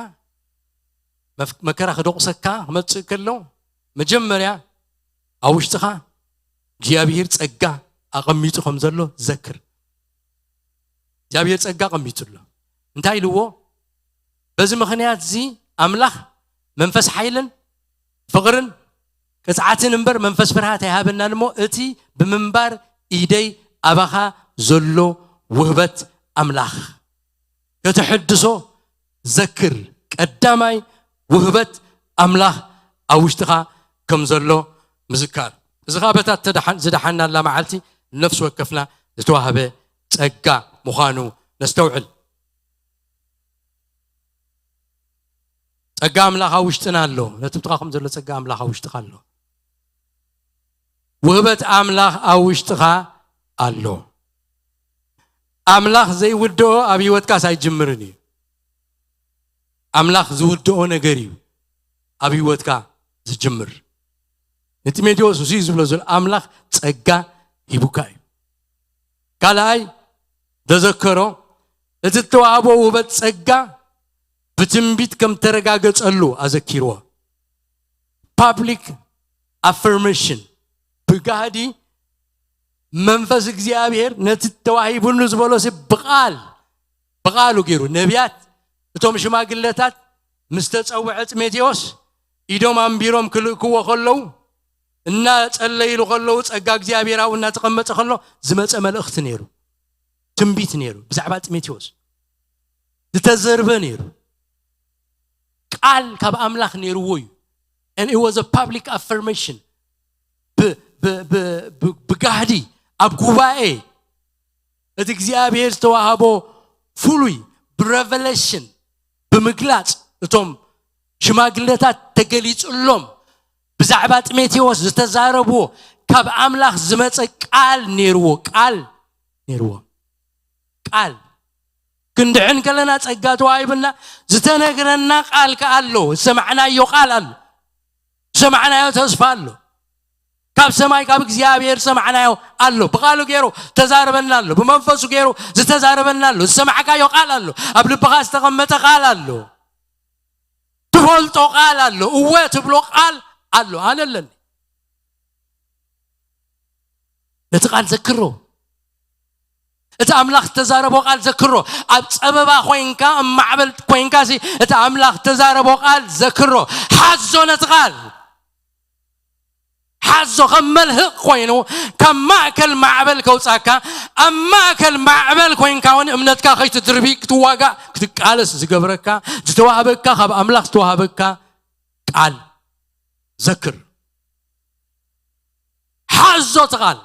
መፍ- መከራ ክደቑሰካ ክመጽእ ከሎ፣ መጀመርያ ኣብ ውሽጥኻ እግዚኣብሔር ጸጋ ኣቐሚጡ ከም ዘሎ ዘክር። እግዚኣብሔር ጸጋ ኣቐሚጡ ኣሎ። እንታይ ኢልዎ? በዚ ምኽንያት እዚ ኣምላኽ መንፈስ ሓይልን ፍቕርን ቅጽዓትን እምበር መንፈስ ፍርሃት ኣይሃበናን እሞ፣ እቲ ብምንባር ኢደይ ኣባኻ ዘሎ ውህበት ኣምላኽ ከተሐድሶ ዘክር። ቀዳማይ ውህበት ኣምላኽ ኣብ ውሽጥኻ ከም ዘሎ ምዝካር። እዚ ኸኣ በታ እተደሓን- ዝደሓናላ መዓልቲ ነፍሲ ወከፍና ዝተዋህበ ጸጋ ምዃኑ ነስተውዕል። ጸጋ ኣምላኽ ኣብ ውሽጥና ኣሎ። ነቲ ብትኻ ከም ዘሎ ጸጋ ኣምላኽ ኣብ ውሽጥኻ ኣሎ። ውህበት ኣምላኽ ኣብ ውሽጥኻ ኣሎ። ኣምላኽ ዘይውድኦ ኣብ ህይወትካስ ኣይጅምርን እዩ። ኣምላኽ ዝውድኦ ነገር እዩ ኣብ ህይወትካ ዝጅምር። ንጢሞቴዎስ እሱ እዩ ዝብሎ ዘሎ፣ ኣምላኽ ጸጋ ሂቡካ እዩ። ካልኣይ፣ ተዘከሮ፣ እቲ እተዋህቦ ውህበት ጸጋ ብትንቢት ከም ተረጋገጸሉ ኣዘኪርዎ። ፓብሊክ ኣፈርሜሽን፣ ብጋህዲ መንፈስ እግዚኣብሔር ነቲ ተዋሂቡኑ ዝበሎ ሲ ብቓል ብቓሉ ገይሩ። ነቢያት፣ እቶም ሽማግለታት ምስ ተጸውዐ ጢሞቴዎስ ኢዶም ኣንቢሮም ክልእክዎ ከለዉ፣ እናጸለይሉ ከለዉ፣ ጸጋ እግዚኣብሔር ኣብኡ እናተቐመጠ ከሎ ዝመጸ መልእኽቲ ነይሩ፣ ትንቢት ነይሩ፣ ብዛዕባ ጢሞቴዎስ ዝተዘርበ ነይሩ። ቃል ካብ ኣምላኽ ነይርዎ እዩ። And it was a public affirmation። ብ- ብ- ብ- ብ- ብጋህዲ ኣብ ጉባኤ እቲ እግዚኣብሔር ዝተዋህቦ ፍሉይ ብሬቨሌሽን ብምግላጽ እቶም ሽማግለታት ተገሊጹሎም ብዛዕባ ጢሞቴዎስ ዝተዛረብዎ ካብ ኣምላኽ ዝመጸ ቃል ነይርዎ። ቃል ነይርዎ። ቃል ክንድሕን ከለና ጸጋ ተዋሂብና ዝተነግረና ቃል ከኣ ኣሎ። ዝሰማዕናዮ ቃል ኣሎ። ዝሰማዕናዮ ተስፋ ኣሎ። ካብ ሰማይ ካብ እግዚኣብሔር ዝሰማዕናዮ ኣሎ። ብቓሉ ገይሩ ተዛረበና ኣሎ። ብመንፈሱ ገይሩ ዝተዛረበና ኣሎ። ዝሰማዕካዮ ቃል ኣሎ። ኣብ ልብኻ ዝተቐመጠ ቃል ኣሎ። ትፈልጦ ቃል ኣሎ። እወ ትብሎ ቃል ኣሎ። ኣነ ኣለኒ። ነቲ ቃል ዘክሮ። እቲ ኣምላኽ ዝተዛረቦ ቃል ዘክሮ። ኣብ ጸበባ ኮይንካ፣ ኣብ ማዕበል ኮይንካ ሲ፣ እቲ ኣምላኽ ዝተዛረቦ ቃል ዘክሮ። ሓዞ ነቲ ቃል። ሓዞ ከም መልህቕ ኮይኑ ካብ ማእከል ማዕበል ከውጻካ፣ ኣብ ማእከል ማዕበል ኮይንካ እውን እምነትካ ከይትድርቢ ክትዋጋእ ክትቃለስ ዝገብረካ፣ ዝተዋህበካ ካብ ኣምላኽ ዝተዋህበካ ቃል ዘክር። ሓዞ እቲ ቃል።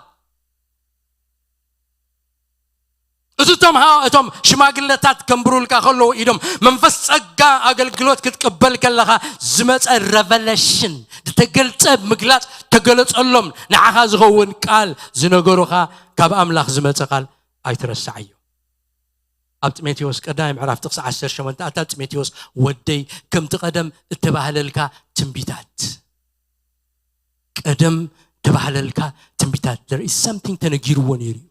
እዚ እቶም ሃ- እቶም ሽማግለታት ከንብሩልካ ከለዉ ኢዶም መንፈስ ጸጋ ኣገልግሎት ክትቅበል ከለኻ ዝመጸ ረቨለሽን ዝተገልጸ ምግላጽ ተገለጸሎም። ንዓኻ ዝኸውን ቃል ዝነገሩኻ ካብ ኣምላኽ ዝመጸ ቃል ኣይትረስዓዮ። ኣብ ጢሞቴዎስ ቀዳማይ ምዕራፍ ጥቕሲ ዓሰርተ ሸሞንተ ኣታ ጢሞቴዎስ ወደይ ከምቲ ቀደም እተባህለልካ ትንቢታት ቀደም ተባህለልካ ትንቢታት there is something ተነጊርዎ ነይሩ እዩ።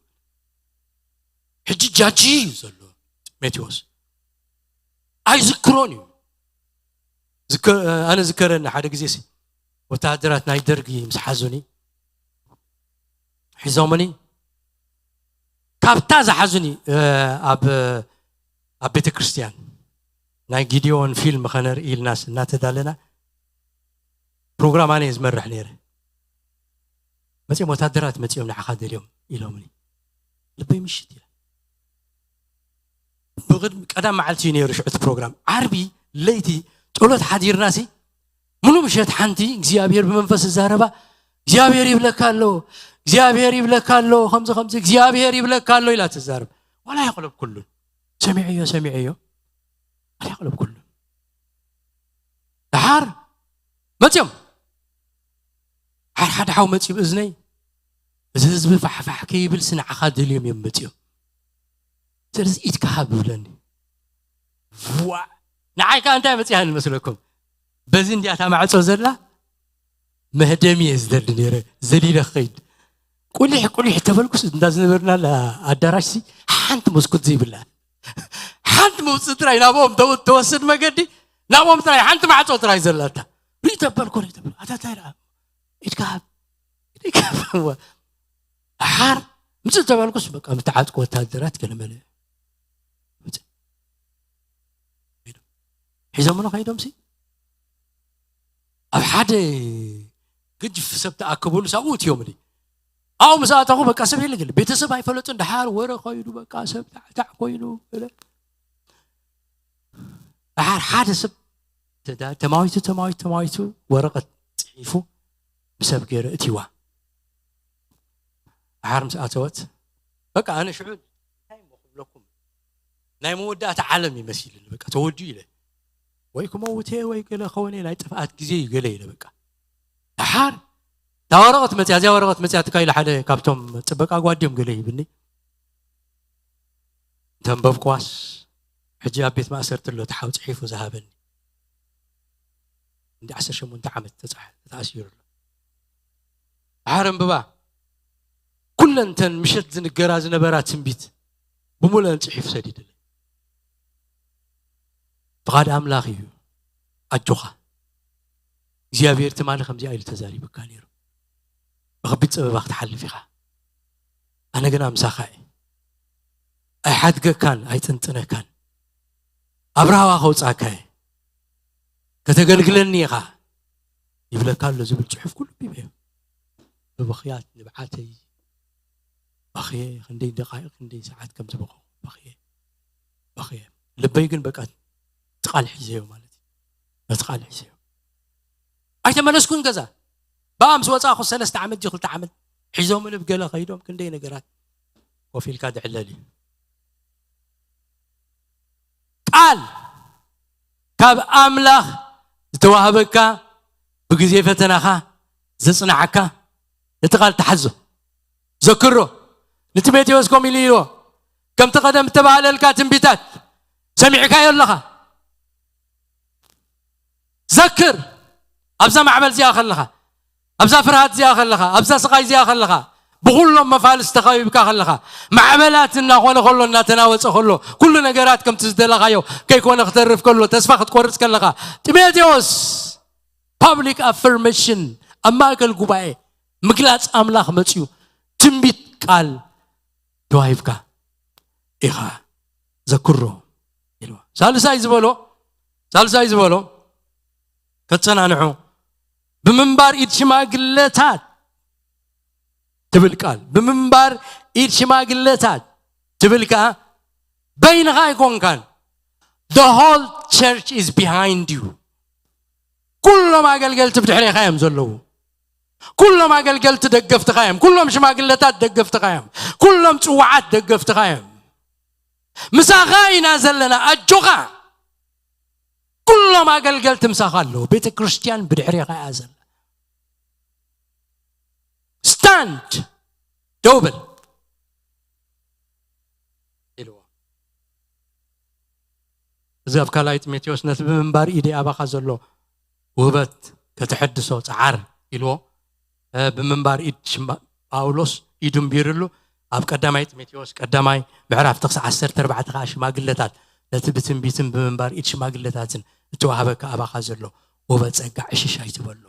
ሕጂ ጃጂ እዩ ዘሎ ጢሞቴዎስ ኣይዝክሮን እዩ። ዝከ- ኣነ ዝከረኒ ሓደ ግዜ ሲ ወታደራት ናይ ደርጊ ምስ ሓዙኒ ሒዞምኒ ካብታ ዝሓዙኒ እ፣ ኣብ ኣብ ቤተ ክርስቲያን ናይ ጊዲዮን ፊልም ከነርኢ ኢልናስ እናተዳለና ፕሮግራም ኣነ እየ ዝመርሕ ነይረ። መፂኦም ወታደራት መፂኦም ንዓኻ ደልዮም ኢሎምኒ። ልበይ ምሽት ኢለ። ብቕድሚ ቀዳም መዓልቲ እዩ ነይሩ ሽዑ እቲ ፕሮግራም። ዓርቢ ለይቲ ጸሎት ሓዲርናሲ ሙሉ ምሸት ሓንቲ እግዚኣብሔር ብመንፈስ ዝዛረባ እግዚኣብሔር ይብለካ ኣሎ፣ እግዚኣብሔር ይብለካ ኣሎ፣ ከምዚ ከምዚ እግዚኣብሔር ይብለካ ኣሎ ኢላ ትዛረብ። ዋላ የቕለብ ኩሉን ሰሚዐዮ ሰሚዐዮ ዋላ የቕለብ ኩሉን ደሓር መፅዮም ሓር ሓደ ሓው መፅዩ እዝነይ እዚ ህዝቢ ፋሕፋሕ ከይብል ስንዓኻ ደልዮም እዮም መፅዮም። ስለዚ ኢድካ ሃብ ይብለኒ። ዋ ንዓይ ከዓ እንታይ መፅያኒ መስለኩም? በዚ እንዲያ እታ ማዕፆ ዘላ መህደሚ እየ ዝደሊ ነይረ። ዘሊለ ክኸይድ ቁሊሕ ቁሊሕ ተበልኩስ እንዳ ዝነበርና ኣዳራሽ ሓንቲ መስኮት ዘይብላ ሓንቲ መውፅእ ጥራይ ናብኦም ተወስድ መገዲ ናብኦም ጥራይ ሓንቲ ማዕፆ ጥራይ ዘላታ ሪተበልኩ ሪተበልኩ ኣታታይ ርኣ ኢድካ ሃብ ኢድካ ሃብ ሓር ምፅእ ተበልኩስ በቃ ምተዓጥቁ ወታደራት ገለመለ ሒዞምኖ ከይዶምሲ ኣብ ሓደ ግጅፍ ሰብ ተኣከበሉ ሳብኡ እትዮምኒ ኣብኡ ምስ ኣተኹ በቃ ሰብ የለ ገለ ቤተሰብ ኣይፈለጡን። ደሓር ወረ ከይዱ በቃ ሰብ ታዕታዕ ኮይኑ ገለ ደሓር ሓደ ሰብ ተዳ- ተማዊቱ ተማዊቱ ተማዊቱ ወረቐት ፅሒፉ ብሰብ ገይረ እትይዋ። ደሓር ምስ ኣተወት በቃ ኣነ ሽዑ እንታይ እሞ ክብለኩም ናይ መወዳእታ ዓለም ይመሲልኒ በቃ ተወዲኡ ኢለ ወይ ክመውት እየ ወይ ገለ ከወነ ናይ ጥፍኣት ግዜ እዩ ገለ ኢለ በቃ ደሓር እታ ወረቐት መፅያ እዚኣ ወረቐት መፅያ ትካ ኢለ ሓደ ካብቶም ጥበቃ ጓድዮም ገለ ይብኒ እንተንበብኩዋስ ሕጂ ኣብ ቤት ማእሰርቲ ኣሎ ተሓው ፅሒፉ ዝሃበኒ እንዲ ዓሰርተ ሸሞንተ ዓመት ተፃሕ ተኣሲሩ ኣሎ። ደሓር እንብባ ኩለን እተን ምሸት ዝንገራ ዝነበራ ትንቢት ብምሉአን ፅሒፉ ሰዲድለይ። ፍቓድ ኣምላኽ እዩ። ኣጆኻ እግዚኣብሔር ትማሊ ከምዚኣ ኢሉ ተዛሪቡካ ነይሩ። ብኸቢድ ፀበባ ክትሓልፍ ኢኻ። ኣነ ግና ምሳኻ እየ። ኣይሓድገካን ኣይጥንጥነካን። ኣብ ራህዋ ከውፃእካ እየ። ከተገልግለኒ ኢኻ ይብለካ ኣሎ ዝብል ፅሑፍ ኩሉ ቢበዮ። ብብኽያት ንብዓተይ በኽየ ክንደይ ደቃይቕ ክንደይ ሰዓት ከም ዝበኸኹ በኽየ በኽየ ልበይ ግን በቃ እቲ ቃል ሒዘዮ ማለት እዩ ነቲ ቃል ሒዘዮ ኣይተመለስኩን ገዛ ብኣ ምስ ወፃእኩ ሰለስተ ዓመት ጂ ክልተ ዓመት ሒዞም ልብ ገለ ከይዶም ክንደይ ነገራት ኮፍ ኢልካ ድዕለል እዩ ቃል ካብ ኣምላኽ ዝተዋህበካ ብግዜ ፈተናኻ ዘጽንዓካ ነቲ ቃል ተሓዞ ዘክሮ ንጢሞቴዎስ ከም ኢሉ ኢልዎ ከምቲ ቀደም እተባህለልካ ትንቢታት ሰሚዕካዮ ኣለኻ ዘክር ኣብዛ ማዕበል እዚኣ ከለኻ ኣብዛ ፍርሃት እዚኣ ከለኻ ኣብዛ ስቓይ እዚኣ ከለኻ ብኩሎም መፋልስ ተኸቢብካ ከለኻ ማዕበላት እናኾነ ከሎ እናተናወፀ ከሎ ኩሉ ነገራት ከምቲ ዝደለኻዮ ከይኮነ ክተርፍ ከሎ ተስፋ ክትቆርፅ ከለኻ ጢሞቴዎስ public affirmation ኣብ ማእከል ጉባኤ ምግላፅ ኣምላኽ መፅዩ ትንቢት ቃል ተዋሂብካ ኢኻ ዘክሮ ኢልዎ ሳልሳይ ዝበሎ ሳልሳይ ዝበሎ ከፀናንሑ ብምንባር ኢድ ሽማግለታት ትብል ቃል፣ ብምንባር ኢድ ሽማግለታት ትብል ከኣ በይንኻ ኣይኮንካን። The whole church is behind you። ኩሎም ኣገልገልቲ ብድሕሬኻ እዮም ዘለዉ። ኩሎም ኣገልገልቲ ደገፍትኻ እዮም። ኩሎም ሽማግለታት ደገፍትኻ እዮም። ኩሎም ጽዋዓት ደገፍትኻ እዮም። ምሳኻ ኢና ዘለና፣ ኣጆኻ። ኩሎም ኣገልገልቲ ምሳኻ ኣለዉ። ቤተ ክርስቲያን ብድሕሬኻ እያ ዘላ። ስታንድ፣ ደው በል ኢልዎ። እዚ ኣብ ካልኣይ ጢሞቴዎስ፣ ነቲ ብምንባር ኢደይ ኣባኻ ዘሎ ውህበት ከተሐድሶ ጸዓር ኢልዎ። እ፣ ብምንባር ኢድ ሽማ-፣ ጳውሎስ ኢዱ እምቢሩሉ። ኣብ ቀዳማይ ጢሞቴዎስ ቀዳማይ ምዕራፍ ጥቕሲ ዓሰርተ ኣርባዕተ ከኣ ሽማግለታት፣ ነቲ ብትንቢትን ብምንባር ኢድ ሽማግለታትን እተዋህበካ ኣባኻ ዘሎ ውህበት ጸጋ ዕሽሽ ኣይትበሎ።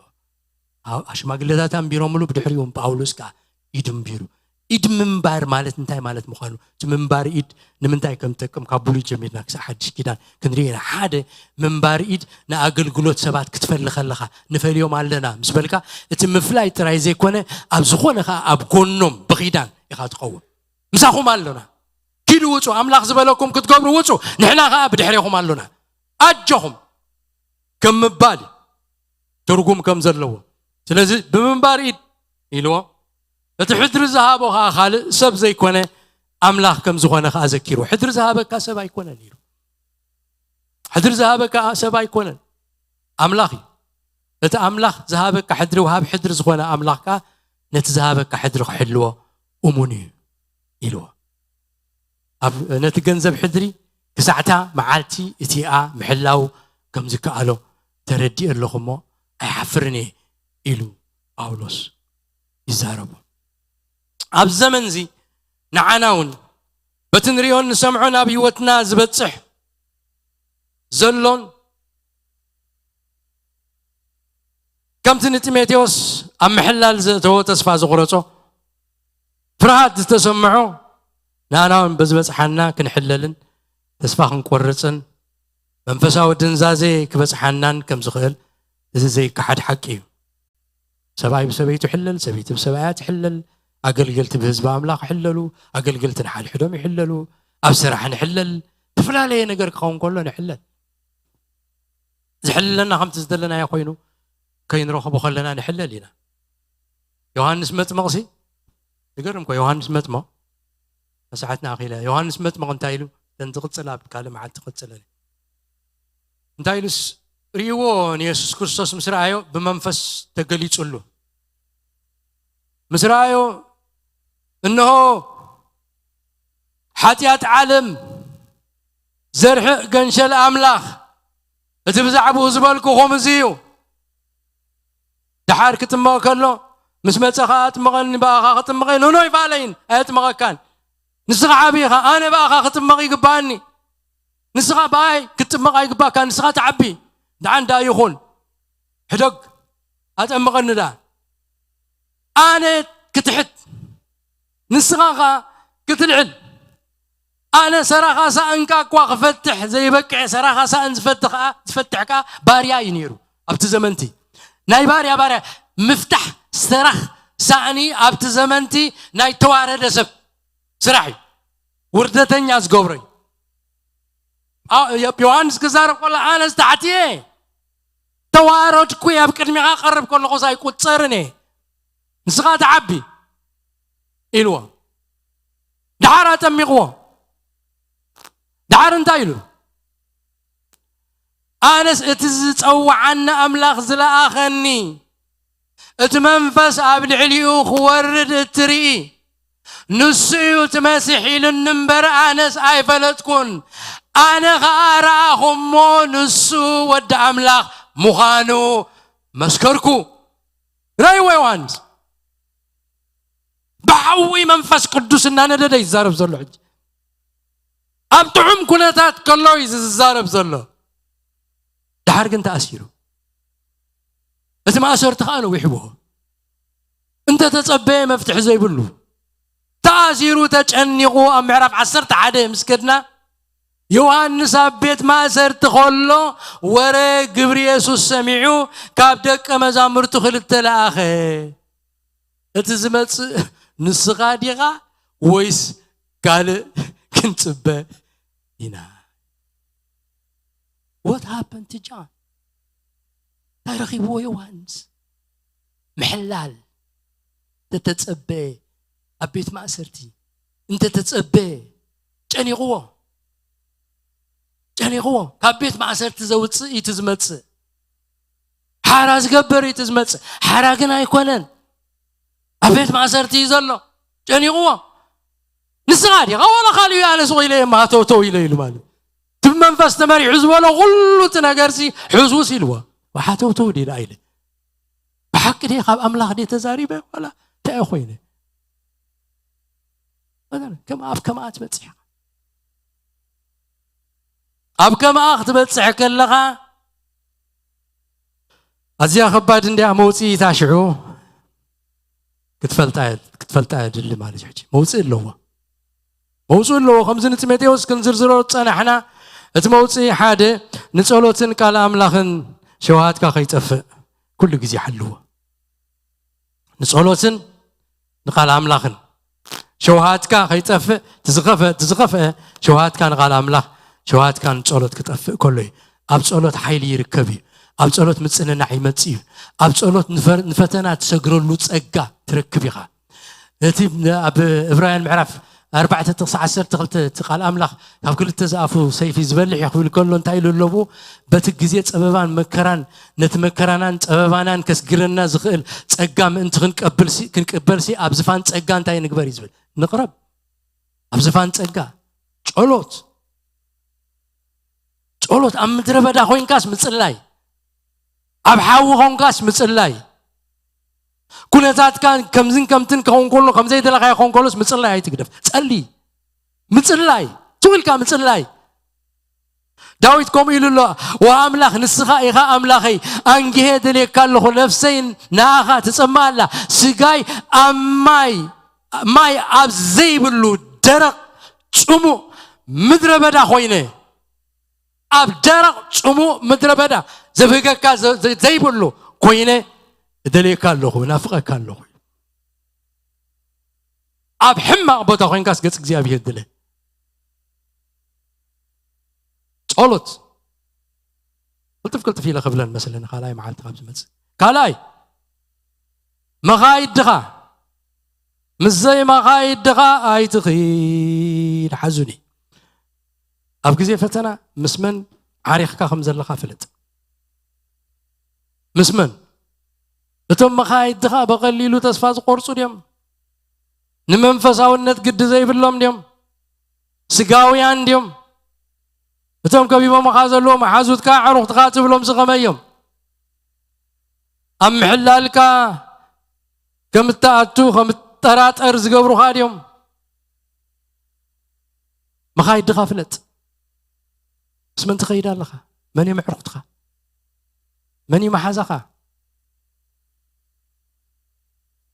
ኣብ ሽማግለታት ኣንቢሮምሉ፣ ብድሕሪኡ ጳውሎስ ከኣ ኢድ እምቢሩ። ኢድ ምንባር ማለት እንታይ ማለት ምዃኑ፣ እቲ ምንባር ኢድ ንምንታይ ከም ትጠቅም ካብ ብሉይ ጀሚርና ክሳብ ሓድሽ ኪዳን ክንርኢ ኢና። ሓደ፣ ምንባር ኢድ ንኣገልግሎት ሰባት ክትፈሊ ከለኻ፣ "ንፈልዮም ኣለና" ምስ በልካ፣ እቲ ምፍላይ ጥራይ ዘይኮነ፣ ኣብ ዝኾነ ከኣ ኣብ ጎኖም ብኺዳን ኢኻ ትኸውን። "ምሳኹም ኣሎና፣ ኪዱ ውጹ፣ ኣምላኽ ዝበለኩም ክትገብሩ ውጹ፣ ንሕና ከኣ ብድሕሬኹም ኣሎና፣ ኣጆኹም" ከም ምባል እዩ። ትርጉም ከም ዘለዎ። ስለዚ ብምንባር ኢድ ኢልዎ፣ እቲ ሕድሪ ዝሃቦ ከኣ ካልእ ሰብ ዘይኮነ ኣምላኽ ከም ዝኾነ ከኣ ዘኪርዎ። ሕድሪ ዝሃበካ ሰብ ኣይኮነን ኢሉ። ሕድሪ ዝሃበካ ሰብ ኣይኮነን፣ ኣምላኽ እዩ። እቲ ኣምላኽ ዝሃበካ ሕድሪ፣ ወሃብ ሕድሪ ዝኾነ ኣምላኽ ከኣ ነቲ ዝሃበካ ሕድሪ ክሕልዎ እሙን እዩ ኢልዎ። ኣብ ነቲ ገንዘብ ሕድሪ ክሳዕታ መዓልቲ እቲኣ ምሕላው ከም ዝከኣሎ ተረዲኤ ኣለኹ እሞ ኣይሓፍርን እየ ኢሉ ጳውሎስ ይዛረቡ። ኣብ ዘመንዚ ንዓና እውን በቲ ንሪኦን ንሰምዖን ኣብ ህይወትና ዝበጽሕ ዘሎን ከምቲ ንጢሞቴዎስ ኣብ ምሕላል ዘእተዎ ተስፋ ዝቑረጾ ፍርሃት ዝተሰምዖ ንኣና እውን በዝበጽሓና ክንሕለልን ተስፋ ክንቆርጽን መንፈሳዊ ድንዛዜ ክበጽሓናን ከም ዝኽእል እዚ ዘይከሓድ ሓቂ እዩ። ሰብኣይ ብሰበይቱ ይሕለል፣ ሰበይቲ ብሰብኣያ ትሕለል፣ ኣገልገልቲ ብህዝቢ ኣምላኽ ይሕለሉ፣ ኣገልገልቲ ንሓድሕዶም ይሕለሉ፣ ኣብ ስራሕ ንሕለል፣ ዝተፈላለየ ነገር ክኸውን ከሎ ንሕለል። ዝሕልለና ከምቲ ዝደለናዮ ኮይኑ ከይንረኽቦ ከለና ንሕለል ኢና። ዮሃንስ መጥምቕሲ፣ ዝገርም እኮ፣ ዮሃንስ መጥምቕ፣ መሳሕትና ኣኺለ፣ ዮሃንስ መጥምቕ እንታይ ኢሉ? እተን ዝቕጽላ ኣብ ካልእ መዓልቲ ክቕጽለን። እንታይ ኢሉስ? ርእይዎ፣ ንየሱስ ክርስቶስ ምስ ረኣዮ፣ ብመንፈስ ተገሊጹሉ። ምስ ረኣዮ፣ እንሆ፣ ሓጢኣት ዓለም ዘርሕቕ ገንሸል ኣምላኽ፣ እቲ ብዛዕባኡ ዝበልኩኹም እዚ እዩ። ደሓር ክጥመቕ ከሎ፣ ምስ መጸ ኸኣ ኣጥምቐኒ፣ ብኣኻ ክጥምቕ እየ። ኖኖ ይፋለይን፣ ኣየጥምቐካን። ንስኻ ዓቢ ኢኻ፣ ኣነ ብኣኻ ክጥመቕ ይግባኣኒ። ንስኻ ብኣይ ክትጥመቕ ኣይግባካን፣ ንስኻ ትዓቢ። ደሓን ደኣ ይኹን፣ ሕደግ፣ ኣጠምቐኒ ደኣ። ኣነ ክትሕት፣ ንስኻ ኸኣ ክትልዕል። ኣነ ሰራኻ ሳእንካ እኳ ክፈትሕ ዘይበቅዐ፣ ሰራኻ ሳእን ዝፈትሕ ከኣ፣ ዝፈትሕ ከኣ ባርያ እዩ ነይሩ ኣብቲ ዘመንቲ። ናይ ባርያ ባርያ ምፍታሕ ሰራኽ ሳእኒ ኣብቲ ዘመንቲ ናይ ተዋረደ ሰብ ስራሕ እዩ። ውርደተኛ ዝገብሮ እዩ። ኣ-፣ ዮ-፣ ዮሃንስ ክዛረብ ከሎ ኣነስ ታሕቲ እየ፣ ተዋረድኩ እየ፣ ኣብ ቅድሚኻ ቀርብ ከለኹስ ኣይቁጸርን እየ። ንስኻ ትዓቢ ኢልዎ። ደሓር ኣጠሚቕዎ። ደሓር እንታይ ኢሉ? ኣነስ እቲ ዝጸውዓኒ ኣምላኽ ዝለኣኸኒ፣ እቲ መንፈስ ኣብ ልዕሊኡ ክወርድ እትርኢ፣ ንሱ እዩ እቲ መሲሕ ኢሉኒ እምበር፣ ኣነስ ኣይፈለጥኩን። ኣነ ኸኣ ረኣኹ እሞ፣ ንሱ ወዲ ኣምላኽ ምዃኑ መስከርኩ። ረእይዎ ዮሃንስ። ብሓዊ መንፈስ ቅዱስ እናነደደ ይዛረብ ዘሎ። ሕጂ ኣብ ጥዑም ኩነታት ከሎ እዩ ዝዛረብ ዘሎ። ደሓር ግን ተኣሲሩ። እቲ ማእሰርቲ ከኣ ነዊሕዎ። እንተ ተጸበየ መፍትሒ ዘይብሉ። ተኣሲሩ ተጨኒቑ ኣብ ምዕራፍ ዓሰርተ ሓደ ምስ ከድና፣ ዮሃንስ ኣብ ቤት ማእሰርቲ ከሎ ወረ ግብሪ የሱስ ሰሚዑ ካብ ደቀ መዛሙርቱ ክልተ ለኣኸ። እቲ ዝመጽእ ንስኻ ዲኻ ወይስ ካልእ ክንጽበ ኢና? What happened to John? እንታይ ረኺብዎ ዮሃንስ? ምሕላል እንተተጸበ ኣብ ቤት ማእሰርቲ እንተተጸበ ጨኒቕዎ፣ ጨኒቕዎ። ካብ ቤት ማእሰርቲ ዘውፅእ እዩ እቲ ዝመፅእ፣ ሓራ ዝገብር እዩ እቲ ዝመፅእ። ሓራ ግን ኣይኮነን፣ ኣብ ቤት ማእሰርቲ እዩ ዘሎ። ጨኒቕዎ። ንስኻ ዲኻ ዋላ ካልእ እዩ ኣነ ስቕ ኢለ የማሃተውተው ኢለ ኢሉ ማለት እቲ ብመንፈስ ተመሪሑ ዝበሎ ኩሉ እቲ ነገርሲ ሕዙስ ኢልዎ ሓተውተው ዲላ ኢለ። ብሓቂ ደ ካብ ኣምላኽ ደ ተዛሪበ ዋላ እንታይ ኮይነ? ከም ኣፍ ከማኣ ትበፅሕ ኣብ ከማኣ ክትበፅሕ ከለኻ ኣዝያ ከባድ እንዲያ መውፅኢታ ሽዑ ክትፈልጣ ክትፈልጣ የድሊ ማለት እዩ። ሕጂ መውፅኢ ኣለዎ፣ መውፅኢ ኣለዎ። ከምዚ ንጢሞቴዎስ ክንዝርዝሮ ዝፀናሕና እቲ መውፅኢ ሓደ ንፀሎትን ቃል ኣምላኽን ሸውሃትካ ከይጠፍእ ኩሉ ግዜ ሓልዎ። ንጸሎትን ንቓል ኣምላኽን ሸውሃትካ ከይጠፍእ ትዝኸፈ ትዝኸፈ ሸውሃትካ ንቓል ኣምላኽ ሸውሃትካ ንጸሎት ክጠፍእ ከሎ እዩ። ኣብ ጸሎት ሓይሊ ይርከብ እዩ። ኣብ ጸሎት ምጽንናዕ ይመጽእ እዩ። ኣብ ጸሎት ንፈተና ትሰግረሉ ጸጋ ትረክብ ኢኻ። እቲ ኣብ እብራውያን ምዕራፍ ኣርባዕተ ጥቕሲ ዓሰርተ ክልተ እቲ ቃል ኣምላኽ ካብ ክልተ ዝኣፉ ሰይፊ ዝበልሕ እዩ ክብል ከሎ እንታይ ኢሉ ኣለዎ? በቲ ግዜ ጸበባን መከራን ነቲ መከራናን ጸበባናን ከስግረና ዝኽእል ጸጋ ምእንቲ ክንቀበልሲ ክንቅበልሲ ኣብ ዝፋን ጸጋ እንታይ ንግበር እዩ ዝብል? ንቕረብ። ኣብ ዝፋን ጸጋ ጸሎት ጸሎት ኣብ ምድረ በዳ ኮይንካስ ምጽላይ፣ ኣብ ሓዊ ኾንካስ ምጽላይ። ኩነታትካ ከምዝን ከምትን ክኸውን ከሎ ከም ዘይደለኻዮ ክኸውን ከሎስ ምጽላይ ኣይትግደፍ። ጸሊ ምጽላይ ትውልካ ምጽላይ። ዳዊት ከምኡ ኢሉ ኣሎ፣ ወኣምላኽ ንስኻ ኢኻ ኣምላኸይ፣ ኣንግሄ ደልየካ ኣለኹ፣ ነፍሰይ ንኣኻ ትጸማ ኣላ፣ ስጋይ ኣብ ማይ ማይ ኣብ ዘይብሉ ደረቕ ጽሙእ ምድረ በዳ ኮይነ ኣብ ደረቕ ጽሙእ ምድረ በዳ ዘብህገካ ዘይብሉ ኮይነ እደልየካ ኣለኹ፣ ናፍቐካ ኣለኹ። ኣብ ሕማቕ ቦታ ኮይንካስ ገጽ እግዚኣብሔር ድለ። ጸሎት ቅልጥፍ ቅልጥፍ ኢለ ክብለን መስለኒ ካልኣይ መዓልቲ ካብ ዝመጽእ ካልኣይ መኻይድኻ ምስ ዘይመኻይድኻ ኣይትኺድ። ሓዙኒ ኣብ ግዜ ፈተና ምስ መን ዓሪኽካ ከም ዘለኻ ፍለጥ። ምስ መን? እቶም መኻይድኻ ብቐሊሉ ተስፋ ዝቆርጹ ድዮም? ንመንፈሳውነት ግዲ ዘይብሎም ድዮም? ስጋውያን ድዮም? እቶም ከቢቦምኻ ዘለዉ መሓዙትካ ኣዕሩኽትኻ ትብሎም ዝኸመይ እዮም? ኣብ ምሕላልካ ከም እትኣቱ ከም እትጠራጠር ዝገብሩኻ ድዮም? መኻይድኻ ፍለጥ። ምስ መን ትኸይድ ኣለኻ? መን እዩ ምዕርኽትኻ? መን እዩ መሓዛኻ?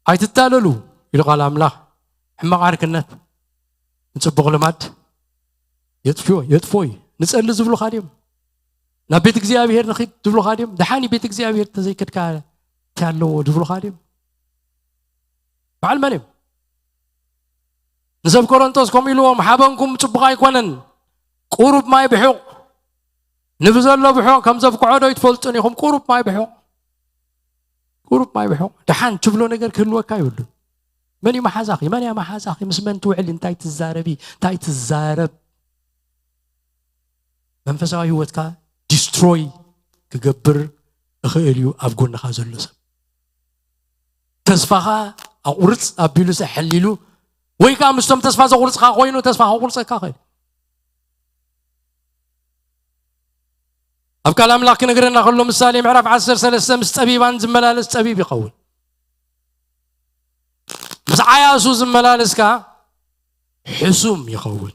ኣይትታለሉ ኢሉ ቃል ኣምላኽ። ሕማቕ ዓርክነት ንጽቡቕ ልማድ የጥፍዮ የጥፎ እዩ። ንጸሊ ዝብሉኻ ድዮም? ናብ ቤት እግዚኣብሔር ንኺድ ዝብሉኻ ድዮም? ደሓን ቤት እግዚኣብሔር ተዘይከድካ እንታይ ኣለዎ ዝብሉኻ ድዮም? በዓል መን እዮም? ንሰብ ቆሮንቶስ ከምኡ ኢልዎም፣ ሓበንኩም ጽቡቕ ኣይኮነን፣ ቁሩብ ማይ ብሑቕ ንብዘሎ ብሑቕ ከም ዘብክዖ ዶ ይትፈልጡን ኢኹም? ቁሩብ ማይ ብሑቕ ቁሩብ ማይ ብሕቕ ደሓን ትብሎ ነገር ክህልወካ ይብሉን። መን እዩ መሓዛኺ? መን እያ መሓዛኺ? ምስ መን ትውዕሊ? እንታይ ትዛረቢ? እንታይ ትዛረብ? መንፈሳዊ ህይወትካ ዲስትሮይ ክገብር እኽእል እዩ ኣብ ጎንኻ ዘሎ ሰብ። ተስፋኻ ኣቑርፅ ኣቢሉ ሰሐሊሉ ወይ ከዓ ምስቶም ተስፋ ዘቑርፅኻ ኮይኑ ተስፋ ከቑርፀካ ኽእል። ኣብ ቃል ኣምላኽ ክነግረና ከሎ ምሳሌ ምዕራፍ ዓሰርተ ሰለስተ ምስ ጠቢባን ዝመላለስ ጠቢብ ይኸውን፣ ምስ ዓያሱ ዝመላለስ ከዓ ሕሱም ይኸውን።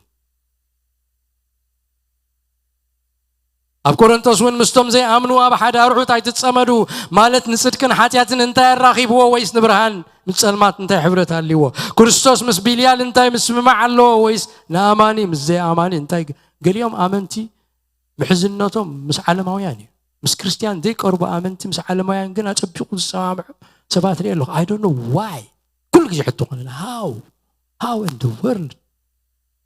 ኣብ ቆሮንቶስ እውን ምስቶም ዘይኣምኑ ኣብ ሓደ ኣርዑት ኣይትጸመዱ፣ ማለት ንጽድቅን ሓጢኣትን እንታይ ኣራኺብዎ ወይስ ንብርሃን ምስ ጸልማት እንታይ ሕብረት ኣልዎ? ክርስቶስ ምስ ቢልያል እንታይ ምስምማዕ ኣለዎ ወይስ ንኣማኒ ምስ ዘይኣማኒ እንታይ? ገሊኦም ኣመንቲ ምሕዝነቶም ምስ ዓለማውያን እዩ። ምስ ክርስትያን ዘይቀርቡ ኣመንቲ ምስ ዓለማውያን ግን ኣጸቢቑ ዝሰማምዑ ሰባት ርኢ ኣለኹ። I don't know why። ኩሉ ግዜ ሕቶ ኮነና፣ how how in the world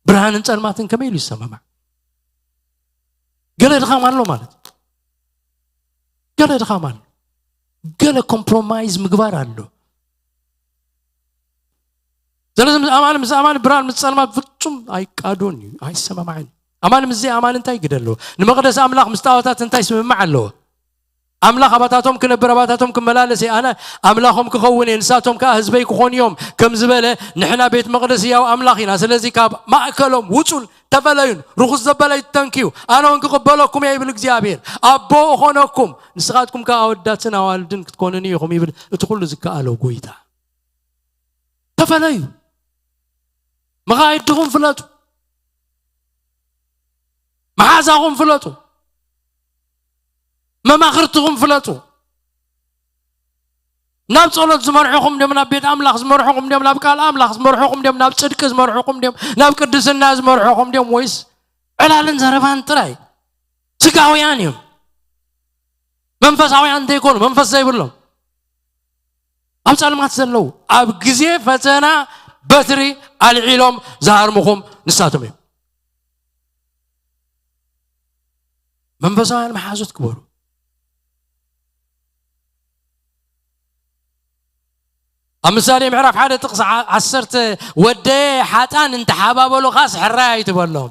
ብርሃንን ጸልማትን ከመይ ኢሉ ይሰማማዕ? ገለ ድኻም ኣሎ ማለት እዩ። ገለ ድኻም ኣሎ። ገለ ኮምፕሮማይዝ ምግባር ኣሎ። ስለዚ ምስ ኣማን ምስ ኣማን ብርሃን ምስ ጸልማት ፍጹም ኣይቃዶን እዩ፣ ኣይሰማማዕን እዩ። ኣማን ምስ ኣማን እንታይ ግደ ኣለዎ? ንመቕደስ ኣምላኽ ምስ ጣዖታት እንታይ ስምምዕ ኣለዎ? ኣምላኽ ኣባታቶም ክነብር ኣባታቶም ክመላለስ እየ፣ ኣነ ኣምላኾም ክኸውን እየ፣ ንሳቶም ከኣ ህዝበይ ክኾኑ እዮም ከም ዝበለ፣ ንሕና ቤት መቕደስ ህያው ኣምላኽ ኢና። ስለዚ ካብ ማእከሎም ውጹን ተፈለዩን፣ ርኹስ ዘበለ ይተንክዩ፣ ኣነ እውን ክቕበለኩም እየ ይብል እግዚኣብሔር። ኣቦ እኾነኩም፣ ንስኻትኩም ከኣ ኣወዳትን ኣዋልድን ክትኮኑኒ ኢኹም ይብል እቲ ኩሉ ዝከኣሎ ጎይታ። ተፈለዩ። መኻይድኹም ፍለጡ። መሓዛኹም ፍለጡ። መማኽርትኹም ፍለጡ። ናብ ጸሎት ዝመርሑኹም ድዮም፣ ናብ ቤት ኣምላኽ ዝመርሑኹም ድዮም፣ ናብ ቃል ኣምላኽ ዝመርሑኹም ድዮም፣ ናብ ጽድቂ ዝመርሑኹም ድዮም፣ ናብ ቅድስና ዝመርሑኹም ድዮም፣ ወይስ ዕላልን ዘረባን ጥራይ? ስጋውያን እዮም። መንፈሳውያን እንተይኮኑ፣ መንፈስ ዘይብሎም፣ ኣብ ጸልማት ዘለዉ፣ ኣብ ግዜ ፈተና በትሪ ኣልዒሎም ዝሃርምኹም ንሳቶም እዮም። መንፈሳውያን መሓዙት ክበሩ። ኣብ ምሳሌ ምዕራፍ ሓደ ጥቕሲ ዓ-፣ ዓሰርተ፣ "ወደየ ሓጣን እንተሓባበሉኻስ ሕራይ ኣይትበሎም።"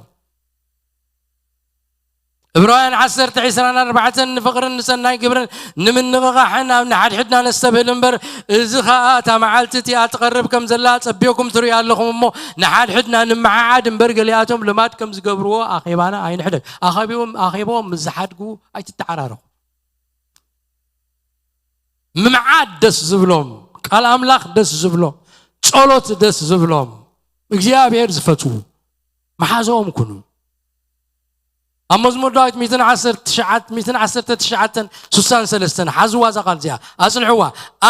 ዕብራውያን ዓሰርተ ዕስራን ኣርባዕተን፣ "ንፍቕርን ንሰናይ ግብርን ንምንቕቓሕን ኣብ ንሓድሕድና ነስተብህል እምበር፣ እዚ ኸኣ እታ መዓልቲ እቲኣ ትቐርብ ከም ዘላ ጸቢዮኩም ትርእዩ ኣለኹም እሞ፣ ንሓድሕድና ንምዓዓድ እምበር፣ ገሊኣቶም ልማድ ከም ዝገብርዎ ኣኼባና ኣይንሕደግ።" ኣኸቢቦም፣ ኣኼባኦም ምስ ዝሓድጉ ኣይትተዓራረኹ። ምምዓድ ደስ ዝብሎም፣ ቃል ኣምላኽ ደስ ዝብሎም፣ ጸሎት ደስ ዝብሎም፣ እግዚኣብሔር ዝፈትዉ መሓዛኦም ኩኑ። ኣብ መዝሙር ዳዊት ሚእትን ዓሰርተ ትሽዓተ፣ ሚእትን ዓሰርተ ትሽዓተን ስሳን ሰለስተን፣ ሓዝዋ እዛ ቃል እዚኣ፣ ኣጽንዕዋ።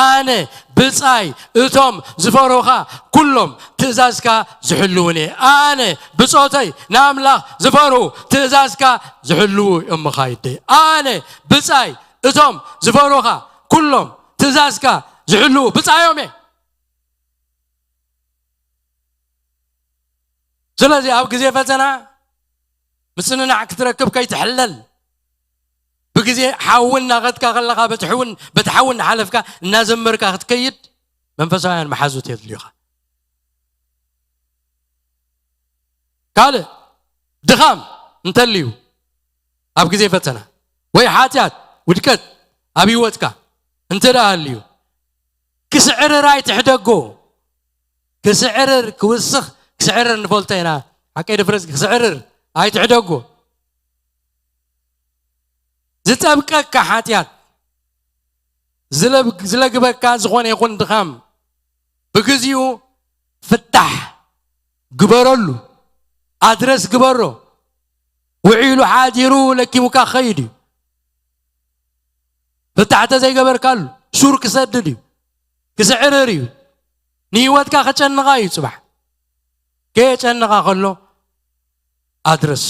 "ኣነ ብጻይ እቶም ዝፈርሁኻ ኩሎም ትእዛዝካ ዝሕልዉን እየ።" ኣነ ብጾተይ ንኣምላኽ ዝፈርሁ ትእዛዝካ ዝሕልዉ እዮም መኻይደይ። ኣነ ብጻይ እቶም ዝፈርሁኻ ኩሎም ትእዛዝካ ዝሕልዉ ብጻዮም እየ። ስለዚ ኣብ ግዜ ፈተና ምጽንናዕ ክትረክብ ከይትሕለል፣ ብግዜ ሓዊ እናኸድካ ከለኻ በቲ ሕውን-፣ በቲ ሓዊ እናሓለፍካ እናዘመርካ ክትከይድ መንፈሳውያን መሓዙት የድልዩኻ። ካልእ፣ ድኻም እንተልዩ ኣብ ግዜ ፈተና ወይ ሓጢኣት፣ ውድቀት ኣብ ህይወትካ እንተ ደኣ ኣልዩ፣ ክስዕርር ኣይትሕደጎ። ክስዕርር፣ ክውስኽ፣ ክስዕርር ንፈልጦ ኢና። ሓቀይ ድፍረስ ክስዕርር ኣይትሕደጎ። ዝጠብቀካ ሓጢኣት፣ ዝለብ-፣ ዝለግበካ ዝኾነ ይኹን ድኻም ብግዚኡ ፍታሕ ግበረሉ፣ ኣድረስ ግበሮ። ውዒሉ ሓዲሩ ለኪሙካ ክኸይድ እዩ። ፍታሕ ተዘይገበርካሉ ሱር ክሰድድ እዩ፣ ክስዕርር እዩ፣ ንህይወትካ ከጨንቓ እዩ። ጽባሕ ከየጨንቓ ከሎ ኣድረስ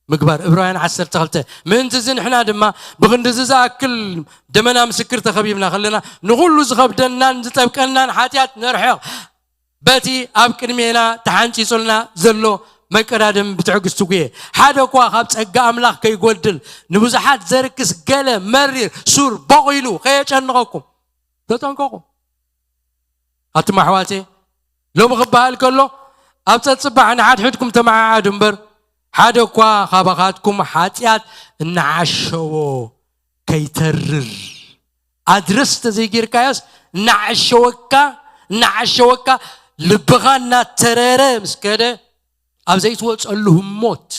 ምግባር። ዕብራውያን ዓሰርተ ክልተ፣ "ምእንቲ እዚ ንሕና ድማ ብኽንዲ እዚ ዝኣክል ደመና ምስክር ተኸቢብና ከለና፣ ንኹሉ ዝኸብደናን ዝጠብቀናን ሓጢኣት ነርሕቕ፣ በቲ ኣብ ቅድሜና ተሓንጺጹልና ዘሎ መቀዳድም ብትዕግስቲ ጉየ። ሓደ እኳ ካብ ጸጋ ኣምላኽ ከይጎድል፣ ንብዙሓት ዘርክስ ገለ መሪር ሱር በቒሉ ከየጨንቐኩም ተጠንቀቑ። ኣቱም ኣሕዋተይ፣ ሎሚ ክበሃል ከሎ፣ ኣብ ጸጽባሕ ንሓድሕድኩም ተመዓዓዱ እምበር፣ ሓደ እኳ ካባኻትኩም ሓጢኣት እናዓሸዎ ከይተርር፣ ኣድረስ ተዘይጌርካዮስ እናዓሸወካ፣ እናዓሸወካ፣ ልብኻ እናተረረ ምስ ከደ፣ ኣብ ዘይትወጸሉ ህሞት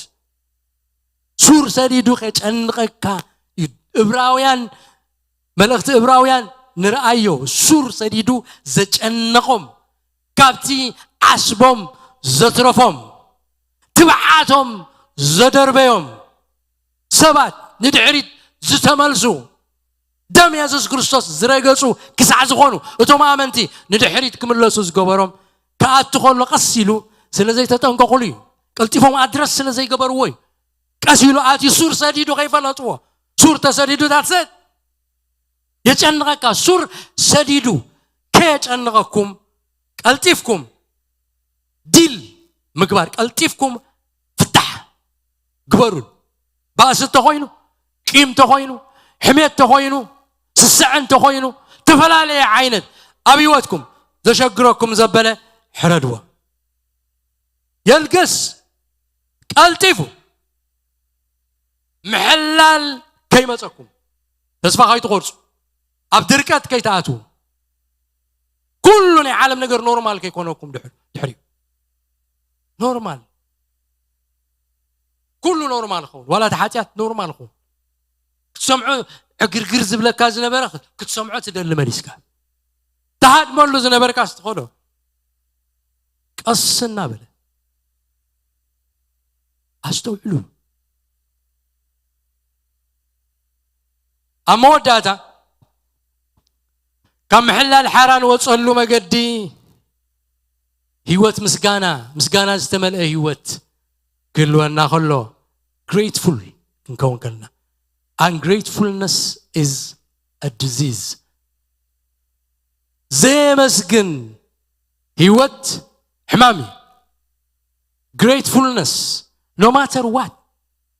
ሱር ሰዲዱ ከጨንቐካ እዩ። እብራውያን፣ መልእኽቲ እብራውያን ንርኣዮ፣ ሱር ሰዲዱ ዘጨነቖም፣ ካብቲ ዓስቦም ዘትረፎም፣ ትብዓቶም ዘደርበዮም ሰባት ንድሕሪት ዝተመልሱ፣ ደም የሱስ ክርስቶስ ዝረገጹ ክሳዕ ዝኾኑ፣ እቶም ኣመንቲ ንድሕሪት ክምለሱ ዝገበሮም፣ ክኣቱ ከሎ ቀስ ኢሉ ስለ ዘይተጠንቀቑሉ እዩ። ቀልጢፎም ኣድረስ ስለ ዘይገበርዎ እዩ። ቀስ ኢሉ ኣትዩ ሱር ሰዲዱ ከይፈለጥዎ። ሱር ተሰዲዱ፣ that's it። የጨንቐካ። ሱር ሰዲዱ ከየጨንቐኩም ቀልጢፍኩም ዲል ምግባር፣ ቀልጢፍኩም ፍታሕ ግበሩን። ባእሲ እንተኾይኑ፣ ቂም እንተኾይኑ፣ ሕሜት እንተኾይኑ፣ ስስዐ እንተኾይኑ፣ ዝተፈላለየ ዓይነት ኣብ ህይወትኩም ዘሸግረኩም ዘበለ ሕረድዎ። የልግስ፣ ቀልጢፉ ምሕላል ከይመፀኩም፣ ተስፋ ከይትቆርፁ፣ ኣብ ድርቀት ከይትኣትዉ። ኩሉ ናይ ዓለም ነገር ኖርማል ከይኮነኩም ድሕር ድሕሪኡ ኖርማል፣ ኩሉ ኖርማል ኸውን፣ ዋላ እቲ ሓጢኣት ኖርማል ኸውን። ክትሰምዖ ዕግርግር ዝብለካ ዝነበረ ክትሰምዖ ትደሊ መሊስካ። ትሃድመሉ ዝነበርካ ስትኸዶ ቀስ እናበለ ኣስተውዕሉ። ኣብ መወዳእታ ካብ ምሕላል ሓራ ንወፀሉ መገዲ ህይወት ምስጋና፣ ምስጋና ዝተመልአ ህይወት ክህልወና ከሎ ግሬትፉል ክንከውን ከለና። Ungratefulness is a disease. ዘየመስግን ህይወት ሕማም እዩ። Gratefulness, no matter what፣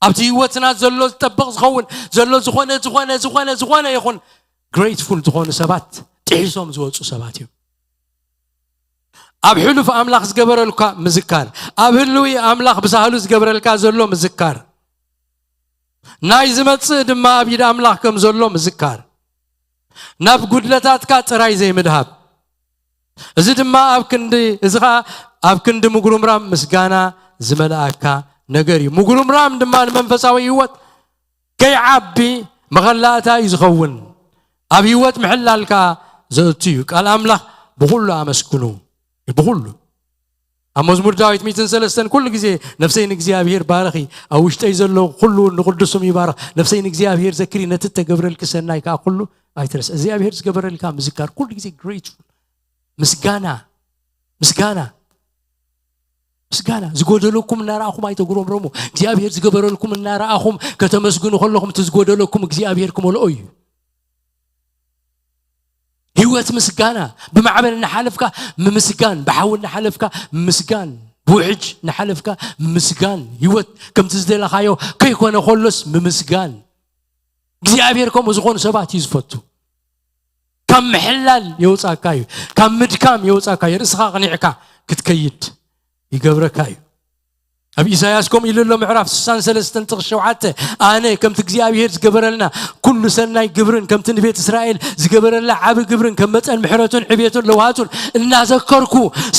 ኣብቲ ህይወትና ዘሎ ዝጠበቕ ዝኸውን ዘሎ ዝኾነ ዝኾነ ዝኾነ ዝኾነ ይኹን፣ ግሬትፉል ዝኾኑ ሰባት ጥሒሶም ዝወፁ ሰባት እዮም። ኣብ ሕሉፍ ኣምላኽ ዝገበረልካ ምዝካር፣ ኣብ ህልዊ ኣምላኽ ብሳህሉ ዝገበረልካ ዘሎ ምዝካር፣ ናይ ዝመጽእ ድማ ኣብ ኢድ ኣምላኽ ከም ዘሎ ምዝካር፣ ናብ ጉድለታትካ ጥራይ ዘይምድሃብ። እዚ ድማ ኣብ ክንዲ እዚ ኸኣ ኣብ ክንዲ ምጉርምራም ምስጋና ዝመልኣካ ነገር እዩ። ምጉርምራም ድማ ንመንፈሳዊ ህይወት ከይዓቢ መኸላእታ እዩ ዝኸውን። ኣብ ህይወት ምሕላል ከኣ ዘእቱ እዩ። ቃል ኣምላኽ ብኹሉ ኣመስግኑ፣ ብኹሉ ኣብ መዝሙር ዳዊት ሚእትን ሰለስተን ኩሉ ግዜ ነፍሰይ ንእግዚኣብሔር ባርኺ፣ ኣብ ውሽጠይ ዘሎ ኩሉ ንቕዱስም ይባርኽ። ነፍሰይ ንእግዚኣብሔር ዘክሪ፣ ነቲ እተገብረልኪ ሰናይ ከኣ ኩሉ ኣይትረስ። እግዚኣብሔር ዝገበረልካ ምዝካር ኩሉ ግዜ ግሬትፉል፣ ምስጋና፣ ምስጋና፣ ምስጋና። ዝጎደለኩም እናረኣኹም ኣይተጉረምረሙ። እግዚኣብሔር ዝገበረልኩም እናረኣኹም ከተመስግኑ ከለኹም እቲ ዝጎደለኩም እግዚኣብሔር ክመልኦ እዩ። ህይወት ምስጋና። ብማዕበል እናሓለፍካ ምምስጋን፣ ብሓዊ እናሓለፍካ ምስጋን፣ ብውሕጅ እናሓለፍካ ምስጋን። ህይወት ከምቲ ዝደለኻዮ ከይኮነ ከሎስ ምምስጋን። እግዚኣብሔር ከምኡ ዝኾኑ ሰባት እዩ ዝፈቱ። ካብ ምሕላል የውፃካ እዩ። ካብ ምድካም የውፃካ እዩ። ርእስኻ ኣቕኒዕካ ክትከይድ ይገብረካ እዩ። ኣብ ኢሳያስ ከምኡ ኢሉ ኣሎ፣ ምዕራፍ ስሳን ሰለስተን ጥቕሲ ሸውዓተ፣ ኣነ ከምቲ እግዚኣብሔር ዝገበረልና ኩሉ ሰናይ ግብርን ከምቲ ንቤት እስራኤል ዝገበረላ ዓቢ ግብርን ከም መጠን ምሕረቱን ዕቤቱን ለውሃቱን እናዘከርኩ፣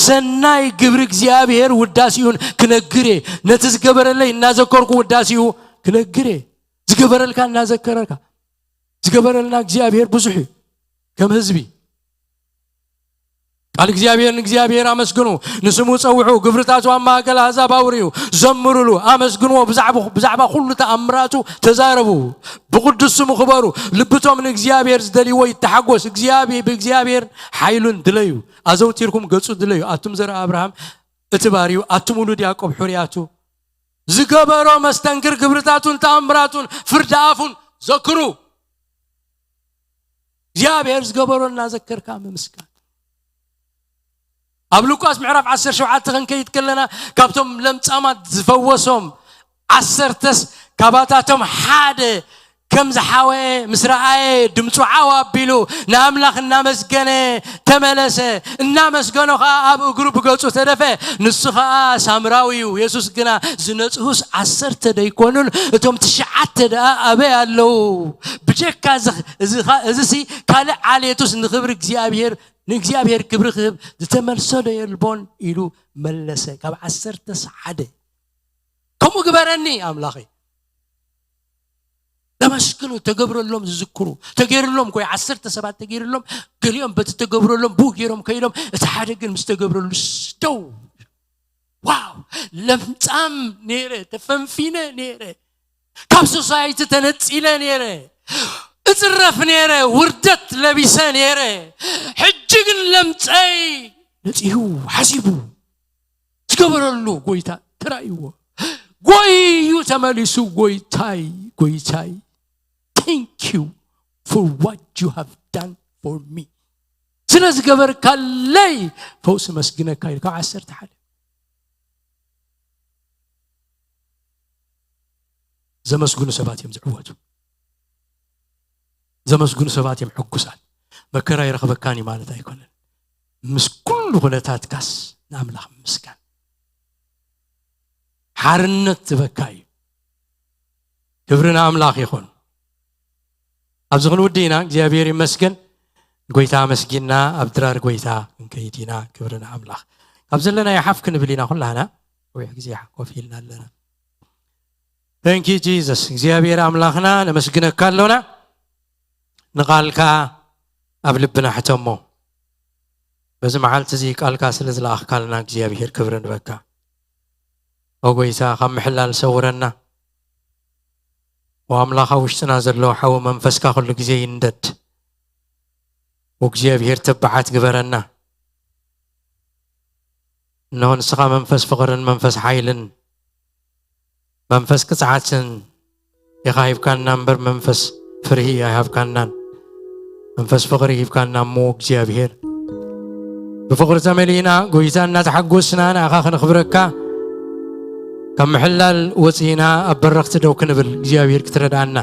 ሰናይ ግብሪ እግዚኣብሔር ውዳሴኡን ክነግር እየ። ነቲ ዝገበረለይ እናዘከርኩ ውዳሴኡ ክነግር እየ። ዝገበረልካ እናዘከረካ፣ ዝገበረልና እግዚኣብሔር ብዙሕ እዩ። ከም ህዝቢ ቃል እግዚኣብሔር ንእግዚኣብሔር ኣመስግኑ፣ ንስሙ ጸውዑ፣ ግብርታቱ ኣብ ማእከል ኣህዛብ ኣውርዩ፣ ዘምሩሉ፣ ኣመስግንዎ፣ ብዛዕባ፣ ብዛዕባ ኩሉ ተኣምራቱ ተዛረቡ፣ ብቕዱስ ስሙ ክበሩ፣ ልብቶም ንእግዚኣብሔር ዝደልይዎ ይተሓጎስ፣ እግዚኣብሔር፣ ብእግዚኣብሔር ሓይሉን ድለዩ፣ ኣዘውቲርኩም ገጹ ድለዩ፣ ኣቱም ዘርኣ ኣብርሃም እቲ ባርዩ፣ ኣቱም ውሉድ ያዕቆብ ሕሩያቱ፣ ዝገበሮ መስተንክር ግብርታቱን ተኣምራቱን ፍርዲ ኣፉን ዘክሩ። እግዚኣብሔር ዝገበሮ እናዘከርካ ምምስጋን። ኣብ ሉቃስ ምዕራፍ ዓሰርተ ሸውዓተ ክንከይድ ከለና ካብቶም ለምጻማት ዝፈወሶም ዓሰርተስ ካባታቶም ሓደ ከም ዝሓወየ ምስ ረኣየ ድምፁ ዓው ኣቢሉ ንኣምላኽ እናመስገነ ተመለሰ። እናመስገኖ ኸዓ ኣብ እግሩ ብገጹ ተደፈ። ንሱ ኸዓ ሳምራዊ እዩ። የሱስ ግና ዝነጽሁስ ዓሰርተ ደይኮኑን እቶም ትሽዓተ ደኣ ኣበይ ኣለዉ? ብጀካ እዚ እዚ ኸ- እዚሲ ካልእ ዓሌቱስ ንኽብሪ እግዚኣብሔር ንእግዚኣብሔር ክብሪ ክህብ ዝተመልሰ ዶ የልቦን? ኢሉ መለሰ። ካብ ዓሰርተስ ሓደ ከምኡ ግበረኒ ኣምላኸይ። ለመስግኑ ተገብረሎም ዝዝክሩ ተገይርሎም ኮይ ዓሰርተ ሰባት ተገይርሎም ገሊኦም በቲ ተገብረሎም ብኡ ገይሮም ከይዶም እቲ ሓደ ግን ምስ ተገብረሉ ስደው ዋው ለምጻም ነይረ ተፈንፊነ ነይረ ካብ ሶሳይቲ ተነጺለ ነይረ እጽረፍ ነይረ ውርደት ለቢሰ ነይረ ሕጂ ግን ለምጸይ ነጺሁ ሓሲቡ ዝገበረሉ ጎይታ ተራእይዎ ጎዩ ተመሊሱ ጎይታይ ጎይታይ thank you for what you have done for me ስለ ዝገበርካለይ ፈውሲ መስግነካ ኢሉ ካብ ዓሰርተ ሓደ። ዘመስግኑ ሰባት እዮም ዝዕወቱ። ዘመስግኑ ሰባት እዮም ሕጉሳት። መከራ ይረኽበካን እዩ ማለት ኣይኮነን። ምስ ኩሉ ኩነታትካስ ንኣምላኽ ምስጋን። ሓርነት ዝበካ እዩ። ክብሪ ንኣምላኽ ይኹን። ኣብዚ ክንውዲ ኢና። እግዚኣብሔር ይመስገን። ጎይታ ኣመስጊና ኣብ ድራር ጎይታ ክንከይድ ኢና። ክብሪ ንኣምላኽ። ካብ ዘለናዮ ሓፍ ክንብል ኢና ኩላህና። ነዊሕ ግዜ ኮፍ ኢልና ኣለና። Thank you Jesus። እግዚኣብሔር ኣምላኽና ነመስግነካ ኣሎና። ንቓልካ ኣብ ልብና ሕተሞ። በዚ መዓልቲ እዚ ቃልካ ስለ ዝለኣኽካልና እግዚኣብሔር ክብሪ ንበካ። ኦ ጎይታ ካብ ምሕላል ሰውረና። ኦ ኣምላኽ ኣብ ውሽጥና ዘሎ ሓዊ መንፈስካ ኩሉ ግዜ ይንደድ። እግዚኣብሔር ተባዓት ግበረና። እነሆ ንስኻ መንፈስ ፍቕርን መንፈስ ሓይልን መንፈስ ቅጽዓትን ኢኻ ሂብካና እምበር መንፈስ ፍርሂ ኣይሃብካናን። መንፈስ ፍቕሪ ሂብካና እሞ እግዚኣብሔር ብፍቕሪ ተመሊእና ጎይታ እናተሓጎስና ንኣኻ ከነኽብረካ ካብ ምሕላል ወፂእና ኣብ በረኽቲ ደው ክንብል እግዚኣብሔር ክትረድኣና።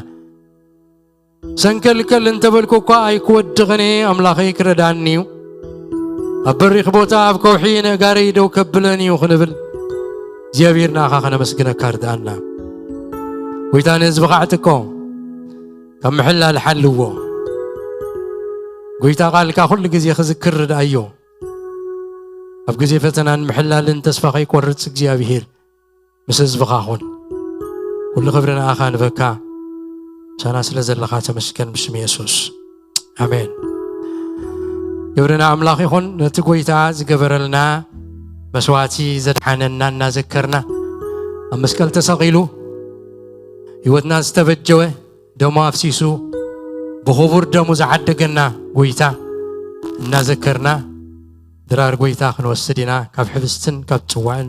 ሰንከልከል እንተበልኩ እኳ ኣይክወድቕን እየ፣ ኣምላኸይ ክረድኣኒ እዩ። ኣብ በሪኽ ቦታ ኣብ ከውሒ ነጋረይ ደው ከብለን እዩ ክንብል እግዚኣብሔር ንኣኻ ከነመስግነካ ርድኣና። ጎይታ ንህዝብኻ ኣዕጥቆ፣ ካብ ምሕላል ሓልዎ። ጎይታ ቃልካ ኩሉ ግዜ ክዝክር ርድኣዮ። ኣብ ግዜ ፈተናን ምሕላልን ተስፋ ከይቆርጽ እግዚኣብሔር ምስ ህዝብኻ ኹን። ኩሉ ክብሪ ንኣኻ ንበካ። ምሳና ስለ ዘለኻ ተመስገን ብስም የሱስ። ኣሜን። ክብሪ ንኣምላኽ ይኹን። ነቲ ጎይታ ዝገበረልና መስዋዕቲ ዘድሓነና እናዘከርና ኣብ መስቀል ተሰቒሉ ህይወትና ዝተበጀወ ደሙ ኣፍሲሱ ብኽቡር ደሙ ዝዓደገና ጎይታ እናዘከርና ድራር ጎይታ ክንወስድ ኢና። ካብ ሕብስትን ካብ ጽዋዕን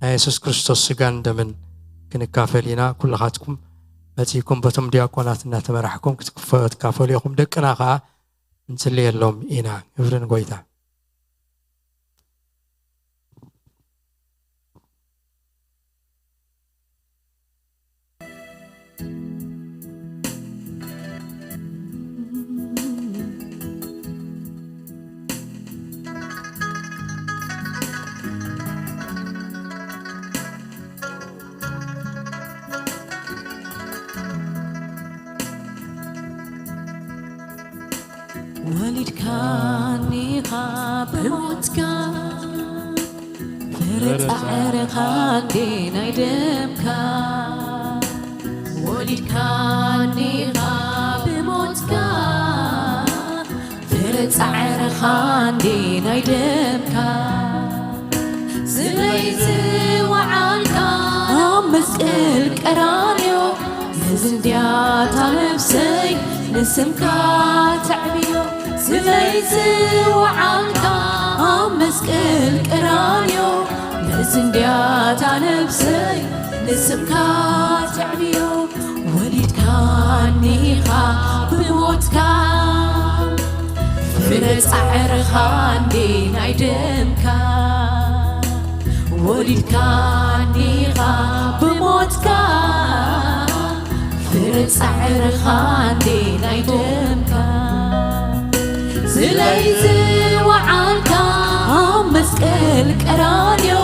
ናይ የሱስ ክርስቶስ ስጋን ደምን ክንካፈል ኢና። ኩልኻትኩም መጺእኩም በቶም ዲያቆናት እናተመራሕኩም ክትክፈ-፣ ክትካፈሉ ኢኹም። ደቅና ኸኣ እንጽልየሎም ኢና። ክብሪ ንጎይታ። ወሊድካኒ ኢኻ ብሞትካ፣ ፍረ ጻዕርኻ እንዴ ናይ ደምካ። ወሊድካኒ ኢኻ ብሞትካ፣ ፍረ ጻዕርኻ እንዴ ናይ ደምካ። ስለይ ዝወዓልካ ኣብ መስቀል ቀራንዮ፣ ነዚ እንድያታ ነፍሰይ ንስምካ ተዕብዮ። ስለይ ዝወዓልካ ኣብ መስቀል ቀራንዮ፣ ነዚ እንድያታ ነፍሰይ ንስምካ ተዕብዮ። ወሊድካኒ ኢኻ ብሞትካ፣ ፍረ ጻዕርኻ እንዴ ናይ ደምካ። ወሊድካኒ ኢኻ ብሞትካ፣ ፍረ ጻዕርኻ እንዴ ናይ ደምካ። ስለይ ዝወዓልካ ኣብ መስቀል ቀራንዮ፣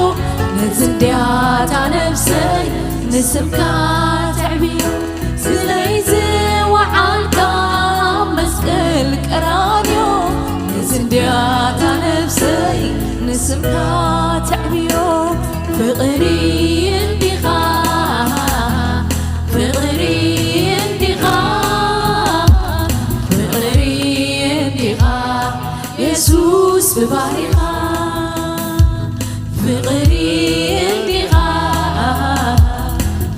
ነዚ እንድያታ ነፍሰይ ንስምካ ተዕብዮ። ስለይ ዝወዓልካ ኣብ መስቀል ቀራንዮ፣ ነዚ እንድያታ ነፍሰይ ንስምካ ተዕብዮ። ፍቕሪ እንዲኻ፣ ፍቕሪ እንዲኻ፣ ፍቕሪ እንዲኻ የሱስ ብባህሪኻ። ፍቕሪ እንዲኻ፣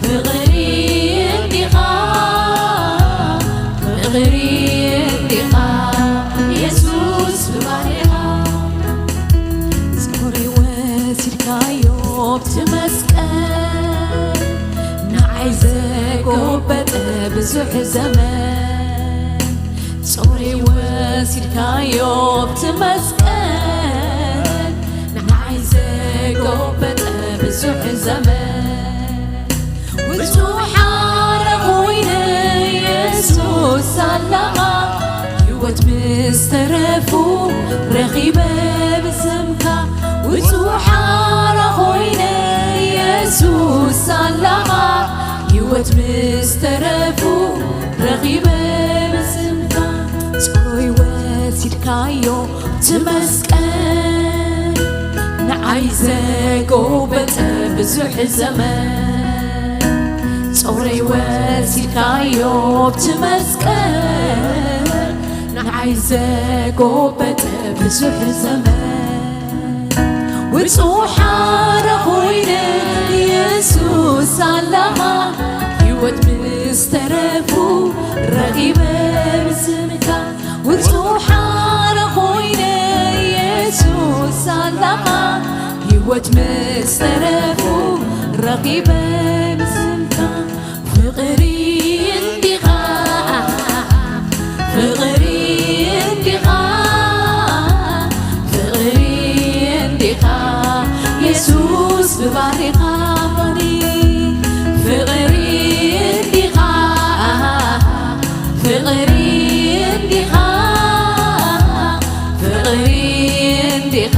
ፍቕሪ እንዲኻ፣ ፍቕሪ እንዲኻ የሱስ ብባህሪኻ። ጸጉረይ ወሲድካዮ ብቲ መስቀል፣ ንዓይ ዘጎበጠ ብዙሕ ዘመን። ጾረይ ወሲድካዮ ኣብቲ መስቀል፣ ንዓይ ዘጎበጠ ብዙሕ ዘመን። ብጹሕ ሓረ ኮይነ የሱስ ኣለኻ፣ ህይወት ምስ ተረፉ ረኺበ ብስምካ። ብጹሕ ሓረ ኮይነ የሱስ ኣለኻ፣ ህይወት ምስ ተረፉ ረኺበ ብስምካ። ጾረይ ወሲድካዮ እቲ መስቀል፣ ንዓይ ዘጎበጠ ብዙሕ ዘመን። ጾረይ ወሲድካዮ ኣብቲ መስቀል፣ ንዓይ ዘጎበጠ ብዙሕ ዘመን። ብጹሕ ሓረ ኮይነ የሱስ ኣለኻ፣ ህይወት ምስ ተረፉ ረኺበ ብስምካ። ብጹሕ ሓረ ኮይነ የሱስ ኣለኻ፣ ህይወት ምስ ተረፉ ረኺበ ብስምካ። ፍቕሪ እንዲኻ፣ ፍቕሪ እንዲኻ፣ ፍቕሪ እንዲኻ፣ የሱስ ብባሪኻ። ፍቕሪ እንዲኻ፣ ፍቕሪ እንዲኻ፣ ፍቕሪ እንዲኻ፣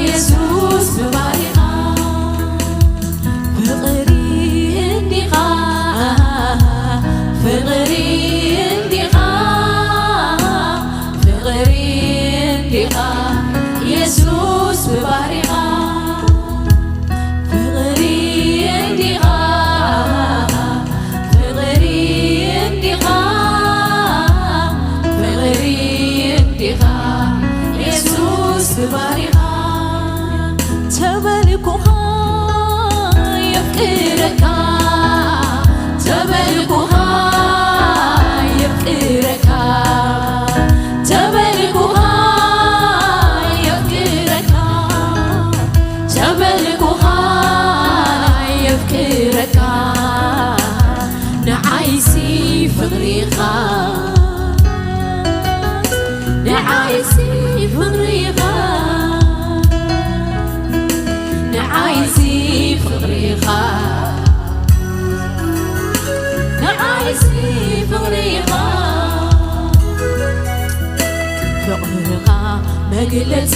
የሱስ ብባሪኻ። ፍቕሪ እንዲኻ፣ ፍቕሪ እንዲኻ፣ ፍቕሪ እንዲኻ፣ የሱስ ብባሪኻ። ፍቕሪ እንዲኻ፣ ፍቕሪ እንዲኻ፣ ፍቕሪ እንዲኻ፣ የሱስ ብባሪኻ። ተመልኩኻ የፍቅረካ፣ ተመልኩኻ የፍቅረካ፣ ተመልኩኻ የፍቅረካ፣ ተመልኩኻ የፍቅረካ፣ ንዓይሲ ፍቕሪኻ፣ ንዓይሲ ፍቕሪኻ፣ ንዓይሲ ፍቕሪኻ፣ ንዓይሲ ፍቕሪኻ። ፍቕርኻ መግለጺ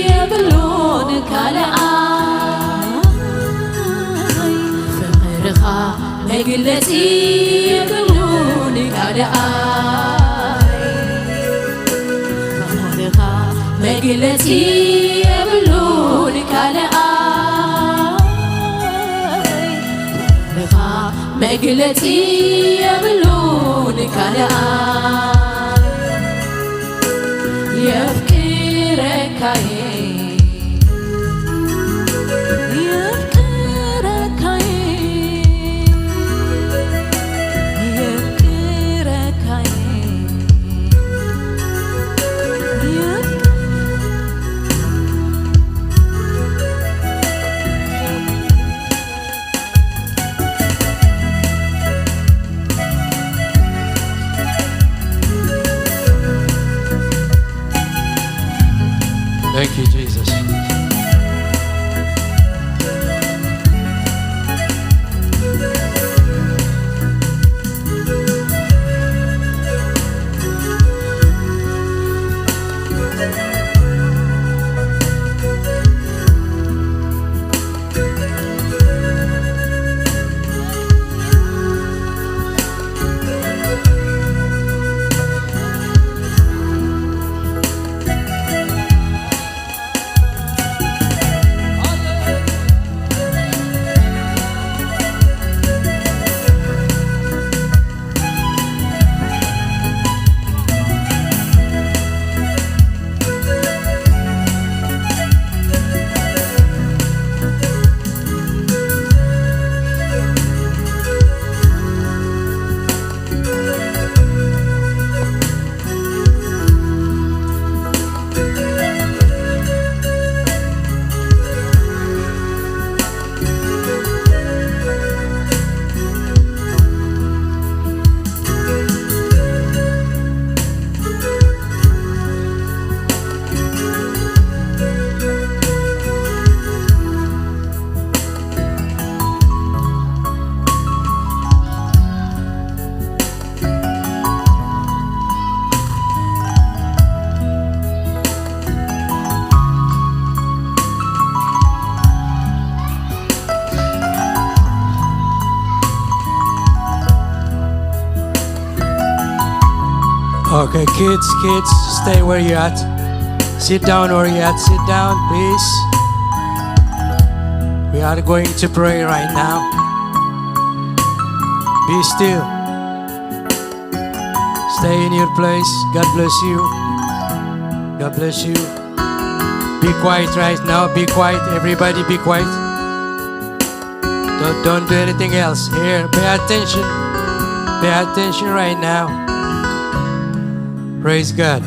የብሉን ካልኣይ፣ ፍቕርኻ መግለጺ የብሉን ካልኣይ፣ ፍቕርኻ መግለጺ የብሉን ካልኣይ፣ ፍቕርኻ መግለጺ የብሉን ካልኣይ። የፍቅረካየ፣ የፍቅረካየ፣ የፍቅረካየ፣ የፍቅ- Thank Okay, kids, kids, stay where you at. Sit down where you at. Sit down, please. We are going to pray right now. Be still. Stay in your place. God bless you. God bless you. Be quiet right now. Be quiet. Everybody be quiet. Don't, don't do anything else. Here, pay attention. Pay attention right now. Praise God.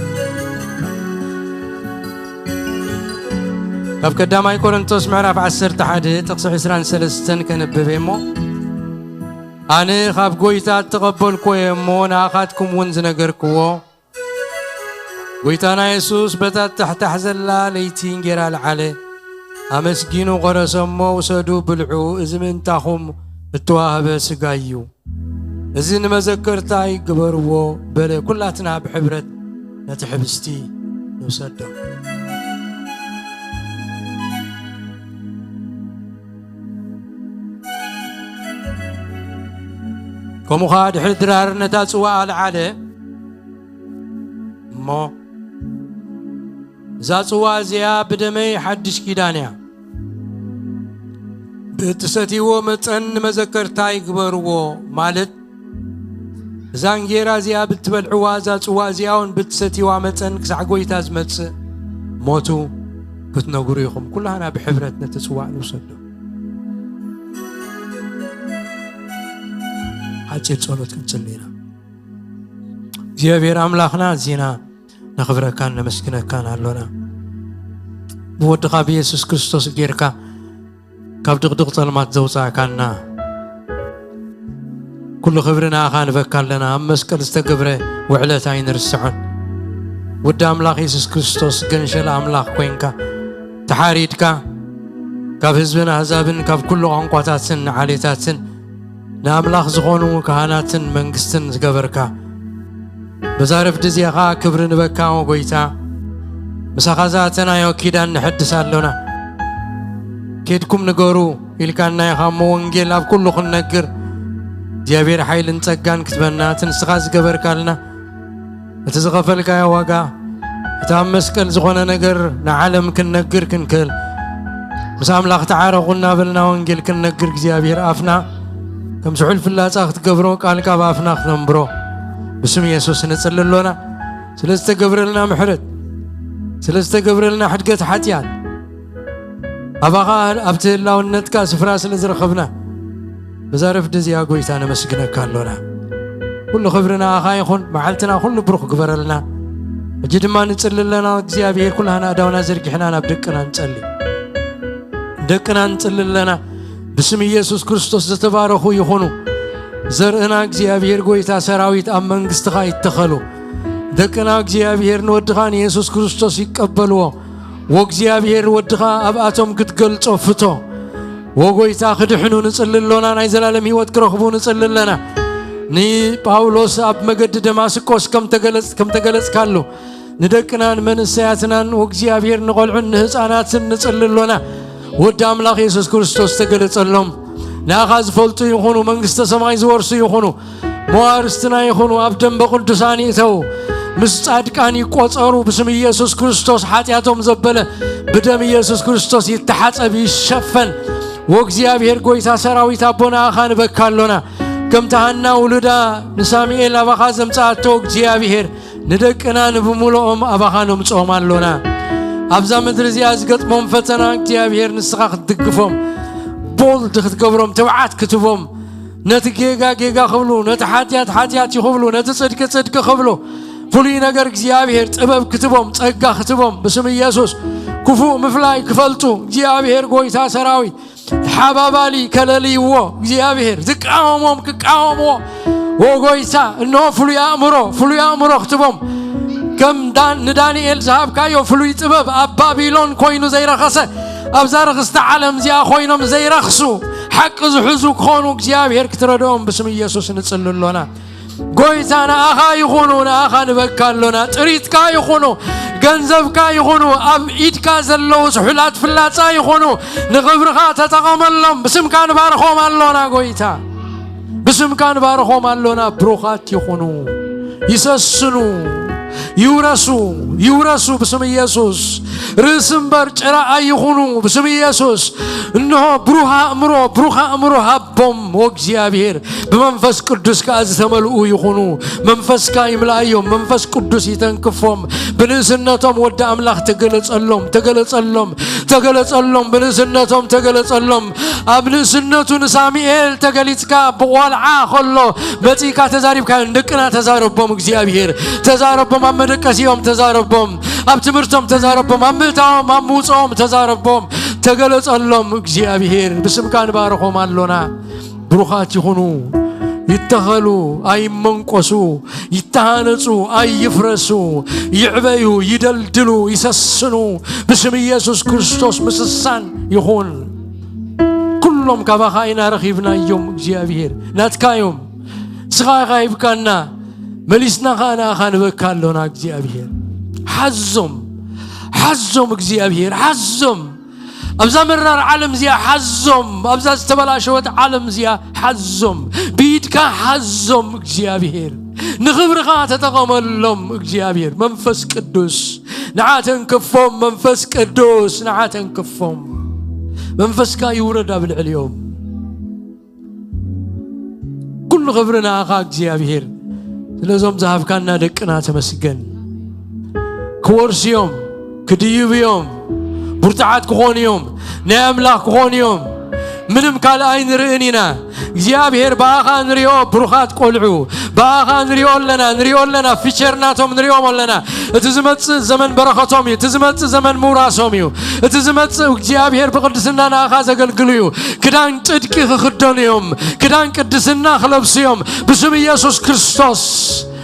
ካብ ቀዳማይ ቆሮንቶስ ምዕራፍ ዓሰርተ ሓደ ጥቕሲ ዕስራን ሰለስተን ከንብብ እየ እሞ፣ ኣነ ካብ ጐይታ እተቐበልኩዎ እየ እሞ፣ ንኣኻትኩም እውን ዝነገርክዎ፣ ጐይታና የሱስ በታ ትታሕታሕ ዘላ ለይቲ እንጌራ ለዓለ፣ ኣመስጊኑ ቖረሰ እሞ፣ ውሰዱ፣ ብልዑ፣ እዚ ምእንታኹም እተዋህበ ስጋይ እዩ። እዚ ንመዘከርታይ ግበርዎ በለ። ኩላትና ብሕብረት ነቲ ሕብስቲ ንውሰዶ። ከምኡ ኸኣ ድሕሪ ድራር ነታ ጽዋእ ኣልዓለ እሞ፣ እዛ ጽዋእ እዚኣ ብደመይ ሓድሽ ኪዳን እያ። ብእትሰትይዎ መጠን ንመዘከርታይ ግበርዎ፣ ማለት እዛ እንጌራ እዚኣ ብትበልዕዋ፣ እዛ ጽዋእ እዚኣ እውን ብትሰትይዋ መጠን ክሳዕ ጐይታ ዝመጽእ ሞቱ ክትነግሩ ኢኹም። ኩላህና ብሕብረት ነቲ ጽዋእ ንውሰዶ። ሓጺር ጸሎት ክንጽሊ ኢና። እግዚኣብሔር ኣምላኽና፣ ኣዚና ነኽብረካን ነመስግነካን ኣሎና። ብወድኻ ብየሱስ ክርስቶስ ጌርካ ካብ ድቕድቕ ጸልማት ዘውጻእካና፣ ኩሉ ክብሪ ንኣኻ ንበካ ኣለና። ኣብ መስቀል ዝተገብረ ውዕለት ኣይንርስዖን። ወዲ ኣምላኽ የሱስ ክርስቶስ፣ ገንሸል ኣምላኽ ኮይንካ ተሓሪድካ፣ ካብ ህዝብን ኣህዛብን ካብ ኩሉ ቋንቋታትን ዓሌታትን ንኣምላኽ ዝኾኑ ካህናትን መንግስትን ዝገበርካ፣ በዛ ረፍዲ እዚኣ ኸኣ ክብሪ ንበካ፣ ኦ ጐይታ። ምሳኻ ዝኣተናዮ ኪዳን ንሐድስ ኣሎና። ኬድኩም ንገሩ ኢልካና ኢኻ እሞ፣ ወንጌል ኣብ ኩሉ ክንነግር እግዚኣብሔር ሓይልን ጸጋን ክትበና፣ እቲ ንስኻ ዝገበርካልና፣ እቲ ዝኸፈልካዮ ዋጋ፣ እቲ ኣብ መስቀል ዝኾነ ነገር ንዓለም ክንነግር ክንክእል፣ ምስ ኣምላኽ ተዓረቑ እናበልና ወንጌል ክንነግር እግዚኣብሔር ኣፍና ከም ስሑል ፍላጻ ክትገብሮ፣ ቃልካ ኣብ ኣፍና ክተንብሮ ብስም የሱስ ንጽሊ ኣሎና። ስለ ዝተገብረልና ምሕረት፣ ስለ ዝተገብረልና ሕድገት ሓጢኣት፣ ኣባኻ ኣብቲ ህላውነትካ ስፍራ ስለ ዝረኸብና፣ በዛ ረፍዲ እዚኣ ጐይታ ነመስግነካ ኣሎና። ኩሉ ክብሪ ንኣኻ ይኹን። መዓልትና ኩሉ ብሩኽ ግበረልና። ሕጂ ድማ ንጽሊ ኣለና። እግዚኣብሔር፣ ኩላህና ኣእዳውና ዘርጊሕና ናብ ደቅና ንጸሊ። ደቅና ንጽሊ ኣለና። ብስም ኢየሱስ ክርስቶስ ዝተባረኹ ይኹኑ። ዘርእና እግዚኣብሔር ጐይታ ሰራዊት ኣብ መንግስትኻ ይተኸሉ። ደቅና እግዚኣብሔር ንወድኻ ንየሱስ ክርስቶስ ይቀበልዎ። ወእግዚኣብሔር ወድኻ ኣብኣቶም ክትገልጾ ፍቶ። ወጎይታ ክድሕኑ ንጽሊ ኣሎና፣ ናይ ዘላለም ህይወት ክረኽቡ ንጽሊ ኣለና። ንጳውሎስ ኣብ መገዲ ደማስቆስ ከም ተገለጽ-፣ ከም ተገለጽካሉ፣ ንደቅናን መንእሰያትናን ወእግዚኣብሔር ንቖልዑን ንህፃናትን ንጽሊ ኣሎና። ወዲ ኣምላኽ የሱስ ክርስቶስ ተገለጸሎም። ንኣኻ ዝፈልጡ ይኹኑ፣ መንግስተ ሰማይ ዝወርሱ ይኹኑ፣ መዋርስትና ይኹኑ፣ ኣብ ደንበ ቅዱሳን ይእተዉ፣ ምስ ጻድቃን ይቆጸሩ። ብስም ኢየሱስ ክርስቶስ ሓጢኣቶም ዘበለ ብደም ኢየሱስ ክርስቶስ ይተሓጸብ፣ ይሸፈን። ወእግዚኣብሔር ጐይታ ሰራዊት ኣቦ፣ ንኣኻ ንበካ ኣሎና። ከምቲ ሃና ውሉዳ ንሳሙኤል ኣባኻ ዘምጽኣቶ፣ እግዚኣብሔር፣ ንደቅና ንብምልኦም ኣባኻ ነምጽኦም ኣሎና። ኣብዛ ምድሪ እዚኣ ዝገጥሞም ፈተና እግዚኣብሔር ንስኻ ክትድግፎም፣ ቦልድ ክትገብሮም፣ ትብዓት ክትቦም፣ ነቲ ጌጋ ጌጋ ክብሉ፣ ነቲ ሓጢኣት ሓጢኣት እዩ ክብሉ፣ ነቲ ጽድቂ ጽድቂ ክብሉ፣ ፍሉይ ነገር እግዚኣብሔር ጥበብ ክትቦም፣ ጸጋ ክትቦም፣ ብስም ኢየሱስ ክፉእ ምፍላይ ክፈልጡ እግዚኣብሔር ጐይታ ሰራዊት ሓባባሊ ከለልይዎ እግዚኣብሔር፣ ዝቃወሞም ክቃወምዎ። ወጎይታ፣ እንሆ ፍሉይ ኣእምሮ፣ ፍሉይ ኣእምሮ ክትቦም፣ ከም ዳ-፣ ንዳንኤል ዝሃብካዮ ፍሉይ ጥበብ ኣብ ባቢሎን ኮይኑ ዘይረኸሰ፣ ኣብዛ ርኽስቲ ዓለም እዚኣ ኮይኖም ዘይረኽሱ፣ ሓቂ ዝሕዙ ክኾኑ እግዚኣብሔር ክትረድኦም ብስም ኢየሱስ ንጽሊ ኣሎና። ጎይታ፣ ንኣኻ ይኹኑ፣ ንኣኻ ንበካ ኣሎና። ጥሪትካ ይኹኑ፣ ገንዘብካ ይኹኑ፣ ኣብ ኢድካ ዘለዉ ስሑላት ፍላጻ ይኹኑ፣ ንኽብርኻ ተጠቐመሎም። ብስምካ ንባርኾም ኣሎና ጎይታ፣ ብስምካ ንባርኾም ኣሎና። ብሩኻት ይኹኑ። ይሰስኑ፣ ይውረሱ፣ ይውረሱ ብስም ኢየሱስ። ርእሲ እምበር ጭራ ኣይኹኑ ብስም ኢየሱስ። እንሆ ብሩህ ኣእምሮ፣ ብሩህ ኣእምሮ ሃቦም ወእግዚኣብሔር። ብመንፈስ ቅዱስ ከኣ ዝተመልኡ ይኹኑ። መንፈስካ ይምላእዮም፣ መንፈስ ቅዱስ ይተንክፎም። ብንእስነቶም ወዲ ኣምላኽ ተገለጸሎም፣ ተገለጸሎም፣ ተገለጸሎም፣ ብንእስነቶም ተገለጸሎም። ኣብ ንእስነቱ ንሳሙኤል ተገሊጽካ ብቖልዓ ኸሎ መጺእካ ተዛሪብካዮ። ንደቅና ተዛረቦም እግዚኣብሔር፣ ተዛረቦም፣ ኣብ መደቀሲኦም ተዛረቦም፣ ኣብ ትምህርቶም ተዛረቦም፣ ኣብ ምእታዎም ኣብ ምውፅኦም ተዛረቦም። ተገለጸሎም እግዚኣብሔር። ብስምካ ንባርኾም ኣሎና። ብሩኻት ይኹኑ፣ ይተኸሉ፣ ኣይመንቆሱ፣ ይተሃነጹ፣ ኣይፍረሱ፣ ይዕበዩ፣ ይደልድሉ፣ ይሰስኑ። ብስም ኢየሱስ ክርስቶስ ምስሳን ይኹን። ኩሎም ካባኻ ኢና ረኺብናዮም እግዚኣብሔር፣ ናትካዮም። ንስኻ ኢኻ ሂብካና፣ መሊስና ኸኣ ንኣኻ ንበካ ኣሎና እግዚኣብሔር። ሓዞም፣ ሓዞም እግዚኣብሔር፣ ሓዞም። ኣብዛ መራር ዓለም እዚኣ ሓዞም፣ ኣብዛ ዝተበላሸወት ዓለም እዚኣ ሓዞም፣ ብኢድካ ሓዞም እግዚኣብሔር። ንኽብርኻ ተጠቐመሎም እግዚኣብሔር። መንፈስ ቅዱስ ንዓ ተንክፎም፣ መንፈስ ቅዱስ ንዓ ተንክፎም። መንፈስካ ይውረድ ኣብ ልዕሊኦም። ኩሉ ክብሪ ንኣኻ እግዚኣብሔር። ስለዞም ዝሃብካና ደቅና ተመስገን። ክወርሱ እዮም፣ ክድይቡ እዮም፣ ብርቱዓት ክኾኑ እዮም፣ ናይ ኣምላኽ ክኾኑ እዮም። ምንም ካልእ ኣይንርእን ኢና። እግዚኣብሔር ብኣኻ ንሪኦ ብሩኻት ቆልዑ፣ ብኣኻ ንሪኦ ኣለና፣ ንሪኦ ኣለና፣ ፊቸር ናቶም ንሪኦም ኣለና። እቲ ዝመጽእ ዘመን በረኸቶም እዩ፣ እቲ ዝመጽእ ዘመን ምውራሶም እዩ። እቲ ዝመጽእ እግዚኣብሔር ብቕድስና ንኣኻ ዘገልግሉ እዩ። ክዳን ጽድቂ ክኽደኑ እዮም፣ ክዳን ቅድስና ክለብሱ እዮም። ብስም ኢየሱስ ክርስቶስ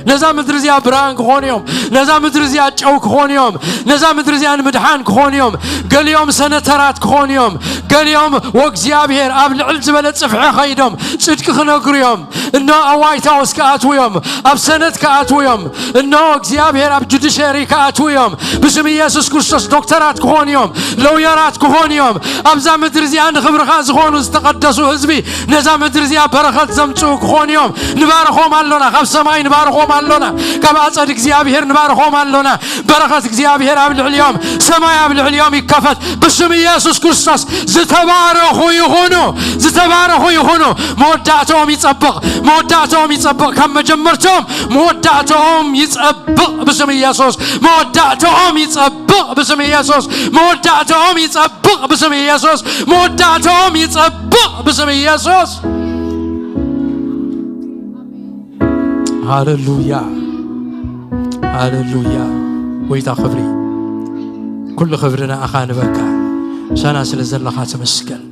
ነዛ ምድሪ እዚኣ ብርሃን ክኾኑ እዮም። ነዛ ምድሪ እዚኣ ጨው ክኾኑ እዮም። ነዛ ምድሪ እዚኣ ንምድሓን ክኾኑ እዮም። ገሊኦም ሰነተራት ክኾኑ እዮም። ገሊኦም ወእግዚኣብሔር ኣብ ልዕል ዝበለ ጽፍሒ ኸይዶም ጽድቂ ክነግሩ እዮም። እነሆ ኣብ ዋይት ሃውስ ክኣትዉ እዮም። ኣብ ሰነት ክኣትዉ እዮም። እነሆ እግዚኣብሔር ኣብ ጁዲሸሪ ክኣትዉ እዮም። ብስም ኢየሱስ ክርስቶስ ዶክተራት ክኾኑ እዮም። ለውየራት ክኾኑ እዮም። ኣብዛ ምድሪ እዚኣ ንኽብርኻ ዝኾኑ ዝተቐደሱ ህዝቢ ነዛ ምድሪ እዚኣ በረኸት ዘምጽኡ ክኾኑ እዮም። ንባርኾም ኣሎና፣ ካብ ሰማይ ንባርኾም ኣሎና፣ ካብ ኣጸድ እግዚኣብሔር ንባርኾም ኣሎና። በረኸት እግዚኣብሔር ኣብ ልዕሊኦም፣ ሰማይ ኣብ ልዕሊኦም ይከፈት። ብስም ኢየሱስ ክርስቶስ ዝተባረኹ ይኹኑ፣ ዝተባረኹ ይኹኑ። መወዳእታኦም ይጸብቕ፣ መወዳእታኦም ይጸብቕ። ካብ መጀመርታኦም መወዳእታኦም ይጸብቕ ብስም ኢየሱስ። መወዳእታኦም ይጸብቕ ብስም ኢየሱስ። መወዳእታኦም ይጸብቕ ብስም ኢየሱስ። መወዳእታኦም ይጸብቕ ብስም ኢየሱስ። ሃሌሉያ፣ ሃሌሉያ። ጎይታ ክብሪ፣ ኩሉ ክብሪ ንኣኻ ንበካ። ምሳና ስለ ዘለኻ ተመስገን።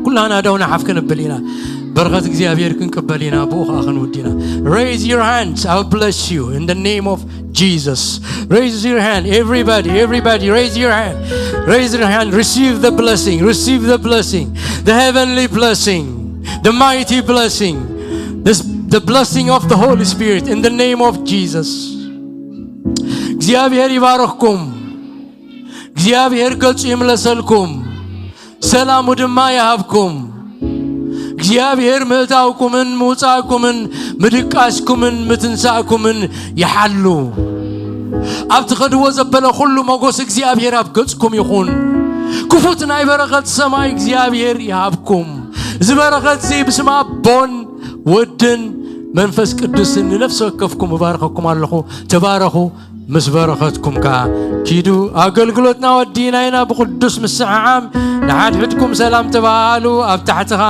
ኩላና ዳው ንሓፍ ክንብል ኢና። በረኸት እግዚኣብሔር ክንቅበል ኢና፣ ብኡ ኸዓ ክንውድ ኢና። Raise your hands, I will bless you in the name of Jesus. Raise your hand, everybody, everybody, raise your hand. Raise your hand, receive the blessing, receive the blessing, the heavenly blessing, the mighty blessing, this, the blessing of the Holy Spirit in the name of Jesus. እግዚኣብሔር ይባርኽኩም። እግዚኣብሔር ገጹ ይምለሰልኩም፣ ሰላሙ ድማ ይሃብኩም። እግዚኣብሔር ምእታውኩምን ምውጻእኩምን ምድቃስኩምን ምትንሳእኩምን ይሓሉ። ኣብ ትኸድዎ ዘበለ ኩሉ ሞጎስ እግዚኣብሔር ኣብ ገጽኩም ይኹን። ክፉት ናይ በረኸት ሰማይ እግዚኣብሔር ይሃብኩም። እዚ በረኸት እዚ ብስም ኣቦን ወድን መንፈስ ቅዱስን ንነፍሲ ወከፍኩም እባርኸኩም ኣለኹ። ተባረኹ። ምስ በረኸትኩም ከኣ ኪዱ። ኣገልግሎትና ወዲእና ኢና። ብቕዱስ ምስዕዓም ንሓድሕድኩም ሰላም ተባሃሉ። ኣብ ታሕቲ ከኣ